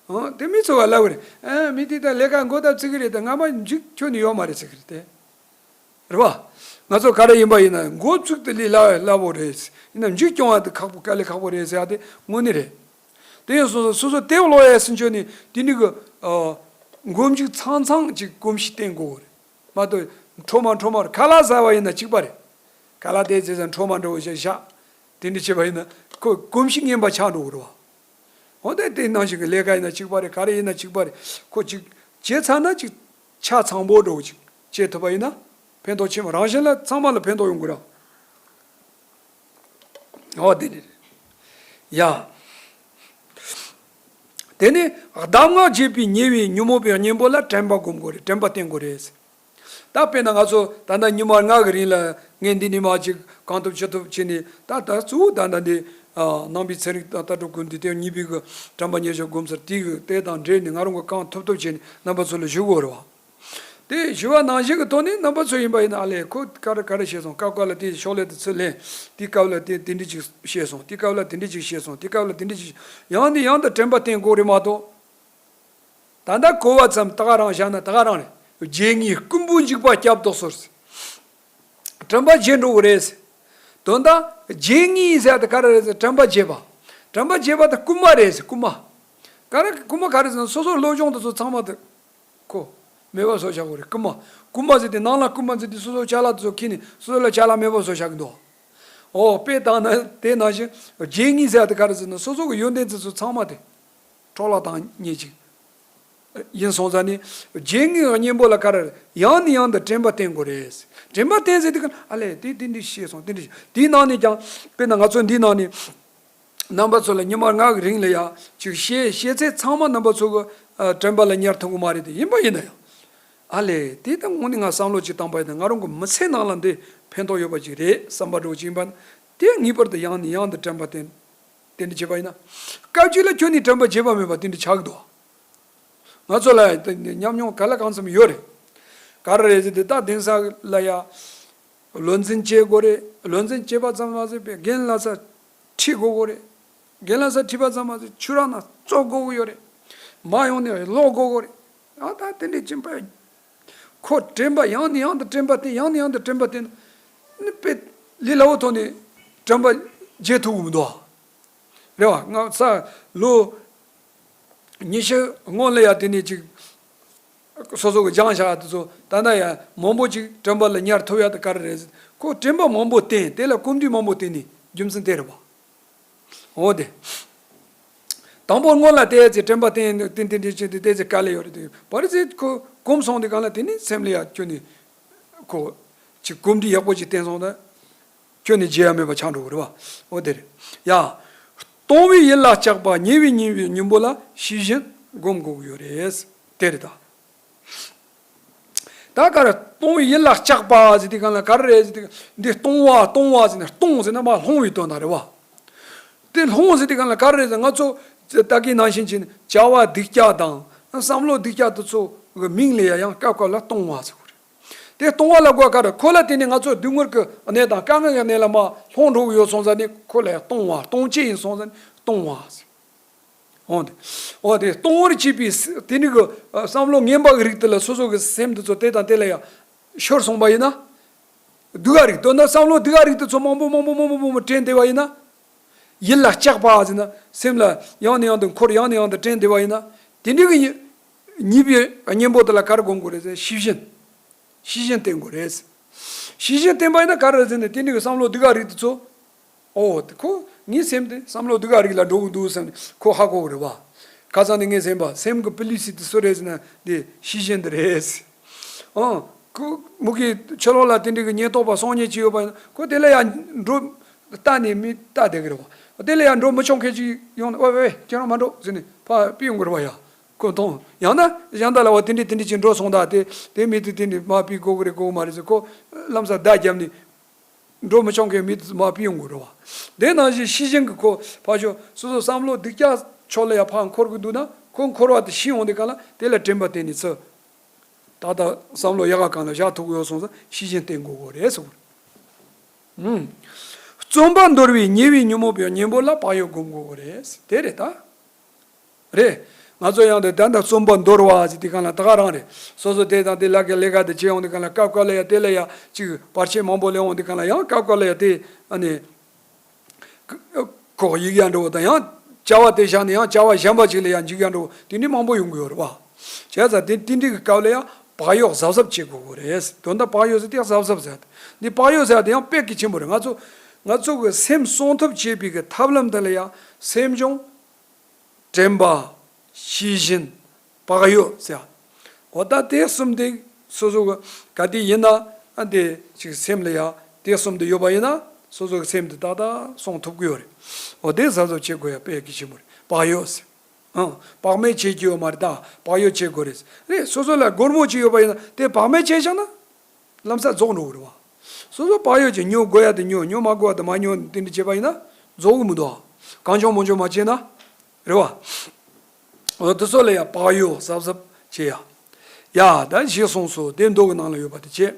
ཨང་དེ་མི་ཚོ་བ་ལབ་གི་རེད། ཨ་མི་དེ་ད་ལས་ཀ་འགོ་ད་བཙུགས་གི་རེད་ད་ང་མ་མཇུག་ཁྱོན་ནས་ཡོད་མ་རེད་ཟེར་གི་རེད་དེ། རེད་བ། ང་ཚོ་ག་རེ་ཡིན་པ་ཡིན་ན་འགོ་བཙུགས་དེ་ལས་སླ་བ་སླ་བོ་རེད། ཡིན་ན་མཇུག་སྐྱོང་བ་དེ་ཁག་པོ་དཀའ་ལས་ཁག་པོ་རེད་ཟེར་ཡ་དེ་དངོས་གནས་རེད། དེ་ཡིན་སོང་སོ་སོ་དེབ་ཀློག་ཡ་ཟིན་ཆོག་ནི་དེ་ནི་གི་ཨ། འགོ་མཇུག་ཚང་ཚང་ཅིག་གོམས་གཤིས་བསྟེན་དགོས་རེད། མ་གཏོགས་འཕྲོ་མ་འཕྲོ་མར་ཁ་ལག་ཟ་བ་ཡིན་ན་གཅིག་པ་རེད། ཁ་ལག་དེ་ཟས་ཙང་འཕྲོ་མ་འགྲོ་བཞག་བཞག་དེ་འདྲ་བྱས་པ་ཡིན་ན་ཁོ་གོམས་གཤིས་ངན་པ་ཆགས་འགྲོ་གི་རེད་བ། འོ་དེ་དེ་ནང་བཞིན་གྱི་ལས་ཀ་ཡིན་ན་གཅིག་པ་རེད། ག་རེ་ཡིན་ན་གཅིག་པ་རེད། ཁོ་གཅིག་བྱས་ཚར་ན་གཅིག་ཆ་ཚང་པོ་འགྲོ་གཅིག་བྱེད་ཐུབ་པ་ཡིན་ན་ཕན་ཐོགས་ཆེན་པོ་རང་བཞིན་ལ་ཚང་མ་ལ་ཕན་ཐོགས་ཡོང་གི་རེད། འོ་དེ་ནི་ཡ། དེ་ནི་གདམས་ངག་བྱེད་པའི་ཉེ་བའི་ཉོན་མོངས་པའི་གཉེན་པོ་ལ་དྲན་པ་སྒོམ་དགོས་རེད། དྲན་པ་བསྟེན་དགོས་རེད། ད་དཔེར་ན་ང་ཚོ་ད་ལྟ་ཉི་མ་ལྔ་གི་རིང་ལ་ངས་འདི་ནས་མར་ཅིག་གང་ཐུབ་ཅི་ཐུབ་བྱས་ནས་ད་ད་གཙོ་བོ་ད་ལྟ་འདི་ནང་པའི་ཚན་རིག་དང་ལྟ་གྲུབ་ཀུན་འདི་དེ་གཉིས་པའི་གི་དྲན་པ་ཉེར་བཞག་སྒོམ་ཚུལ་དེ་གི་དེ་དང་འབྲེལ་ནས་ང་རང་གི་གང་ཐུབ་ཐུབ་བྱས་ནས་རྣམ་པ་ཚོ་ལ་ཞུ་དགོས་རེད་བ། དེ་ཞུ་བ་ནང་བཞིན་གྱི་ཐོག་ནས་རྣམ་པ་ཚོ་ཡིན་པ་ཡིན་ན་ཨ་ལས་ཁོ་ག་རེ་ག་རེ་བཤད་སོང་། སྐབས་སྐབས་ལ་དེ་ཤོག་ལྷེ་དེ་ཚུར་ལེན། དེ་སྐབས་ལ་དེ་དེ་འདྲ་ཅིག་བཤད་སོང་། དེ་སྐབས་ལ་དེ་འདྲ་ཅིག་བཤད་སོང་། དེ་སྐབས་ལ་དེ་འདྲ་ཅིག་ཡང་ནས་ཡང་དུ་དྲན་པ་བསྟེན་དགོས་རེད་མ་གཏོགས། ད་ལྟ་གོ་བ་ཙམ་ད་ག་རང་བཞག་ན་ད་ག་རང་རེད། བརྗེད་ངས་རྐུན་པོའི་འཇིགས་པ་བསྐྱབ་དོགས་སོ། དྲན་པ་བརྗེད་འགྲོ་གི་རེད། དོན་དག་བརྗེད་ངས་ཟེར་ཡ་དེ་ག་རེ་རེད་ཟེར་དྲན་པ་བརྗེད་པ། དྲན་པ་བརྗེད་པ་དེ་རྐུན་མ་རེད་ཟེར། རྐུན་མ། ག་རེ་རྐུན་མ་ག་རེ་ཟེར་ན། སོ་སོའི་བློ་སྦྱོང་དེ་ཚོ་ཚང་མ་དེ་ཁོ་མེད་པ་བཟོ་བཞག་གི་རེད། རྐུན་མ། རྐུན་མ་ཟེར་དེ་ནང་ལ་རྐུན་མ་ཟེར་དེ་སོ་སོའི་ཅ་ལག་དེ་ཚོ་ཁྱེར་ནས་སོ་སོ་ལ་ཅ་ལག་མེད་པ་བཟོ་བཞག་གི་འདུག། ཨོ་དཔེ་བཏང་ན་དེ་ནང་བཞིན་བརྗེད་ངེས་ཟེར་དེ་ག་རེ་ཟེར་ན། སོ་སོ་གི་ཡོན་ཏན་དེ་ཚོ་ཚང་མ་དེ་འཕྲོ་བརླག་བཏང་ཉེན་ཅིག་ཡིན་སོང་ཙང་ནི། བརྗེད་ངེས་ཀྱི་གཉེན་པོ་ལ་ག་རེ་ཡང་ནས་ཡང་དུ་དྲན་པ་བསྟེན་དགོས་རེད། དྲན་པ་བསྟེན་ཟེར་དེ་ག་ཨ་ལས་དེ་དེ་འདྲ་བྱས་སོང་། དེ་འདྲ་བྱས། དེའི་ནང་ནས་ཀྱང་དཔེར་ན་ང་ཚོ་འདིའི་ནང་ནས། རྣམ་པ་ཚོ་ལ་ཉི་མ་ལྔ་གི་རིང་ལ་ཡ་ཅིག་བཤད་བཤད་ཚད་ཚང་མ་རྣམ་པ་ཚོ་གི་ཨ་དྲན་པ་ལ་ཉར་ཐུབ་གི་མ་རེད་དེ། ཡིན་པ་ཡིན་ན་ཡང་། ཨ་ལས་དེ་ད་དངོས་གནས་ང་བསམ་བློ་ཅིག་བཏང་པ་ཡིན་ན་ང་རང་གི་མི་ཚེ་ནང་ལ་འདི་ཕན་ཐོགས་ཡོད་པ་ཅིག་རེད་བསམ་པ་འདྲ་བོ་ཅིག་ཡིན་པ་ན། དེ་ངེས་པར་དུ་ཡང་ནས་ཡང་དུ་དྲན་པ་བསྟེན། དེ་འདྲ་བྱས་པ་ཡིན་ན། སྐབས་གཅིག་ལ་ཁྱོན་ནས་དྲན་པ་བརྗེད་པ་མེད་པ་དེ་འདྲ་ཆགས་ཀྱི་འདུག། ང་ཚོ་ལ་ཉམས་མྱོང་ག་ལ་གང་འཚམ་ཡོད་རེད། ག་རེ་རེད་ཟེར་དུས་ད་དེང་སང་ལ་ཡ། བློ་འཛིན་བྱེད་དགོས་རེད། བློ་འཛིན་བྱེད་པ་ཙམ་མ་ཟད་པའི་རྒན་ལྷ་སར་ཁྲིད་དགོས་དགོས་རེད། རྒན་ལྷ་སར་ཁྲིད་པ་ཙམ་མ་ཟད་ཆུ་རགས་ནང་བཙོག་དགོས་ཀྱི་ཡོད་རེད། མ་ཡོང་ནས་ལོག་དགོས་ཀྱི་རེད། ཨ་ད་དེ་འདྲས་ཕྱིན་པ། ཁོ་དྲན་པ་ཡང་ནས་ཡང་དུ་དྲན་པ་བསྟེན། ཡང་ནས་ཡང་དུ་དྲན་པ་བསྟེན་ནི་དཔེ་ལས་སླ་བོ་ཐོག་ནས་དྲན་པ་བརྗེད་ཐུབ་ཀྱི་མི་འདུག་ཨ། རེད་བ། ང་ས་ལོ་ཉི་ཤུ་སྔོན་ལ་ཡ་དེ་ནས་ཅིག་སོ་སོ་གི་སྦྱངས་བཞག་དེ་ཚོ་ད་ལྟ་ཡ་མང་པོ་ཅིག་དྲན་པ་ལ་ཉར་ཐུབ་ཡ་དེ་ག་རེ་རེད། ཁོ་དྲན་པ་མང་པོ་བསྟེན། དེ་ལ་གོམས་འདྲིས་མང་པོ་བསྟེན་ནས་རྒྱུ་མཚན་དེ་རེད་བ། འོ་དེ། དང་པོ་སྔོན་ལ་བལྟས་ཚེ་དྲན་པ་བསྟེན་བསྟེན་བསྟེན་བསྟེན་བྱས་ཏེ་བལྟས་ཚེ་དཀའ་ལས་ཡོད་རེད་དེ། བར་ཚེ་ཁོ་གོམས་སོང་དུས་སྒང་ལ་དེ་ནི་སེམས་ལ་ཡ་ཁྱོན་ནས་ཁོ་ཅིག་གོམས་འདྲིས་ཡག་པོ་ཅིག་བསྟེན་སོང་ད། ཁྱོན་ནས་བརྗེད་ཡ་མེད་པ་ཆགས་འགྲོ་གི་རེད་བ། འོ་དེ་རེད། ཡ། སྟོང་བའི་ཡུལ་ལ་སྐྲག་པ། ཉེ་བའི་ཉེ་བའི་གཉེན་པོ་ལ་ཤེས་བཞིན་སྒོམ་དགོས་ཀྱི་ཡོད་རེད། དེ་རེད་ད། ད་ག་རེ་སྟོང་བའི་ཡུལ་ལ་སྐྲག་པ་ཟེར་དུས་སྒང་ལ་ག་རེ་རེད་ཟེར་དུས། འདི་སྟོང་བ་སྟོང་བ་ཟེར་ནས། སྟོང་ཟེར་ན་མར་ལྷུང་བའི་དོན་དག་རེད་བ། དེ་ལྷུང་ཟེར་དུས་སྒང་ལ་ག་རེ་རེད་ཟེར། ང་ཚོ་ད་གིན་ནང་བཞིན་བྱས་ནས་བྱ་བ་སྡུག་ཅག་དང་བསམ་བློ་སྡུག་ཅག་དེ་ཚོ་གི་མིང་ལ་ཡ་ཡང་སྐབས་སྐབས་ལ་སྟོང་བ་ཟེར་གི་རེད། དེ་སྟོང་བ་ལབ་དགོས་ག་རེ། ཁོ་ལ་བརྟེན་ནས་ང་ཚོ་སྡུག་བསྔལ་གྱི་གནས་དང་དཀའ་ངལ་གྱི་གནས་ལ་མར་ལྷུང་འགྲོ་གི་ཡོད་སོང་ཙང་ནི། ཁོ་ལ་ཡ་སྟོང་བ། སྟོང་བྱེད་ཡིན་སོང་ཙང་ནི་སྟོང་བ་ཟེར། འོ་དེ། འོ་དེ་སྟོང་བར་བྱེད་པའི་ས་དེ་ནི་གི་ཨ་བསམ་བློ་ངན་པ་གི་རིགས་དེ་ལ་སོ་སོ་གི་སེམས་དེ་ཚོ་དེ་དང་དེ་ལ་ཡ་ཤོར་སོང་པ་ཡིན་ན། སྡུག་ག་རིགས། དོན་དག་བསམ་བློ་སྡུག་ག་རིགས་དེ་ཚོ་མང་པོ་མང་པོ་མང་པོ་མང་པོ་དྲན་བསྡད་པ་ཡིན་ན། ཡུལ་ལ་སྐྲག་པ་ཟེར་ན། སེམས་ལ་ཡང་ནས་ཡང་དུ་འཁོར། ཡང་ནས་ཡང་དུ་དྲན་བསྡད་པ་ཡིན་ན། དེ་འདྲའི་གི་ཉེ་ཉེ་བའི་གཉེན་པོ་དེ་ལ་ག་རེ་སྒོམ་དགོས་རེད་ཟེར། ཤེས་བཞིན། ཤེས་བཞིན་བསྟེན་དགོས་རེད། ཤེས་བཞིན་བསྟེན་པ་ཡིན་ན་ག་རེ་ཟེར་ན། དེ་འདྲའི་གི་བསམ་བློ་སྡུག་ག་རིགས་དེ་ཚོ། ཨོ་དེ་ཁོ་ངའི་སེམས་དེ་བསམ་བློ་སྡུག་ག་རིགས་ལ་འགྲོ་གི་འདུག་ཟེར་ནས་ཁོ་ཧ་གོ་གི་རེད་བ། ཁ་སང་ནས་ངའི་སེམས་པ། སེམས་ཀྱི་པི་ལི་སི་དེ་སུ་རེད་ཟེར་ན། དེ་ཤེས་བཞིན་དེ་རེད། ཨང་། ཁོ་མུ་གེ་ཕྱི་ལོགས་ལ་དེ་འདྲའི་གི་ཉེན་རྟོག་པ་སྲུང་མཁན་ཅིག་ཡོད་པ་ཡིན་ན། ཁོ་དེ་ལ་ཡ་འགྲོ་ལྟ་ནས་མི་ལྟ་བསྡད་གི་རེད་བ། དེ་ལ་ཡ་འགྲོ་མི་ཆོག་མཁན་ཅིག་ཡོང་ན། ཝེ་ཝེ་ཝེ། ཁྱེད་རང་མ་འགྲོ་ཟེར་ནས་ཕར་ཕུད་ཡོང་གི་རེད་བ་ཡ། ཁོ་མཐོང་། ཡང་ན་གཞན་དག་ལ་བ་དེ་འདྲའི་དེ་འདྲའི་ཅིག་འགྲོ་སོང་ད། དེ་དེ་མི་དེ་དེ་འདྲའི་མར་ཕུད་དགོས་གི་རེད་དགོས་མ་རེད་ཟེར། ཁོ་ལམ་སང་བརྡ་བརྒྱབ་ནས། འགྲོ་མི་ཆོག་མཁན་མི་དེ་མར་ཕུད་ཡོང་དགོས་རེད་བ། དེ་ནང་བཞིན་ཤེས་བཞིན་གྱི་ཁོ་ཕར་ཕྱོགས་སོ་སོ་བསམ་བློ་སྡུག་ཅག་ཕྱོགས་ལ་ཡ་ཕར་འཁོར་གྱི་འདུག་ན། ཁོ་འཁོར་བ་དེ་ཤེས་ཡོང་དུས་སྒང་ལ་དེ་ལ་དྲན་པ་བསྟེན་ནས་ཚུར་ད་ལྟ་བསམ་བློ་ཡག་ག་གང་ལ་བཞག་ཐུབ་ཀྱི་ཡོད་སོང་ཙང་ཤེས་བཞིན་བསྟེན་དགོས་གི་རེད་ཟེར་གི་རེད། ཨུམ། བརྩོན་པ་འདོར་བའི་ཉེ་བའི་ཉོན་མོངས་པའི་གཉེན་པོ་ལ་བག་ཡོད་སྒོམ་དགོས་གི་རེད། དེ་རེད་ད། རེད། ང་ཚོ་ཡང་དེ་ད་ལྟ་བརྩོན་པ་འདོར་བ་ཟེར་དུས་སྒང་ལ་ད་ག་རང་རེད། སོ་སོ་དེ་དང་དེ་ལ་ག་ལས་ཀ་དེ་བྱེད་ཡོང་དུས་སྒང་ལ། སྐབས་སྐབས་ལ་ཡ་དེ་ལ་ཡ་ཅིག་བར་ཆད་མང་པོ་སླེབས་ཡོང་དུས་སྒང་ལ། ཡང་སྐབས་སྐབས་ལ་ཡ་དེ་ཨ་ནི་ཁོག་གཡུག་ཡ་འགྲོ་བ་དང་། ཡང་བྱ་བ་དེ་བཞག་ནས་ཡང་བྱ་བ་གཞན་པ་ཅིག་ལ་ཡ་འཇུག་ཡ་འགྲོ་བ། དེ་འདྲའི་མང་པོ་ཡོང་གི་ཡོད་རེད་བ། བྱས་ཙང་དེ་དེ་འདྲའི་གི་སྐབས་ལ་ཡ་བག་ཡོད་གཟབ་གཟབ་བྱེད་དགོས་གི་རེད། དོན་དག་བག་ཡོད་ཟེར་དེ་གཟབ་གཟབ་ཟེར། འདི་བག་ཡོད་ཟེར་དེ་ཡང་དཔེ་གལ་ཆེན་པོ་རེད། ང་ཚོ་ང་ཚོ་གི་སེམས་སྲུང་ཐབས་བྱེད་པའི་གི་ཐབས་ལམ་དེ་ལ་ཡ་སེམས་སྦྱོང་། དྲན་པ། ཤེས་བཞིན། བག་ཡོད་ཟེར། འོ་ད་དེ་གསུམ་དེ་སོ་སོ་གི་ག་དུས་ཡིན་ན་ཨ་དེ་ཅིག་སེམས་ལ་ཡ་དེ་གསུམ་དེ་ཡོད་པ་ཡིན་ན་སོ་སོ་གི་སེམས་དེ་ཏག་ཏག་སྲུང་ཐུབ་ཀྱི་ཡོད་རེད། འོ་དེ་གཟབ་གཟབ་བྱེད་དགོས་ཡ་དཔེ་གལ་ཆེན་པོ་རེད། བག་ཡོད་ཟེར། ཨང་། བག་མེད་བྱེད་རྒྱུ་ཡོད་མ་རེད་ད། བག་ཡོད་བྱེད་དགོས་རེད། རེད། སོ་སོ་ལ་སྒོར་མོ་ཅིག་ཡོད་པ་ཡིན་ན་དེ་བག་མེད་བྱས་བཞག་ན། ལམ་སང་རྫོགས་འགྲོ་གི་རེད་བ། སོ་སོ་བག་ཡོད་ཀྱི་ཉོ་དགོས་ཡ་དེ་ཉོ། ཉོ་མ་དགོས་ཡ་དེ་མ་ཉོ། དེ་འདྲ་བྱས་པ་ཡིན་ན་རྫོགས་གི་མི་འདུག། གང་བྱུང་མང་བྱུང་མ་བྱས་ན། རེད་བ། འོ་དེ་ཚོ་ལ་ཡ་བག་ཡོད་གཟབ་གཟབ་བྱེད་ཡ། ཡ་ད་གཞི་གསུངས་སོ། དེ་མདོ་གི་ནང་ལ་ཡོད་པ་དེ་བྱེད།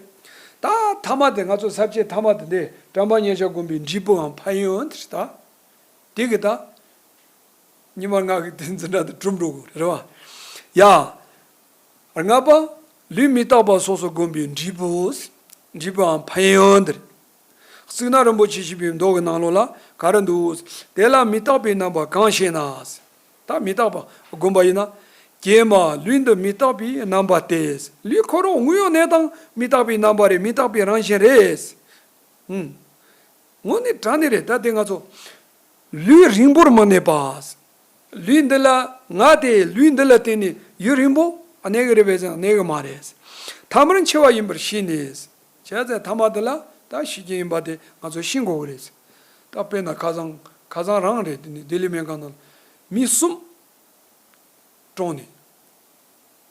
ད་ཐ་མ་དེ། ང་ཚོ་ས་བཅད་ཐ་མ་དེ་འདི་དྲན་པ་ཉེར་བཞག་སྒོམ་པའི་འབྲས་བུའམ་ཕན་ཡོན་དེ་རེད་ད། དེ་གི་ད། ཉི་མ་ལྔ་གི་དེ་འཛིན་གྲྭ་དེ་གྲུབ་འགྲོ་གི་རེད་བ། ཡ། ལྔ་པ། ལུས་མི་རྟག་པ་སོགས་སུ་བསྒོམས་པའི་འབྲས་བུ། འབྲས་བུའམ་ཕན་ཡོན་འདིར། གཙུག་ན་རིན་པོ་ཆེ་ཞེས་པའི་མདོ་གི་ནང་ལོགས་ལ་ག་རེ་འདུག། དེ་ལ་མི་རྟག་པའི་རྣམ་པ་གང་ཞེ་ན། ད་མི་རྟག་པ་བསྒོམ་པ་ཡིན་ན། ཀྱེ་མ་ལུས་འདི་མི་རྟག་པའི་རྣམ་པ་སྟེ། ལུས་ཁོ་རང་དངོས་ཡོད་གནས་སྟངས་མི་རྟག་པའི་རྣམ་པ་རེད། མི་རྟག་པའི་རང་བཞིན་རེད། ཨུམ། དངོས་གནས་དྲང་གནས་རེད། ད་དེ་ང་ཚོ་ལུས་རིང་པོར་མི་གནས་པ། ལུས་འདི་ལ་ང་དེ་ལུས་འདི་ལ་བརྟེན་ནས་ཡུན་རིང་པོ་གནས་གི་རེད་པས་ཟེར་ན་གནས་གི་མ་རེད། ཐ་མར་འཆི་བ་ཡིན་པར་ཤེས་ནས། བྱས་ཙང་ཐ་མ་དེ་ལ་ད་ཤི་རྒྱུ་ཡིན་པ་དེ་ང་ཚོས་ཤེས་དགོས་གི་རེད། ད་དཔེར་ན་ཁ་སང་ཁ་སང་རང་རེད། དེ་ནི་ལྡི་ལི་སྨན་ཁང་ནང་ལ་མི་གསུམ་གྲོངས་ནས།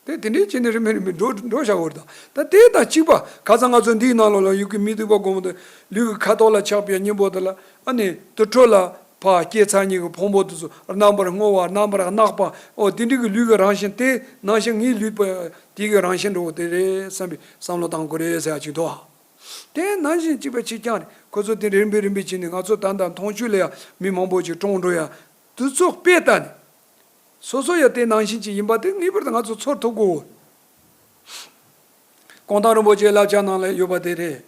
དེ་དེ་འདྲའི་བྱས་ནས་རིམ་པས་རིམ་པས་འགྲོ་འགྲོ་བཞག་གི་རེད། ད་དེ་དང་གཅིག་པ་ཁ་སང་ང་ཚོ་འདིའི་ནང་ལོགས་ལ་ཡོད་ཀྱི་མི་སྡིག་པ་སྒོམ་དུ་ལུས་ཀྱི་ཁ་དོག་ལ་ཆགས་པའི་གཉེན་པོ་དེ་ལ་ཨ་ནི་དུར་ཁྲོད་ལ་ཕར་སྐྱེ་ཚར་ཉིད་ཀྱི་ཕུང་པོ་དེ་ཚོ་རྣམ་པར་སྔོ་བ་རྣམ་པར་གནག་པ། ཨོ་དེ་འདྲའི་གི་ལུས་ཀྱི་རང་བཞིན་དེ་ནང་བཞིན་ངའི་ལུས་པོ་དེ་གི་རང་བཞིན་འདྲ་བོ་དེ་རེད་བསམ་པའི་བསམ་བློ་བཏང་དགོས་རེད་ཟེར་ཡ་ཅིག་འདུག་ཨ། དེ་ནང་བཞིན་གཅིག་པ་གཅིག་རྐྱང་རེད། ཁོ་ཚོ་དེ་རིམ་པས་རིམ་པས་བྱས་ནས་ང་ཚོ་ད་ལྟ་མཐོང་ཆོས་ལ་ཡ་མི་མང་པོ་ཅིག་གྲོངས་འགྲོ་ཡ་དེ་ཚོ་དཔེ་ལྟ་ནས། སོ་སོ་ཡང་དེ་ནང་བཞིན་ཅིག་ཡིན་པ་དེ་ངེས་པར་དུ་ང་ཚོ་ཚོར་ཐུབ་དགོས། གུང་ཐང་རིན་པོ་ཆེའི་བསླབ་བྱ་ནང་ལ་ཡོད་པ་དེ་རེད།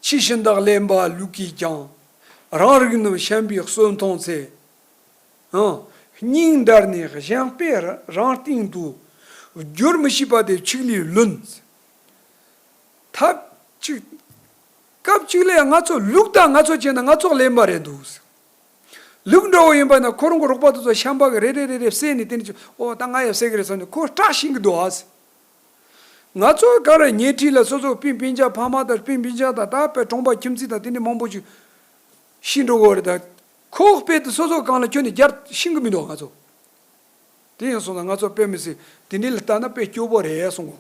ཕྱི་ཤིང་དང་བརླན་པ་ལུག་གིས་ཀྱང་། རང་རིགས་རྣམས་ཤན་པའི་གསོན་མཐོང་ཚེ། ཨང་། སྙིང་འདར་ནས་གཞན་དཔེ་རང་སྟེང་དུ། བསྒྱུར་མི་ཤེས་པ་དེ་ཆིག་ལས་བླུན། ཐབས་ཅིག་སྐབས་གཅིག་ལ་ཡང་ང་ཚོ་ལུག་དང་ང་ཚོ་བྱས་ན་ང་ཚོ་གླེན་པ་རེད་འདུག། ལུག་འདྲ་བོ་ཡིན་པ་ན་ཁོ་རང་གི་རོགས་པ་དེ་ཚོ་ཤན་པ་གི་རེ་རེ་རེ་རེ་བསད་ནས་དེ་ནས་ཅི་ཨོ་ད་ང་ཡང་བསད་གི་རེད་བསམ་ནས་ཁོ་སྐྲག་ཤིང་གི་འདུག་ཨ། ང་ཚོ་ག་རེ་ཉལ་ཁྲི་ལ་སོ་སོ་སྤུན་སྤུན་ཀྱག་ཕ་མ་དང་སྤུན་སྤུན་ཀྱག་དང་ད་དཔེ་གྲོང་པ་ཁྱིམ་མཚེས་དང་དེ་འདྲ་མང་པོ་ཅིག་ཤི་འགྲོ་གི་རེད། ད་ཁོ་དཔེ་དེ་སོ་སོ་གང་ལ་ཁྱོན་ནས་རྒྱལ་ཤིང་གི་མི་འདུག་ང་ཚོ། དེ་ཡིན་སོང་ཙང་ང་ཚོ་དཔེ་མི་སྲིད་དེ་འདྲ་ལ་ལྟ་ན་དཔེ་སྐྱོ་པོ་རེད་གསུང་གོ།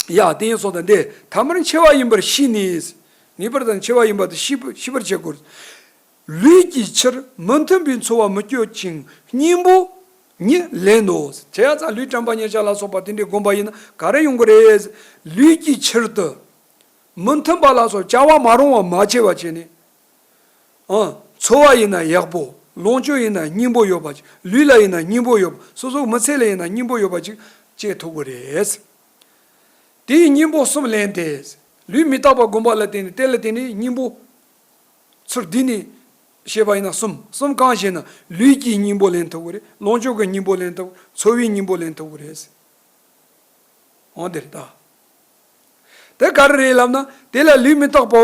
ཡ་དེ་ཡིན་སོང་ཙང་འདི་ཐ་མར་འཆི་བ་ཡིན་པར་ཤེས་ནས། ངེས་པར་དུ་འཆི་བ་ཡིན་པ་དེ་ཤེས་པ་ཤེས་པར་བྱེད་དགོས། ལུས་ཀྱི་ཕྱིར་མི་མཐུན་པའི་འཚོ་བ་མི་སྤྱོད་ཅིང་སྙིང་པོ་ཉིད་ལེན་ནོ། བྱས་ཙང་ལུས་དྲན་པ་ཉེར་བཞག་ལ་སོགས་པ་དེ་འདྲའི་སྒོམ་པ་ཡིན་ན་ག་རེ་ཡོང་གི་རེད། ལུས་ཀྱི་ཕྱིར་དུ་མི་མཐུན་པ་ལ་སོགས་བྱ་བ་མ་རུང་བ་མ་བྱས་པ་བྱས་ནས། ཨང་། འཚོ་བ་ཡིན་ན་ཡག་པོ། ལོངས་སྤྱོད་ཡིན་ན་སྙིང་པོ་ཡོད་པ་ཅིག། ལུས་ལ་ཡིན་ན་སྙིང་པོ་ཡོད་པ། སོ་སོའི་མི་ཚེ་ལ་ཡིན་ན་སྙིང་པོ་ཡོད་པ་ཅིག་སྐྱེ་ཐུབ་ཀྱི་རེད། དེའི་སྙིང་པོ་གསུམ་ལེན་ཏེ། ལུས་མི་རྟག་པ་བསྒོམ་པ་ལ་བརྟེན་ནས་དེ་ལ་བརྟེན་ནས་སྙིང་པོ། ཚུར་བསྡུས་ནས་བཤད་པ་ཡིན་ན་གསུམ། གསུམ་གང་ཞེ་ན་ལུས་ཀྱི་སྙིང་པོ་ལེན་ཐུབ་ཀྱི་རེད། ལོངས་སྤྱོད་ཀྱི་སྙིང་པོ་ལེན་ཐུབ། འཚོ་བའི་སྙིང་པོ་ལེན་ཐུབ་ཀྱི་རེད། འོ་དེ་རེད་ད། དེ་ག་རེ་རེད་ལབ་ན་དེ་ལ་ལུས་མི་རྟག་པའོ།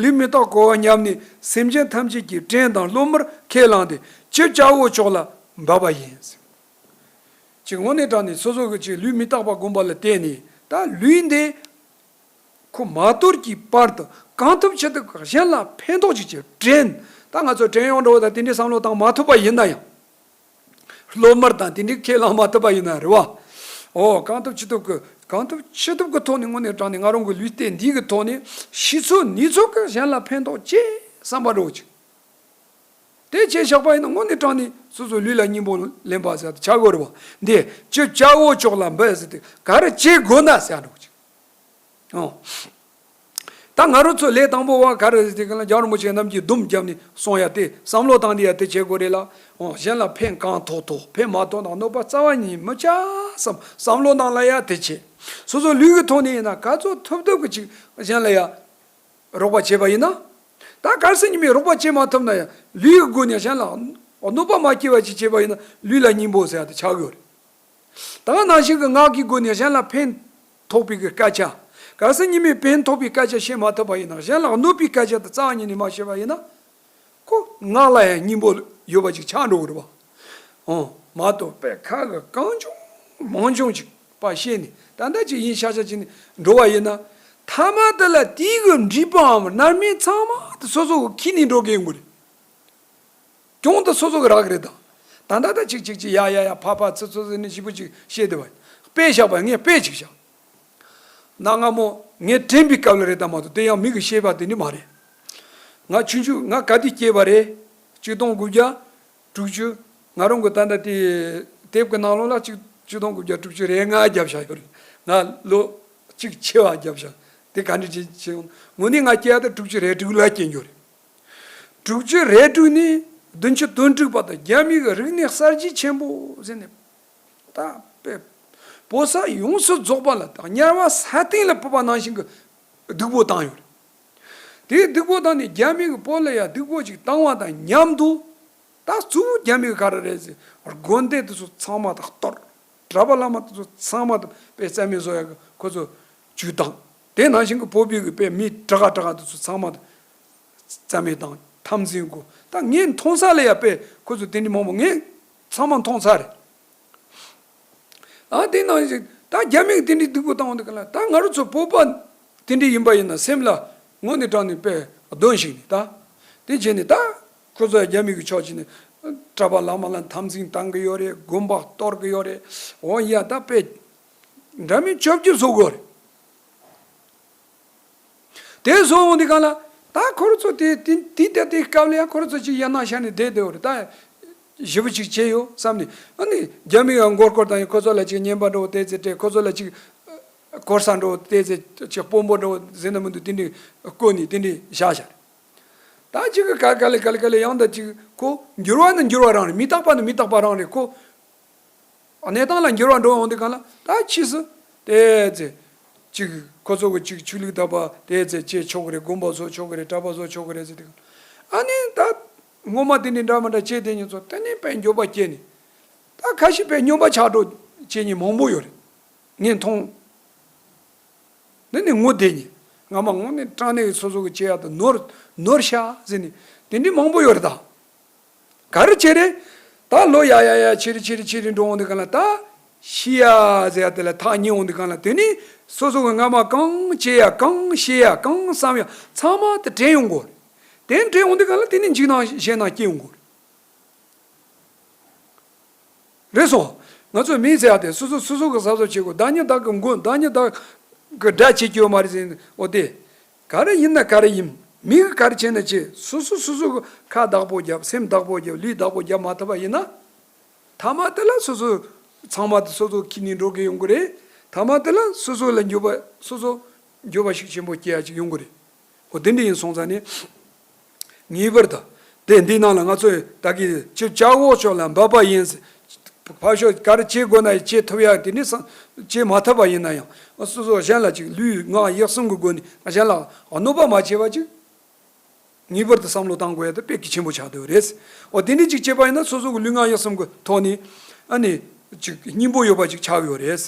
ལུས་མི་རྟག་གོ་བ་སྙམ་ནས་སེམས་ཅན་ཐམས་ཅད་ཀྱི་བྲན་དང་སློབ་མར་ཁས་བླངས་ཏེ་ཅིག་ཅར་འོ་ཅོག་ལ་འབབ་པ་ཡིན། ཅིག་དངོས་གནས་དྲང་ནས་སོ་སོ་གི་ཅིག་ལུས་མི་རྟག་པ་བསྒོམ་པ་ལ་བརྟེན་ནས་ད་ལུས་འདི་ཁོ་མ་དོར་གྱི་བར་དུ་གང་ཐུབ་ཅི་ཐུབ་གཞན་ལ་ཕན་ཐོགས་ཅིག་བྱེད་བྲན། ད་ང་ཚོ་བྲན་གཡོག་འདྲ་བོ་དང་དེ་འདྲའི་བསམ་བློ་བཏང་མ་ཐུབ་པ་ཡིན་ན་ཡང་། སློབ་མར་དང་དེ་འདྲའི་ཁས་བླངས་མ་ཐུབ་པ་ཡིན་ན་རེད་བ། ཨོ་གང་ཐུབ་ཅི་ཐུབ་ཀྱི་གང་ཐུབ་ཅི་ཐུབ་ཀྱི་ཐོག་ནས་དངོས་གནས་དྲང་ནས་ང་རང་གི་ལུས་རྟེན་འདི་གི་ཐོག་ནས་ཤི་ཚོད་ནུས་ཚོད་ཀྱི་གཞན་ལ་ཕན་ཐོགས་ཅེས་བསམ་པ་འདྲ་བོ་ཅིག། དེ་བྱས་བཞག་པ་ཡིན་ན་དངོས་གནས་དྲང་ནས་སོ་སོའི་ལུས་ལ་སྙིང་པོ་ལེན་པ་ཟེར་ཏེ་ཆགས་དགོས་རེད་བ། འདི་ཅིག་ཅར་འོ་ཅོག་ལ་འབབ་ཟེར་ཏེ་ག་རེ་བྱེད་དགོས་ན་ཟེར་འགྲོ་གི་ཅིག། ཨོ། ད་ང་རང་ཚོ་ལས་དང་པོ་བ་ག་རེ་ཟེར་ཏེ་ག་ལ་རྒྱལ་བ་རིན་པོ་ཆེ་རྣམས་ཀྱིས་སྡོམ་བརྒྱབ་ནས་གསུང་ཡ་དེ་བསམ་བློ་བཏང་དེ་ཡ་དེ་བྱེད་དགོས་རེད་ལ། ཨོ་གཞན་ལ་ཕན་གང་ཐོགས་ཐོགས་ཕན་མ་ཐོགས་ན་གནོད་པ་རྩ་བ་ཉིད་མི་བྱ་བསམ་བསམ་བློ་ནང་ལ་ཡ་དེ་བྱེད། སོ་སོ་ལུས་ཀྱི་ཐོག་ནས་ཡིན་ན་ག་ཚོད་ཐུབ་ཐུབ་ཀྱི་ཅིག་གཞན་ལ་ཡ། རོགས་པ་བྱས་པ་ཡིན་ན། ད་གལ་སྲིད་ཉི་མས་རོགས་པ་བྱེད་མ་ཐུབ་ན་ཡང་ལུས་ཀྱི་སྒོ་ནས་གཞན་ལ་གནོད་པ་མ་སྐྱེལ་བ་ཅིག་བྱས་པ་ཡིན་ན་ལུས་ལ་སྙིང་པོ་ཟེར་ཡ་དེ་ཆགས་ཡོད་རེད། ད་ནང་བཞིན་གྱི་ངག་གི་སྒོ་ནས་གཞན་ལ་ཕན་ཐོགས་པའི་གི་སྐད་ཆ། གལ་སྲིད་ཉི་མས་ཕན་ཐོགས་པའི་སྐད་ཆ་བཤད་མ་ཐུབ་པ་ཡིན་ན་གཞན་ལ་གནོད་པའི་སྐད་ཆ་དེ་རྩ་བ་ཉིད་ནས་མ་བཤད་པ་ཡིན་ན། ཁོ་ངག་ལ་ཡང་སྙིང་པོ་ཡོད་པ་ཅིག་ཆགས་འགྲོ་གི་རེད་བ། ཨོ། མ་གཏོགས་པའི་ཁ་གི་གང་བྱུང་མང་བྱུང་ཅིག་པ་བཤད་ནས་ད་ལྟ་ཅིག་ཡིན་ཤག་ཤག་ཅིག་ནས་འགྲོ་བ་ཡིན་ན། ཐ་མ་དེ་ལ་དེའི་གི་འགྲིག་པའམ་རྣམ་སྨིན་ཚང་མ་དེ་སོ་སོ་གི་ཁྱི་ནས་འགྲོ་གི་ཡོང་གི་རེད། གྱོང་དེ་སོ་སོ་གི་རག་གི་རེད་ད། ད་ལྟ་ད་ཅིག་ཅིག་ཅིག་ཡ་ཡ་ཡ་ཕ་ཕ་ཚུ་ཚུ་ཟེར་ནས་ཞིབ་པོ་ཅིག་བཤད་བསྡད་པ་ཡིན། དཔེ་བཞག་པ་ངས་དཔེ་ཅིག་བཞག། གནའ་སྔ་མོ་ངས་དྲན་པའི་སྐབས་ལ་རེད་ད་མ་གཏོགས་དེ་ཡང་མི་གི་བཤད་པ་དེ་ནི་མ་རེད། ང་ཆུང་ཆུང་ང་ག་དུས་སྐྱེས་པ་རེད། ཆིག་སྟོང་དགུ་བརྒྱ་དྲུག་ཅུ། ང་རང་གི་ད་ལྟ་དེ་དེབ་ཀྱི་ནང་ལོགས་ལ་ཆིག་ཆིག་སྟོང་དགུ་བརྒྱ་དྲུག་ཅུ་རེ་ལྔ་བརྒྱབ་བཞག་ཡོད་རེད། ང་ལོ་གཅིག་ཆེ་བ་བརྒྱབ་བཞག། དེ་ག་འདྲ་ཅིག་བྱེད་ཡོང་། དངོས་གནས་ང་སྐྱེས་ཡ་ད་དྲུག་ཅུ་རེ་དྲུག་ལ་སྐྱེས་ཡོད་རེད། དྲུག་ཅུ་རེ་དྲུག་ནས་བདུན་ཅུ་དོན་དྲུག་བར་དུ་རྒྱ་མི་གི་རིག་གནས་གསར་བརྗེ་ཆེན་པོ་ཟེར་ནས། ད་དཔེ་བོད་ས་ཡོངས་སུ་རྫོགས་པ་ལ་དང་དམྱལ་བ་ས་སྟེང་ལ་བབས་པ་ནང་བཞིན་གྱི་སྡུག་པོ་བཏང་ཡོད་རེད། དེའི་སྡིག་པ་བཏང་ནས་རྒྱ་མི་གི་བོད་ལ་ཡ་སྡིག་པ་ཅིག་བཏང་བ་དང་མཉམ་དུ། ད་གཙོ་བོ་རྒྱ་མི་གི་ག་རེ་རེད་ཟེར། དགོན་སྡེ་དེ་ཚོ་ཚང་མ་དང་གཏོར། གྲྭ་པ་བླ་མ་དེ་ཚོ་ཚང་མ་དང་དཔེ་རྩ་མེད་བཟོ་ཡ་གི་ཁོ་ཚོ་ཇུས་བཏང་། དེ་ནང་བཞིན་གི་བོད་པའི་གི་དཔེ་མི་དྲག་དྲག་དེ་ཚོ་ཚང་མ་དང་རྩ་མེད་བཏང་། འཐབ་འཛིང་དགོས། ད་ངས་མཐོང་ས་ལ་ཡ་དཔེ་ཁོ་ཚོ་དེ་འདྲ་མང་པོ་ངས་ཚང་མ་མཐོང་ཚར་རེད། ཨ་དེ་ནང་བཞིན་ད་རྒྱ་མི་གི་དེ་འདྲའི་སྡིག་པ་བཏང་བ་འདི་ག་ལ། ད་ང་རང་ཚོ་བོད་པ་དེ་འདྲ་ཡིན་པ་ཡིན་ན་སེམས་ལ་དངོས་གནས་དྲང་གནས་དཔེ་གདོན་ཞིག་ནི་ད། དེ་བྱས་ནས་ད་ཁོ་ཚོ་རྒྱ་མི་གི་ཕྱོགས་ཀྱི་ནས་གྲྭ་པ་བླ་མ་ལ་འཐབ་འཛིང་བཏང་གི་ཡོད་རེད། དགོན་པ་གཏོར་གི་ཡོད་རེད། འོ་ཡ་ད་དཔེ་འདྲ་མིན་བཅོ་བརྒྱད་བཟོ་དགོས་རེད། དེ་བཟོ་འོང་དུས་གང་ལ། ད་ཁོ་རང་ཚོ་དེ་དེ་དེ་ལྟ་དེའི་སྐབས་ལ་ཡང་ཁོ་རང་ཚོ་ཅིག་ཡན་ན་ཤར་ནས་བསྡད་བསྡད་པ་རེད། ད་ཞེ་པོ་ཅིག་བྱས་ཡོད་བསམ་ནས། ཨ་ནི་རྒྱ་མི་ཡང་མགོ་སྐོར་བཏང་ཡོད། ཁོ་ཚོ་ལ་ཅིག་རྔན་པ་འདྲ་བོ་དེ་ཚོ་སྤྲད། ཁོ་ཚོ་ལ་ཅིག་གོར་ས་འདྲ་བོ་དེ་ཚོ་ཅིག་དཔོན་པོ་འདྲ་བོ་ཟེར་ན་མི་འདུག་དེ་འདྲས་བསྐོས་ནས་དེ་འདྲས་བཞག་བཞག་རེད། ད་ཅིག་གི་ག་ག་ལེ་ག་ལེ་ག་ལེ་ཡང་ད་ཅིག་ཁོ་འགྱུར་བ་ནི་འགྱུར་བ་རང་རེད། མི་རྟག་པ་ནི་མི་རྟག་པ་རང་རེད། ཁོ་གནས་སྟངས་ལ་འགྱུར་བ་འགྲོ་འོང་དུས་གང་ལ་ད་ཕྱིས་སུ་དེ་ཚེ་ཅིག་ཁོ་ཚོ་གི་ཅིག་ཆོས་ལུགས་དག་པ་དེ་ཚེ་བྱེད་ཆོག་གི་རེད། དགོན་པ་བཟོ་ཆོག་གི་རེད། གྲྭ་པ་བཟོ་ཆོག་གི་རེད་ཟེར་དུས་གང་ཨ་ནི་ད་ངོ་མ་དེ་ནི་འདྲ་མི་འདྲ་བྱས་དེ་ཉིད་ཚོ་དེ་ནི་དཔེ་འགྱོད་པ་སྐྱེས་ནས་ད་ཁ་ཤས་དཔེ་སྨྱོན་པ་ཆགས་འགྲོ་བྱས་ཉིད་མང་པོ་ཡོད་རེད། ངས་མཐོང་། འདི་ནི་ངོ་བདེན་ཉིད། ང་མ་ངོ་ནས་དྲང་གནས་སོ་སོ་གི་བྱེད་ཡ་དང་ནོར་ནོར་ཤ་ཟེར་ནས་དེ་འདྲའི་མང་པོ་ཡོད་རེད་ད། ག་རེ་བྱེད་རེད། ད་ལོ་ཡ་ཡ་ཡ་ཆེ་རེ་ཆེ་རེ་ཆེ་རེ་འགྲོ་འོང་དུས་གང་ལ་ད་ཤི་ཡ་ཟེར་ཡ་དེ་ལ་ཐག་ཉེ་འོང་དུས་གང་ལ་དེ་ནི་སོ་སོ་གི་སྔ་མ་གང་བྱེད་ཡ་གང་ཤེས་ཡ་གང་བསམ་ཡ་ཚང་མ་དེ་དྲན་ཡོང་གོ་རེད། དེ་དྲན་འོང་དུས་གང་ལ་དེ་ནི་འཇིགས་སྣང་ཞེད་སྣང་སྐྱེ་ཡོང་གོ་རེད། རེད་སོང་། ང་ཚོས་མི་ཟེར་ཡ་དེ་སོ་སོ་སོ་སོ་གི་གཟབ་གཟབ་བྱེད་དགོས། བདག་ཉིད་བདག་གི་མགོན། བདག་ཉིད་བདག་གི་དགྲ་བྱེད་ཀྱི་ཡོད་མ་རེད་ཟེར། འོ་དེ། ག་རེ་ཡིན་ན་ག་རེ་ཡིན། མི་གི་ག་རེ་བྱས་ན་བྱེད། སོ་སོ་སོ་སོ་གི་ཁ་བདག་པོ་རྒྱབ། སེམས་བདག་པོ་རྒྱབ། ལུས་བདག་པོ་རྒྱབ་མ་ཐུབ་པ་ཡིན་ན། ཐ་མ་དེ་ལ་སོ་སོ་ཚང་མ་དེ་སོ་སོ་ཁྱི་ནས་འགྲོ་གི་ཡོང་གི་རེད། ཐ་མ་དེ་ལ་སོ་སོ་ལ་འགྱོད་པ་སོ་སོ་འགྱོད་པ་ཤུགས་ཆེན་པོ་སྐྱེ་ཡ་ཅིག་ཡོང་གི་རེད། འོ་དེ་འདྲ་ཡིན་སོང་ཙང་ནི། ངེས་པར་དུ། དེ་འདི་ནང་ལ་ང་ཚོས་ད་གི་ཅིག་བྱ་འོག་ཕྱོགས་ལ་འབབ་པ་ཡིན། ཕར་ཕྱོགས་ག་རེ་བྱེད་དགོས་ན་བྱེད་ཐུབ་ཡ་དེ་ནི་བྱེད་མ་ཐུབ་པ་ཡིན་ན་ཡང་སོ་སོ་གཞན་ལ་ཅིག་ལུས་ངག་ཡིད་གསུམ་གྱི་སྒོ་ནས་གཞན་ལ་གནོད་པ་མ་བྱེད་པ་ཅིག་ངེས་པར་དུ་བསམ་བློ་བཏང་དགོས་ཡ་དེ་དཔེ་གལ་ཆེན་པོ་ཆགས་བསྡད་ཡོད་རེད། འོ་དེ་འདྲ་ཅིག་བྱེད་པ་ཡིན་ན་སོ་སོ་གི་ལུས་ངག་ཡིད་གསུམ་གྱི་ཐོག་ནས་ཨ་ནི་ཅིག་སྙིང་པོ་ཡོད་པ་ཅིག་ཆགས་ཡོད་རེད།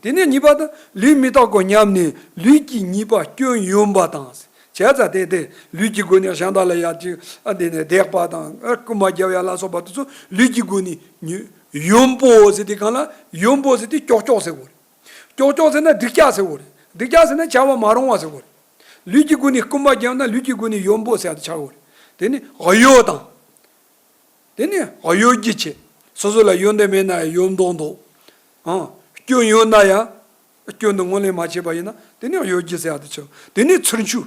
དེ་ནས་གཉིས་པ་དང་ལུས་མི་རྟག་གོ་སྙམ་ནས་ལུས་ཀྱི་ཉེས་པ་སྐྱོན་ཡོན་པ་དང་། བྱས་ཙང་དེ་དེ་ལུས་ཀྱི་སྒོ་ནས་གཞན་དག་ལ་ཡ་ཅིག་ཨ་འདི་ནས་བརྡེག་པ་དང་ཨ་རྐུན་མ་རྒྱབ་ཡ་ལ་སོགས་པ་དེ་ཚོ་ལུས་ཀྱི་སྒོ་ནས་ཉེས་ཡོན་པོ་ཟེར་དུས་གང་ལ་ཡོན་པོ་ཟེར་དུས་ཀྱོག་ཀྱོག་ཟེར་གོ་རེད། ཀྱོག་ཀྱོག་ཟེར་ན་སྡུག་ཅག་ཟེར་གོ་རེད། སྡུག་ཅག་ཟེར་ན་བྱ་བ་མ་རུང་བ་ཟེར་གོ་རེད། ལུས་ཀྱི་སྒོ་ནས་རྐུན་མ་རྒྱབ་ན་ལུས་ཀྱི་སྒོ་ནས་ཡོན་པོ་ཟེར་ཡ་དེ་ཆགས་གོ་རེད། དེ་ནི་གཡོ་དང་། དེ་ནི་གཡོ་སྒྱུ་བྱེད། སོ་སོ་ལ་ཡོན་ཏན་མེད་ན་ཡང་ཡོན་མདོག་མདོག་ཨང་། སྐྱོན་ཡོད་ན་ཡང་སྐྱོན་དུ་ངོས་ལེན་མ་བྱས་པ་ཡིན་ན་དེ་ནི་གཡོ་སྒྱུ་ཟེར་ཡ་དེ་ཆགས། དེ་ནི་ཚུར་འཆུ།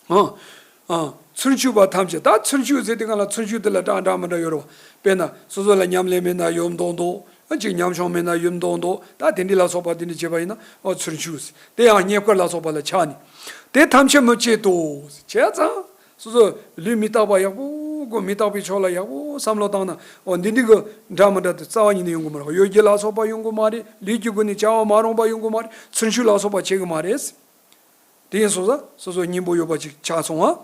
ཨང་། ཨང་། ཚུར་འཆུ་བ་ཐམས་ཅད། ད་ཚུར་འཆུ་ཟེར་དུས་གང་ལ་ཚུར་འཆུ་དེ་ལ་འདྲ་འདྲ་མི་འདྲ་ཡོད་རེད་བ། དཔེར་ན་སོ་སོ་ལ་ཉམས་ལེན་མེད་ན་ཡོན་མདོག་མདོག་ཨ་ཅིག་ཉམ་ཆུང་མེད་ན་ཡོན་མདོག་མདོག་ད་དེ་འདྲ་ལ་སོགས་པ་དེ་འདྲ་བྱས་པ་ཡིན་ན་ཨོ་ཚུར་འཆུ། དེ་ཡང་རྙེད་བཀུར་ལ་སོགས་པ་ལ་ཆགས་ནས། དེ་ཐམས་ཅད་མི་བྱེད་དོ། བྱས་ཙང་། སོ་སོ་ལུས་མི་རྟག་པ་ཡག་པོ་གོ། མི་རྟག་པའི་ཕྱོགས་ལ་ཡག་པོ་བསམ་བློ་བཏང་ན་ཨོ་འདི་འདྲ་གི་འདྲ་མི་འདྲ་དེ་རྩ་བ་ཉིད་ནས་ཡོང་གི་མ་རེད། གཡོ་སྒྱུ་ལ་སོགས་པ་ཡོང་གི་མ་རེད། ལུས་ཀྱི་སྒོ་ནས་བྱ་བ་མ་རུང་བ་ཡོང་གི་མ་རེད། ཚུར་འཆུ་ལ་སོགས་པ་བྱེད་གི་མ་རེད། དེ་ཡིན་སོང་ཙང་སོ་སོ་སྙིང་པོ་ཡོད་པ་ཅིག་ཆགས་སོང་ང་།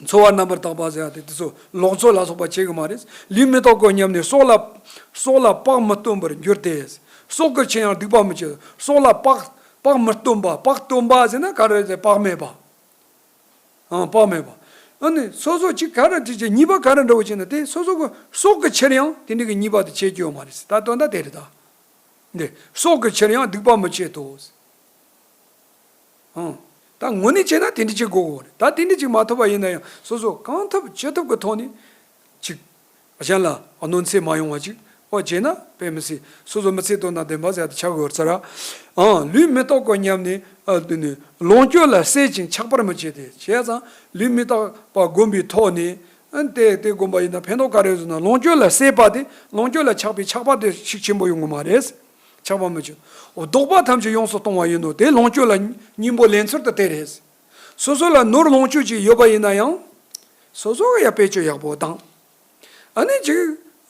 འཚོ་བ་རྣམ་པར་དག་པ་ཟེར་ཡ་དེ་དེ་ཚོ་ལོག་འཚོ་ལ་སོགས་པ་བྱེད་གི་མ་རེད། ལུས་མི་རྟག་གོ་སྙམ་ནས་སྲོག་ལ་སྲོག་ལ་བག་མི་སྟོན་པར་འགྱུར་ཏེ། སྲོག་གི་ཕྱིར་ཡང་སྡིག་པ་མི་བྱེད། སྲོག་ལ་བག་བག་མི་སྟོན་པ། བག་སྟོན་པ་ཟེར་ན་ག་རེ་ཟེར། བག་མེད་པ། ཨང་། བག་མེད་པ། ཨ་ནི་སོ་སོ་ཅིག་ག་རེ་ཅིག་ཅིག་ཉེས་པ་ག་རེ་འདྲ་བོ་བྱས་ན་དེ་སོ་སོ་གི་སྲོག་གི་ཕྱིར་ཡང་དེ་འདྲ་གི་ཉེས་པ་དེ་བྱེད་རྒྱུ་ཡོད་མ་རེད། ད་དོན་དག་དེ་རེད་ད། འདི་སྲོག་གི་ཕྱིར་ཡང་སྡིག་པ་མི་བྱེད་དོ། ཨང་། ད་དངོས་གནས་བྱས་ན་དེ་འདྲ་ཅིག་དགོས་གོ་རེད། ད་དེ་འདྲ་ཅིག་མ་ཐུབ་པ་ཡིན་ན་ཡང་སོ་སོ་གང་ཐུབ་ཅི་ཐུབ་ཀྱི་ཐོག་ནས་ཅིག་གཞན་ལ་གནོད་འཚེ་མ་ཡོང་བ་ཅིག་ཨོ་བྱས་ན་དཔེ་མི་སྲིད་སོ་སོ་མི་ཚེ་དོན་དང་ལྡན་པ་ཟེར་ཡ་དེ་ཆགས་ཡོད་ཚར། ཨང་། ལུས་མི་རྟག་གོ་སྙམ་ནས་ཨ་དེ་ནི་ལོངས་སྤྱོད་ལ་སྲེད་ཅིང་ཆགས་པར་མི་བྱེད་དེ། བྱས་ཙང་ལུས་མི་རྟག་པ་བསྒོམ་པའི་ཐོག་ནས། ཨ་དེ་དེ་བསྒོམ་པ་ཡིན་ན་ཕན་ཐོགས་ག་རེ་ཡོད་ཟེར་ན་ལོངས་སྤྱོད་ལ་སྲེད་པ་དེ་ལོངས་སྤྱོད་ལ་ཆགས་པའི་ཆགས་པ་དེ་ཤུགས་ཆེན་པོ་ཡོང་གི་མ་རེད། ཆགས་པ་མི་བྱེད། ལྡོག་པ་ཐམས་ཅད་ཡོངས་སུ་གཏོང་བ་ཡིན་ནོ། དེ་ལོངས་སྤྱོད་ལ་སྙིང་པོ་ལེན་ཚུལ་དེ་དེ་རེད། སོ་སོ་ལ་ནོར་ལོངས་སྤྱོད་ཅིག་ཡོད་པ་ཡིན་ན་ཡང་། སོ་སོ་གི་ཡ་བེད་སྤྱོད་ཡག་པོ་དང་། ཨ་ནི་ཅིག་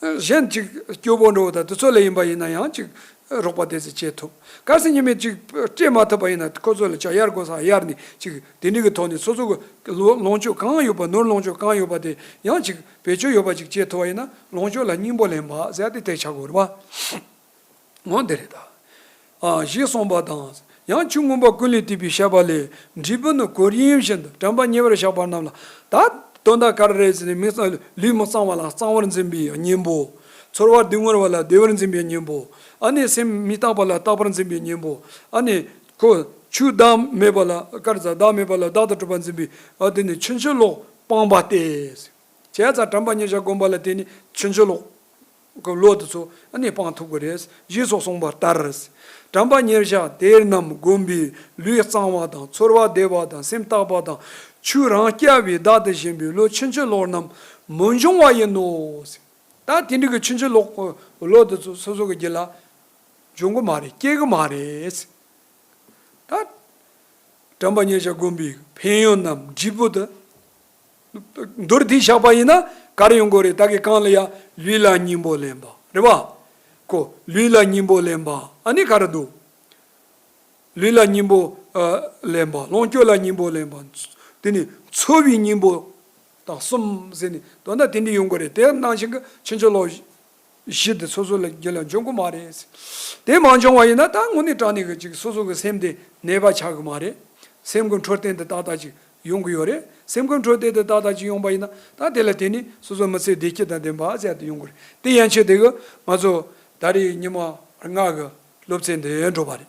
གཞན་ཅིག་སྐྱོ་པོ་འགྲོ་བ་དང་དེ་ཚོ་ལ་ཡིན་པ་ཡིན་ན་ཡང་ཅིག་ རོགས་པ་དེ་ཚོ་བྱེད་ཐུབ། གལ་སྲིད་ཉི་མས་ཅིག་སྤྲད་མ་ཐུབ་པ་ཡིན་ན་ཁོ་ཚོ་ལ་ཅིག་གཡར་དགོས་ས་གཡར་ནས་ཅིག་དེ་འདྲ་གི་ཐོག་ནས་སོ་སོ་གི་ལོ་ལོངས་སྤྱོད་གང་ཡོད་པ་ནོར་ལོངས་སྤྱོད་གང་ཡོད་པ་དེ་ཡང་ཅིག་བེད་སྤྱོད་ཡོད་པ་ཅིག་བྱེད་ཐུབ་པ་ཡིན་ན་ལོངས་སྤྱོད་ལ་སྙིང་པོ་ལེན་པ་ཟེར་ཡ་དེ་ཐེག་ཆགས་དགོས་རེད་པ། འོ་འདི་རེད་ད། ཨ་ཞེས་གསུངས་པ་དང་། ཡང་ཆོས་མངོན་པ་ཀུན་ལས་བཏུས་པའི་བཤད་པ་ལས། འབྲས་བུ་ནི་གོ་རིམ་བཞིན་དུ་དྲན་པ་ཉེ་བར་བཞག་པ་རྣམས་ལ། ད་དོན་དག་ག་རེ་རེད་ཟེར་ནས་མི་གཙང་ལུས་མི་གཙང་བ་ལ་གཙང་བར་འཛིན་པའི་གཉེན་པོ། ཚོར་བ་སྡུག་བསྔལ་བ་ལ་བདེ་བར་འཛིན་པའི་གཉེན་པོ། ཨ་ནི་སེམས་མི་རྟག་པ་ལ་རྟག་པར་འཛིན་པའི་གཉེན་པོ། ཨ་ནི་ཁོ་ཆོས་བདག་མེད་པ་ལ་ག་རེ་ཟ་བདག་མེད་པ་ལ་བདག་ཏུ་གྲུབ་པར་འཛིན་པའི་ཨ་དེ་ནི་ཕྱིན་ཅི་ལོག་སྤངས་པ་སྟེ། བྱས་ཙང་དྲན་པ་ཉེར་བཞག་བསྒོམ་པ་ལ་བརྟེན་ནས་ཕྱིན་ཅི་ལོག་གི་བློ་དེ་ཚོ་ཨ་ནི་སྤང་ཐུབ་ཀྱི་རེད། ཞེས་སོགས་གསུངས་པ་ལྟར། དྲན་པ་ཉེར་བཞག་དེ་རྣམས་བསྒོམས་པས་ལུས་གཙང་བ་དང་ཚོར་བ་བདེ་བ་དང་སེམས་རྟག་པ་དང་ཆོས་རང་རྐྱ་བས་བདག་ཏུ་ཞེན་པའི་བློ་ཕྱིན་ཅི་ལོག་རྣམས་མི་འབྱུང་བ་ཡིན་ནོ། ད་དེ་འདྲ་གི་ཕྱིན་ཅི་ལོག་གི་བློ་དེ་ཚོ་སོ་སོ་གི་རྒྱུད་ལ་འབྱུང་གི་མ་རེད། སྐྱེ་གི་མ་རེད། ད་དྲན་པ་ཉེར་བཞག་བསྒོམས་པའི་ཕན་ཡོན་ནམ་འབྲས་བུ་དེ། མདོར་བསྡུས་བཞག་པ་ཡིན་ན་ག་རེ་ཡོང་གི་རེད། ད་གིན་གང་ལ་ཡ་ལུས་ལ་གཉེན་པོ་ལེན་པ་རེད་བ། ཁོ་ལུས་ལ་གཉེན་པོ་ལེན་པ་ཨ་ནི་ག་རེ་འདུག་ལུས་ལ་གཉེན་པོ་ཨ་ལེན་པ། ལོངས་སྤྱོད་ལ་གཉེན་པོ་ལེན་པ། དེ་ནི་ཚོར་བའི་གཉེན་པོ་དང་གསུམ་ཟེར་ནས་དོན་དག་དེ་འདྲ་ཡོང་གི་རེད། དེ་ནང་བཞིན་གྱི་ཕྱིན་ཅི་ལོག་བཞི་དེ་སོ་སོ་ལ་རྒྱུད་ལ་འབྱུང་གི་མ་རེད། དེ་མ་འབྱུང་བ་ཡིན་ན་ད་དངོས་གནས་དྲང་གནས་ཀྱི་ཅིག་སོ་སོ་གི་སེམས་དེ་ནད་པ་ཆགས་གི་མ་རེད། སེམས་ཀྱི་འཕྲོད་བསྟེན་དེ་ཏག་ཏག་ཅིག་ཡོང་གི་ཡོད་རེད། སེམས་ཀྱི་འཕྲོད་བསྟེན་དེ་ཏག་ཏག་ཅིག་ཡོང་པ་ཡིན་ན་ད་དེ་ལ་བརྟེན་ནས་སོ་སོ་མི་ཚེ་བདེ་སྐྱིད་དང་ལྡན་པ་ཟེར་དེ་ཡོང་གི་རེད། དེ་ཡན་ཆད་དེ་གི་ང་ཚོ་ད་རེས་ཉི་མ་ལྔ་གི་སློབ་ཚན་འདི་འགྲོ་བ་རེད།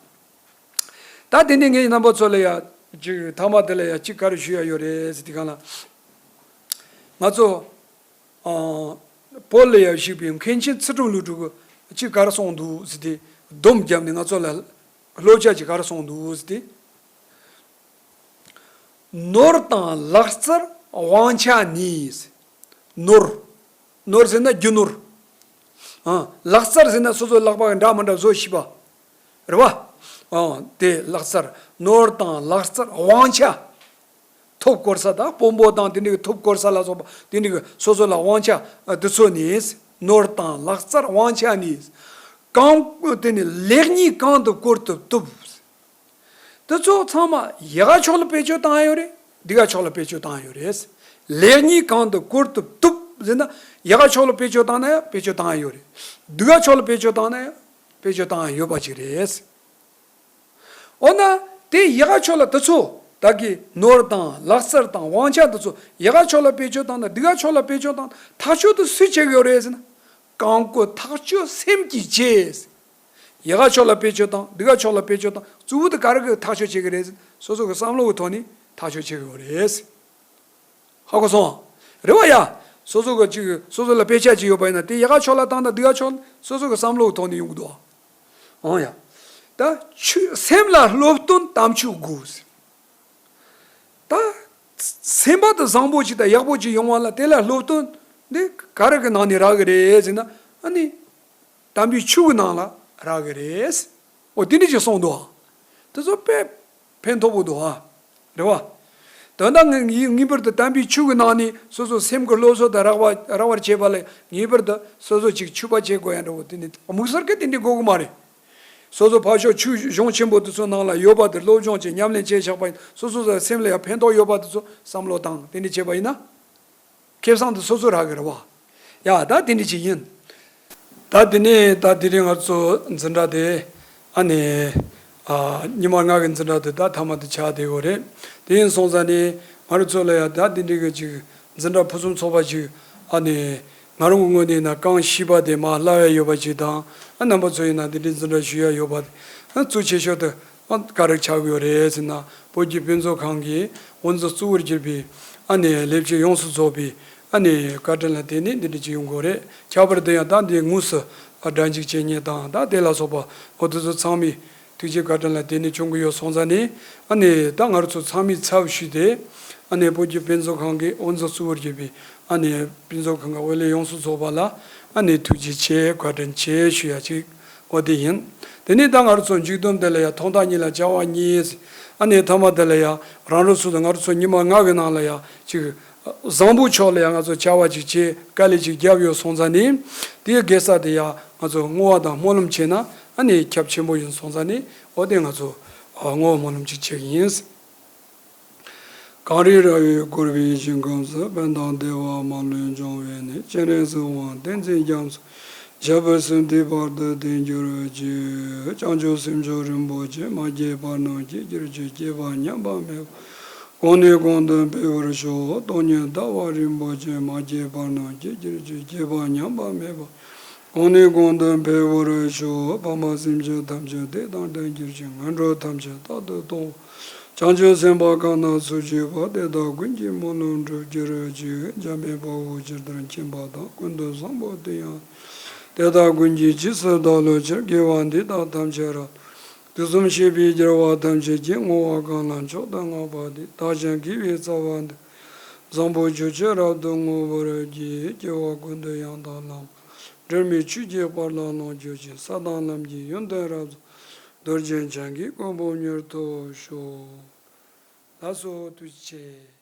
ད་དེ་ནས་ངས་རྣམ་པ་ཚོ་ལ་ཡ་ཅིག་མཐའ་མ་དེ་ལ་ཡ་ཅིག་ག་རེ་ཞུ་ཡ་ཡོད་རེད་ཟེར་དུས་སྒང་ལ། ང་ཚོ་ཨ་བོད་ལ་ཡ་བཞུགས་པའི་མཁན་ཆེན་ཚུལ་ཁྲིམས་ཀླུ་སྒྲུབ་ཀྱིས་ཅིག་ག་རེ་གསུངས་འདུག་ཟེར་ཏེ་སྡོམ་བརྒྱབ་ནས་ང་ཚོ་ལ་བསླབ་བྱ་ཅིག་ག་རེ་གསུངས་འདུག་ཟེར་ཏེ། ནོར་དང་ལག་རྩལ་དབང་ཆ་ནི། ནོར། ནོར་ཟེར་ན་རྒྱུ་ནོར། ཨ། ལག་རྩལ་ཟེར་ན་སོ་སོའི་ལག་པ་གི་འདྲ་མི་འདྲ་བཟོ་ཤེས་པ། རེད་བ། ཨ། དེ་ལག་རྩལ། ནོར་དང་ལག་རྩལ་དབང་ཆ། ཐོབ་དཀོར་ས་དང་དཔོན་པོ་དང་དེ་འདྲའི་ཐོབ་དཀོར་ས་ལ་སོགས་པ་དེ་འདྲའི་སོ་སོ་ལ་དབང་ཆ་དེ་ཚོ་ནི། ནོར་དང་ལག་རྩལ་དབང་ཆ་ནི། གང་དེ་ནི་ལེགས་ཉེས་གང་དུ་བཀོལ་དུ་བཏུབ། དེ་ཚོ་ཚང་མ་ཡག་ག་ཕྱོགས་ལ་བེད་སྤྱོད་བཏང་ཡ་ཡོད་རེད། སྡུག་ག་ཕྱོགས་ལ་བེད་སྤྱོད་བཏང་ཡ་ཡོད་རེད། ལེགས་ཉེས་གང་དུ་བཀོལ་དུ་བཏུབ་ཟེར་ན་ཡག་ག་ཕྱོགས་ལ་བེད་སྤྱོད་བཏང་ན་ཡང་བེད་སྤྱོད་བཏང་ཡ་ཡོད་རེད། སྡུག་ག་ཕྱོགས་ལ་བེད་སྤྱོད་བཏང་ན་ཡང་བེད་སྤྱོད་བཏང་ཡ་ཡོད་པ་ཅིག་རེད། འོ་ན་དེ་ཡག་ག་ཕྱོགས་ལ་དེ་ཚོ་ད་གི་ནོར་དང་ལག་རྩལ་དང་དབང་ཆ་དེ་ཚོ་ཡག་ག་ཕྱོགས་ལ་བེད་སྤྱོད་བཏང་ན་སྡུག་ག་ཕྱོགས་ལ་བེད་སྤྱོད་བཏང་ན་ཐག་གཅོད་དེ་སུས་བྱེད་གི་ཡོད་རེད་ཟེར་ན། གང་བཀོལ་ཐག་གཅོད་སེམས་ཀྱིས་བྱེད། ཡག་ག་ཕྱོགས་ལ་བེད་སྤྱོད་དང་སྡུག་ག་ཕྱོགས་ལ་བེད་སྤྱོད་དང་གཙོ་བོ་དེ་ག་རེ་གིས་ཐག་གཅོད་བྱེད་ཀྱི་རེད་ཟེར་ན་སོ་སོ་གི་བསམ་བློ་གི་ཐོག་ནས་ཐག་གཅོད་བྱེད་ཀྱི་ཡོད་རེད། ཧ་གོ་སོང་། རེད་བ་ཡ། སོ་སོ་གི་ཅིག་སོ་སོ་ལ་དཔེ་ཆ་ཅིག་ཡོད་པ་ཡིན་ན་དེ་ཡག་ག་ཕྱོགས་ལ་བཏང་ན་སྡུག་ག་ཕྱོགས་ལ་སོ་སོ་གི་བསམ་བློ་གི་ཐོག་ནས་ཡོང་གི་འདུག་འོང་ཡ། ད་ཆོས་སེམས་ལ་སློབ་སྟོན་དམ་ཆོས་དགོས། ད་སེམས་པ་དེ་བཟང་པོ་ཅིག་དང་ཡག་པོ་ཅིག་ཡོང་བ་ལ་དེ་ལ་སློབ་སྟོན་འདི་ག་རེ་གི་ནང་ནས་རག་གི་རེད་ཟེར་ན་ཨ་ནི། དམ་པའི་ཆོས་ཀྱི་ནང་ལ་རག་གི་རེད། འོ་དེ་འདྲ་ཅིག་གསུངས་འདུག་ཨ། དེ་ཚོ་དཔེ་ཕན་ཐོགས་པོ་འདུག་ཨ། རེད་བ། དོན་དག་ངེས་ངེས་པར་དུ་དམ་པའི་ཆོས་ཀྱི་ནང་ནས་སོ་སོ་སེམས་ཀྱི་སློབ་གསོ་དང་རག་པ་རག་པར་བྱེད་པ་ལ་ངེས་པར་དུ་སོ་སོ་ཅིག་ཆོས་པ་བྱེད་དགོས་ཡ་འདྲ་བོ་དེ་ནི་དམིགས་བསལ་གྱི་དེ་འདྲ་དགོས་ཀྱི་མ་རེད། སོ་སོ་ཕར་ཕྱོགས་ཆོས་གཞུང་ཆེན་པོ་དེ་ཚོ་ནང་ལ་ཡོད་པ་དེ་སློབ་སྦྱོང་བྱེད་ཉམས་ལེན་བྱས་བཞག་པ་ཡིན་སོ་སོ་སོ་སེམས་ལ་ཡང་ཕན་ཐོགས་ཡོད་པ་དེ་ཚོ་བསམ་བློ་བཏང་དེ་འདྲ་བྱས་པ་ཡིན་ན། ཁེ་བཟང་དེ་སོ་སོ་རག་གི་རེད་བ། ཡ་ད་དེ་འདྲ་ཅིག་ཡིན། ད་དེ་ནས་ད་དེ་རིང་ང་ཚོ་འཛིན་གྲྭ་དེ་ཨ་ནི་ཨ་ཉི་མ་ལྔ་གི་འཛིན་གྲྭ་དེ་ད་མཐའ་མ་དེ་ཆགས་བསྡད་ཡོད་རེད། དེ་ཡིན་སོང་ཙང་ནི་ང་རང་ཚོ་ལ་ཡ་ད་དེ་འདྲ་གི་ཅིག་འཛིན་གྲྭ་ཕུན་སུམ་ཚོགས་པ་ཅིག་ཨ་ནི་ང་རང་གི་ངོས་ནས་ཡིན་ན་རྐང་བཞི་པ་དེ་མར་བསླབ་ཡ་ཡོད་པ་ཅིག་དང་ཨ་རྣམ་པ་ཚོ་ཡིན་ན་དེ་འདྲའི་འཛིན་གྲྭ་ཞུགས་ཡ་ཡོད་པ་དེ་ཨ་གཙོ་ཆེ་ཤོས་དེ། ཨ་ག་རེ་ཆགས་ཀྱི་ཡོད་རེད་ཟེར་ན་བོད་ཀྱི་དཔེ་མཛོད་ཁང་གི་དབུ་འཛིན་གཙོ་བོར་གྱུར་པའི་ཨ་ནི་ལས་བྱེད་ཡོངས་སུ་རྫོགས་པའི་ཨ་ནི་བཀའ་དྲིན་ལ་བརྟེན་ནས་འདི་འདྲ་ཅིག་ཡོང་དགོས་རེད། ཁྱད་པར་དུ་ཡང་ད་འདི་དངོས་སུ་ཨ་སྒྲ་འཇུག་བྱེད་མཁན་དང་ད་དེ་ལ་སོགས་པ་འོ་དེ་ཚོ་ཚང་མས་ཐུགས་རྗེ་བཀའ་དྲིན་ལ་བརྟེན་ནས་བྱུང་གི་ཡོད་སོང་ཙང་ནི་ཨ་ནི་ད་ང་རང་ཚོ་ཚང་མའི་ཚབ་ཞུས་ཏེ་ཨ་ནི་བོད་ཀྱི་དཔེ་མཛོད་ཁང་གི་དབུ་འཛིན་གཙོ་བོར་གྱུར་པའི་ཨ་ནི་དཔེ་མཛོད་ཁང་གི་དབུ་ལས་ཡོངས་སུ་རྫོགས་པ་ལ་ཨ་ནི་ཐུགས་རྗེ་ཆེ་བཀའ་དྲིན་ཆེ་ཞུ་ཡ་ཅིག་འོ་དེ་ཡིན། དེ་ནས་ད་ང་རང་ཚོ་མཇུག་སྡོམ་དེ་ལ་ཡང་ཐོག་མཐའ་གཉིས་ལ་བྱ་བ་གཉིས། ཨ་ནི་ཐ་མ་དེ་ལ་ཡང་རང་རང་སོ་སོ་ང་རང་ཚོ་ཉི་མ་ལྔ་གི་ནང་ལ་ཡང་ཅིག་བཟང་པོ་ཕྱོགས་ལ་ཡང་ང་ཚོ་བྱ་བ་ཅིག་བྱེད་དཀའ་ལས་ཅིག་བརྒྱབ་ཡོད་སོང་ཙང་ནི། དེའི་དགེ་རྩ་དེ་ཡང་ང་ཚོ་བསྔོ་བ་དང་སྨོན་ལམ་བྱས་ན་ ཨ་ནི་ཁྱབ་ཆེན་པོ་ཡིན་སོང་ཙང་ནི་འོ་དེ་ང་ཚོ་བསྔོ་བ་སྨོན་ལམ་ཅིག་བྱེད་ཀྱི་ཡིན། གངས་རི་ར་བས་བསྐོར་བའི་ཞིང་ཁམས་སུ། ཕན་དང་བདེ་བ་མ་ལུས་འབྱུང་བའི་གནས། སྤྱན་རས་གཟིགས་དབང་བསྟན་འཛིན་རྒྱ་མཚོ། ཞབས་པད་སྲིད་མཐའི་བར་དུ་བརྟན་གྱུར་ཅིག། བྱང་ཆུབ་སེམས་མཆོག་རིན་པོ་ཆེ། མ་སྐྱེས་པ་རྣམས་སྐྱེ་གྱུར་ཅིག། སྐྱེས་པ་ཉམས་པ་མེད་པ། གོང་ནས་གོང་དུ་འཕེལ་བར་ཤོག། སྟོང་ཉིད་ཟླ་བ་རིན་པོ་ཆེ། མ་སྐྱེས་པ་རྣམས་སྐྱེ་གྱུར་ཅིག། སྐྱེས་པ་ཉམས་པ་མེད་པ། གོང་ནས་གོང་དུ་འཕེལ་བར་ཤོག། ཕ་མ་སེམས་ཅན་ཐམས་ཅད་བདེ་དང་ལྡན་གྱུར་ཅིག། ངན་འགྲོ་ཐམས་ཅད་རྟག་ཏུ་སྟོང་། བྱང་ཆུབ་སེམས་དཔའ་གང་དག་སུ་བཞུགས་པ། དེ་དག་ཀུན་གྱི་སྨོན་ལམ་འགྲུབ་གྱུར་ཅིག། འཇམ་དཔལ་དཔའ་བོས་ཇི་ལྟར་མཁྱེན་པ་དང་། ཀུན་ཏུ་བཟང་པོ་དེ་ཡང་དེ་དག་ཀུན་གྱི་རྗེས་སུ་བདག་སློབ་ཕྱིར། དགེ་བ་འདི་དག་ཐམས་ཅད་རབ་ཏུ། དུས་གསུམ་གཤེགས་པའི་རྒྱལ་བ་ཐམས་ཅད་ཀྱིས། བསྔོ་བ་གང་ལ་མཆོག་ཏུ་བསྔགས་པ་དེས། བདག་ཀྱང་དགེ་བའི་རྩ་བ་འདི། བཟང་པོ་སྤྱོད་ཕྱིར་རབ་ཏུ་བསྔོ་བར་བགྱི། སྐྱེ་བ་ཀུན་ཏུ་ཡང་དག་བླ་མ། འབྲལ་མེད་ཆོས་ཀྱི་དཔལ་ལ་ལོངས་སྤྱོད་ཅིང་། ས་དང་ལམ་གྱི་ཡོན་ཏན་རབ་རྫོགས། རྡོ་རྗེ་འཆང་གི་གོ་འཕང་མྱུར་ཐོབ་ཤོག། ལགས་སོ། ཐུགས་རྗེ་ཆེ།